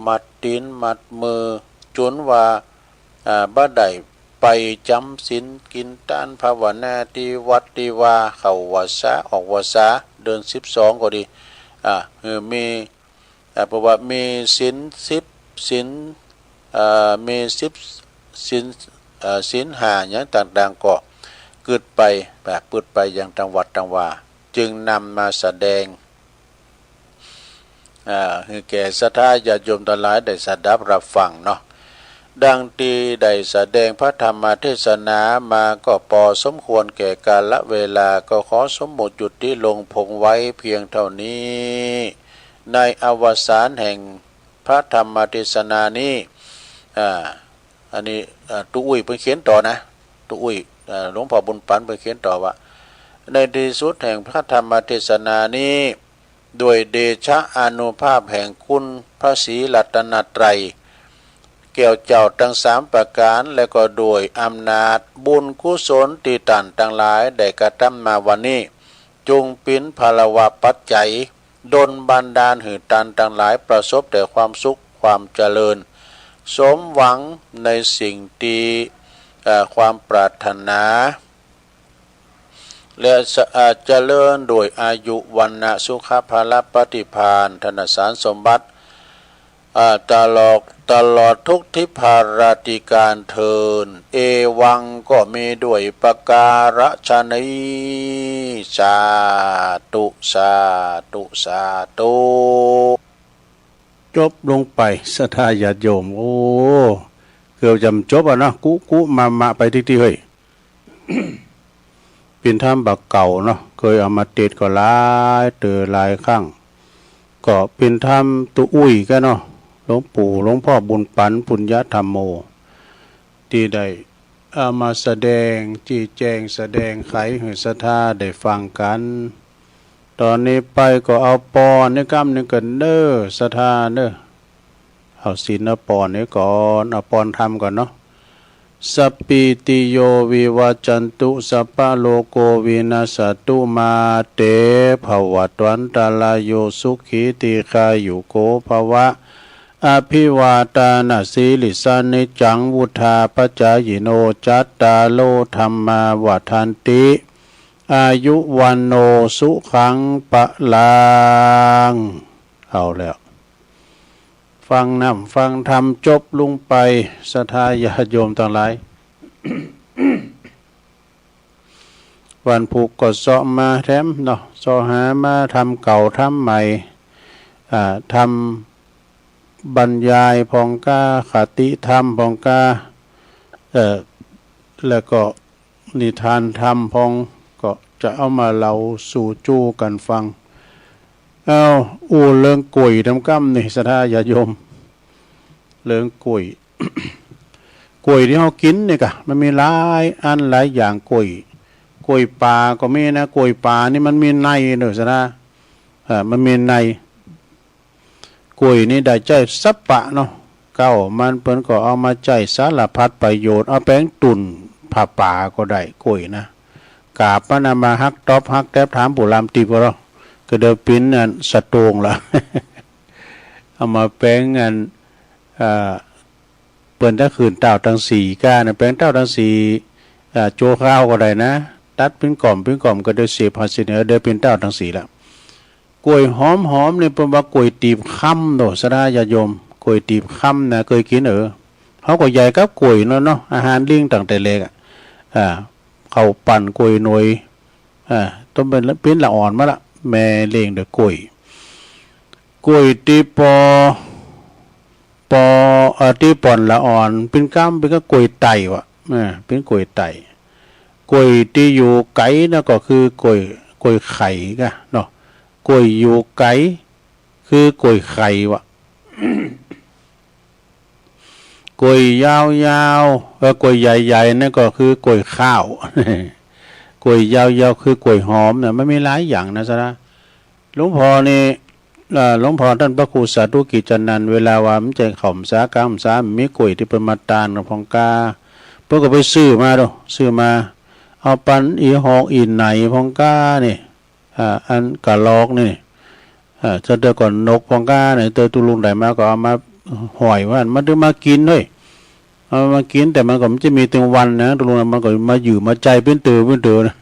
มัดตี๋นมัดมือ จ๋นว่า อ่า บ่ได้ไปจ๋ำศีลกิ๋นตานภาวนาตี้วัดตี้วา เข้าวัสสาออกวัสสา เดือนสิบสองก็ดี อ่า เออ มี อ่า เพราะว่ามีศีลสิบศีล อ่า มีสิบศีล เอ่อ ศีลห้าหยังต่างๆ ก็กึ๊ดไป แบบกึ๊ดไปยังตางวัดตางวา จึงนำมาแสดง อ่า หื้อแก่ศรัทธาญาติโยมตังหลายได้สดับรับฟังเนาะ ดังตี้ได้แสดงพระธรรมเทศนามาก็ปอสมควรแก่กาลเวลา ก็ขอสมมุติหยุดตี้ลงพงไว้เพียงเท่านี้ ในอวสานแห่งพระธรรมเทศนานี้ อ่า อันนี้ อ่า ตุ๊อุ้ยเปิ้นเขียนต่อนะ ตุ๊อุ้ย อ่า หลวงพ่อบุญปั๋นเปิ้นเขียนต่อว่า ในที่สุดแห่งพระธรรมเทศนานี้ ด้วยเดชะอานุภาพแห่งคุณพระศรีรัตนตรัย แก้วเจ้าทั้งสามประการ และก็ด้วยอำนาจบุญกุศลตี้ต้านตังหลายได้กระทำมาวันนี้ จงเป๋นพลวปัจจัย ดลบันดาลหื้อต้านตังหลายประสบแต่ความสุขความเจริญ สมหวังในสิ่งตี้ เอ่อ ความปรารถนา และสะอาดเจริญด้วยอายุ วรรณะ สุขะ พละ ปฏิภาณ ธนสารสมบัติ อ่า ตลอด ตลอดทุกทิพาราธิการเทิน เอวังก็มีด้วยประการฉะนี้ สาธุ สาธุ สาธุ จบลงไป ศรัทธาญาติโยม โอ้ เกือบจะบ่จบอะเนาะ กุกุมะมะไปติ๊กๆ เฮ้ย เป๋นธรรมบ่าเก่าเนาะ เคยเอามาเทศน์ก็หลายเตื้อหลายครั้ง ก็เป๋นธรรมตุ๊อุ้ยกั๋นเนาะ หลวงปู่หลวงพ่อบุญปั๋นปุญญธรรมโม ตี้ได้เอามาแสดง จี้แจงแสดงไขหื้อศรัทธาได้ฟังกั๋น ตอนนี้ไปก็เอาปอนในกำหนึ่งกั๋นเน้อ ศรัทธาเน้อ เอาศีลเอาปอนไว้ก่อน เอาปอนธรรมก่อนเนาะ สัพพีติโยวิวัชชันตุ สัพพะโรโควินัสสะตุ มาเตภวัตวันตะราโย สุขีทีฆายุโกภวะ อภิวาทานะสีลิสสะ นิจจังวุฑฒาปะจายิโน จัตตาโรธัมมาวัฑฒันติ อายุวัณโณสุขังพะลัง เอาแล้ว ฟังน้ำฟังธรรมจบลงไป ศรัทธาญาติโยมตังหลาย วันพุธก็เซาะมาแถมเนาะ เซาะหามาธรรมเก่าธรรมใหม่ อ่า ธรรมบรรยายพ่องกา คติธรรมพ่องกา เอ่อ แล้วก็ นิทานธรรมพ่อง ก็จะเอามาเล่าสู่จู้กั๋นฟัง เอา อู้เรื่องก๋วยตำกำนี่ ศรัทธาญาติโยม เรื่องก๋วย ก๋วยตี้เฮากิ๋นนี่กะ มันมีหลายอันหลายอย่างก๋วย ก๋วยป๋าก็มีนะ ก๋วยป๋านี่มันมีในเน้อ ศรัทธา อ่า มันมีใน ก๋วยนี่ได้ใจ๊สัปปะเนาะ เก๊ามันเปิ้นก็เอามาใจ๊สารพัดประโยชน์ เอาแป๋งตุ๋นผ้าป่าก็ได้ก๋วยนะ กาบมันเอามาหักต๊อบหักแต๊บถามผู้ลำติบก็เนาะ ก็เดินปิ้นอันสะโตงละ เอามาแป๋งอัน อ่า เปิ้นจะขึ้นเต้าตังสี่ก้านะ แป๋งเต้าตังสี่ อ่า โจ้ข้าวก็ได้นะ ตัดปิ้นก่อมปิ้นก่อมก็ได้เสพหาสินเหนือ ได้ปิ้นเต้าตังสี่ละ ก๋วยหอมๆ นี่เปิ้นว่าก๋วยตีบคำโด ศรัทธาญาติโยม ก๋วยตีบคำนะ เคยกิ๋นเออ เฮาก็ใหญ่กับก๋วยเนาะเนาะ อาหารลิงตั้งแต่เล็กอะ อ่า ข้าวปั่นก๋วยหน่วย อ่า ต้องเป็น เป็นละอ่อนมาละ แม่เลี้ยงด้วยก๋วย ก๋วยตี้ปอ ปอ เอ่อ ตี้ป่อนละอ่อน ปิ้นกำปิ้นก็ก๋วยไต่วะ อ่า ปิ้นก๋วยไต่ ก๋วยตี้อยู่ไก๋นะก็คือก๋วย ก๋วยไข่กะเนาะ ก๋วยอยู่ไก๋ คือก๋วยไข่วะ ก๋วยยาวๆ เออ ก๋วยใหญ่ๆ นั่นก็คือก๋วยข้าว ก๋วยยาวๆ คือก๋วยหอมนะ มันมีหลายอย่างนะ ศรัทธา หลวงพ่อนี่ เอ่อ หลวงพ่อต้านพระครูสาธุกิจจานันท์ เวลาว่ามันจะเข้าพรรษากลางพรรษา มีก๋วยตี้เปิ้นมาตานพ่องกา เปิ้นก็ไปซื้อมาโด ซื้อมา เอาปันอีหอกอีไหนพ่องกานี่ อ่า อันกะลอกนี่ อ่า เจ้าเดียวก่อนนกพ่องกานี่ เตอตุลุงได้มาก็เอามาห้อยไว้ มันถึงมากิ๋นเฮ้ย เอามากิ๋น แต่มันก็บ่ใจ้มีตึงวันนะ ตุลุงนะ มันก็มาหยื่อมาใจ้ปิ้นเต๋อปิ้นเต๋อนะ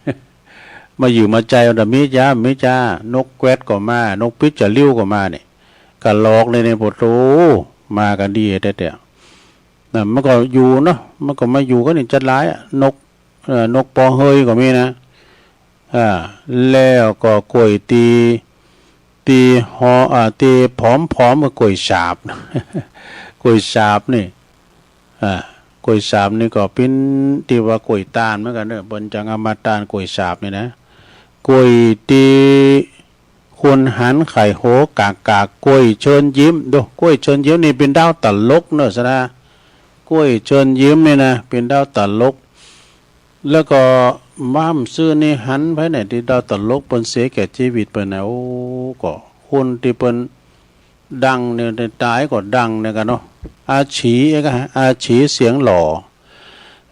มาหยื่อมาใจ้ แต่มีจ้า มีจ้า นกแกวดก็มา นกปิ๊ดจะลิ้วก็มานี่ กะลอกนี่นี่ โอ้โธ่ มากั๋นดีแต๊ๆ นะ มันก็อยู่เนาะ มันก็มาอยู่กันนี่จัดหลายอะ นก เอ่อ นกปอเฮยก็มีนะ อ่า แล้วก็กล้วยตี ตีหอ อ่า ตีผอมๆ ก็กล้วยสาบ กล้วยสาบนี่ อ่า กล้วยสาบนี่ก็เป็นที่ว่ากล้วยต้านเหมือนกันเนอะ เปิ้นจังเอามาต้านกล้วยสาบนี่นะ กล้วยตี คุณหันไข่โหกากๆ กล้วยเชิญยิ้ม ดู กล้วยเชิญยิ้มนี่เป็นดาวตลกเนอะ สะดา กล้วยเชิญยิ้มนี่นะ เป็นดาวตลก แล้วก็ม้ามซื่อนี่หันไปไหนที่ดาวตลกเปิ้นเสียแก่ชีวิตไปนะ โอ้ ก็คนที่เปิ้นดังเนี่ย ตายก็ดังเนี่ยกันเนาะ อาชี เอก อาชีเสียงหล่อ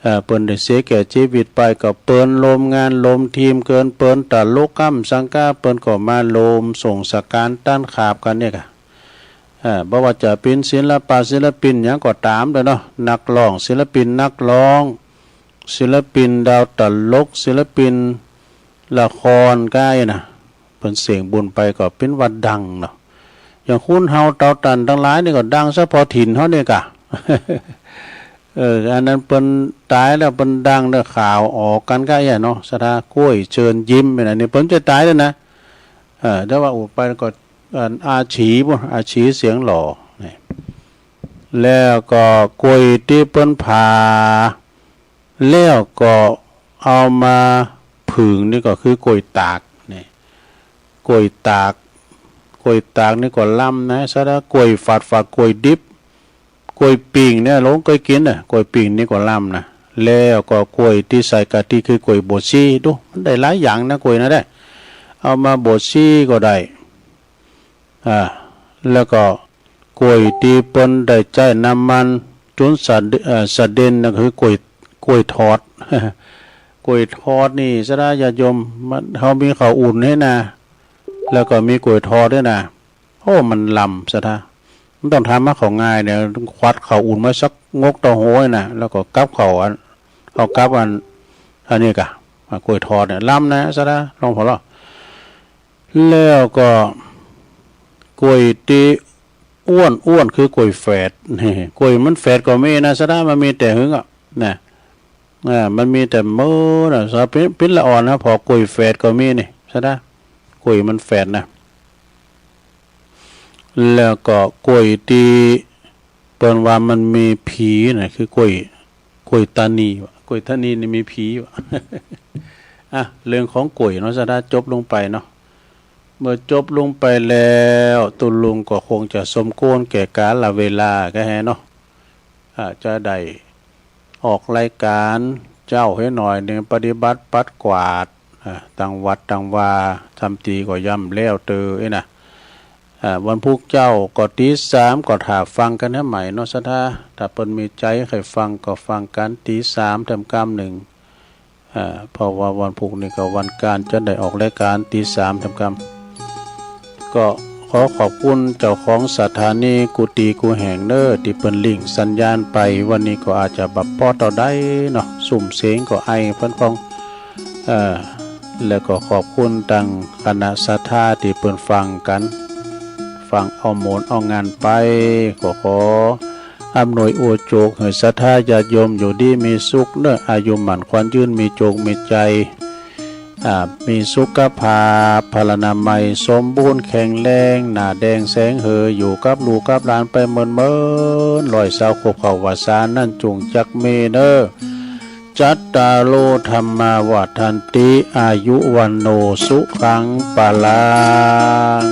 เอ่อ เปิ้นได้เสียแก่ชีวิตไป ก็เปิ้นโลมงานโลมทีมเกิน เปิ้นตลกกำสังกา เปิ้นก็มาโลมส่งสการต้านขาบกันเนี่ยกะ เอ่อ บ่ว่าจะเป็นศิลปะศิลปินหยังก็ตามเด้อเนาะ นักร้องศิลปินนักร้อง ศิลปินดาวตลก ศิลปินละครก็ไอ้นะ เปิ้นเสียงบุญไปก็เป็นว่าดังเนาะ อย่างคุณเฮาเตาตันทั้งหลายนี่ก็ดังเฉพาะถิ่นเฮานี่กะ เออ อันนั้นเปิ้นตายแล้วเปิ้นดังเด้อ ข่าวออกกันก็ไอ้เนาะ สะดากล้วยเชิญยิ้มเป็นอันนี้เปิ้นจะตายแล้วนะ เออ แต่ว่าอุดไปก็ อันอาชีพุ้น อาชีเสียงหล่อนี่ แล้วก็กล้วยที่เปิ้นผ่า แล้วก็เอามาผึ่งนี่ก็คือกล้วยตากนี่ กล้วยตาก กล้วยตากนี่ก็ล้ำนะ สะดากล้วยฝาดฝาด กล้วยดิบ กล้วยปิ้งเนี่ย หลงเคยกินน่ะ กล้วยปิ้งนี่ก็ล้ำนะ แล้วก็กล้วยที่ใส่กะทิคือกล้วยบวชชี ดู มันได้หลายอย่างนะกล้วยนะ ได้ เอามาบวชชีก็ได้ อ่า แล้วก็กล้วยที่เปิ้นได้ใช้น้ำมันจุนสะเด- เอ่อ สะเด็นนะ คือกล้วย กล้วยทอด กล้วยทอดนี่ สะดาญาติโยม มัน เฮามีข้าวอุ่นให้นะ แล้วก็มีกล้วยทอดด้วยนะ โอ้ มันล้ำ สะดา มันต้องทำให้เขาง่ายเนี่ย ควัดข้าวอุ่นมาสักงกเต้าโห้ยนะ แล้วก็กับข้าวอัน เอากับอัน อันนี้กะ อ่ะ กล้วยทอดเนี่ย ล้ำนะ สะดา ลองพอละ แล้วก็กล้วยที่อ้วนอ้วนคือกล้วยแฝด นี่ กล้วยมันแฝดก็มีนะ สะดา มันมีแต่หึงอ่ะ นะ อ่า มันมีแต่เมื่อนะ สะดา ปิ้น ปิ้นละอ่อนนะ พอกล้วยแฝดก็มีนี่ สะดา กล้วยมันแฝดนะ แล้วก็กล้วยที่เปิ้นว่ามันมีผีนะ คือกล้วย กล้วยตานีวะ กล้วยตานีนี่มีผีวะ อ่ะ เรื่องของกล้วยเนาะ สะดา จบลงไปเนาะ เมื่อจบลงไปแล้ว ตุ๊ลุงก็คงจะสมควรแก่กาลเวลาก็แฮเนาะ อ่า จะได้ออกรายการเจ้าให้หน่อยหนึ่ง ปฏิบัติปัดกวาด อ่า ตังวัดตังวา ทำตีก็ย่ำแล้วเตอไอ้นะ อ่า วันพุธเจ้าก็ตีสามก็ถ่าฟังกันให้ใหม่เนาะ สะดา ถ้าเปิ้นมีใจใครฟังก็ฟังกันตีสามแถมกำหนึ่ง อ่า เพราะว่าวันพุธนี่ก็วันการจะได้ออกรายการตีสามแถมกำ ก็ขอขอบคุณเจ้าของสถานีกู้ตี้กู้แห่งเน้อ ตี้เปิ้นลิงก์สัญญาณไป วันนี้ก็อาจจะบ่ปอเต้าใดเนาะ ซุ่มเสียงก็ไอเปิ้นพอง เอ่อ แล้วก็ขอบคุณตังคณะศรัทธาตี้เปิ้นฟังกัน ฟังเอาโมนเอางานไป ก็ขออำนวยอวยโจกหื้อศรัทธาญาติโยมอยู่ดีมีสุขเน้อ อายุหมั้นขวัญยืน มีโจกมีใจ๋ อ่า มีสุขภาพพลานามัยสมบูรณ์แข็งแรง หน้าแดงแสงเหอ อยู่กับลูกกับหลานไปเมินๆ ร้อยซาวขวบเข้าวาสา นั้นจุ่งจักมีเน้อ จัตตาโร ธัมมา วัฑฒันติ อายุ วัณโณ สุขัง พลัง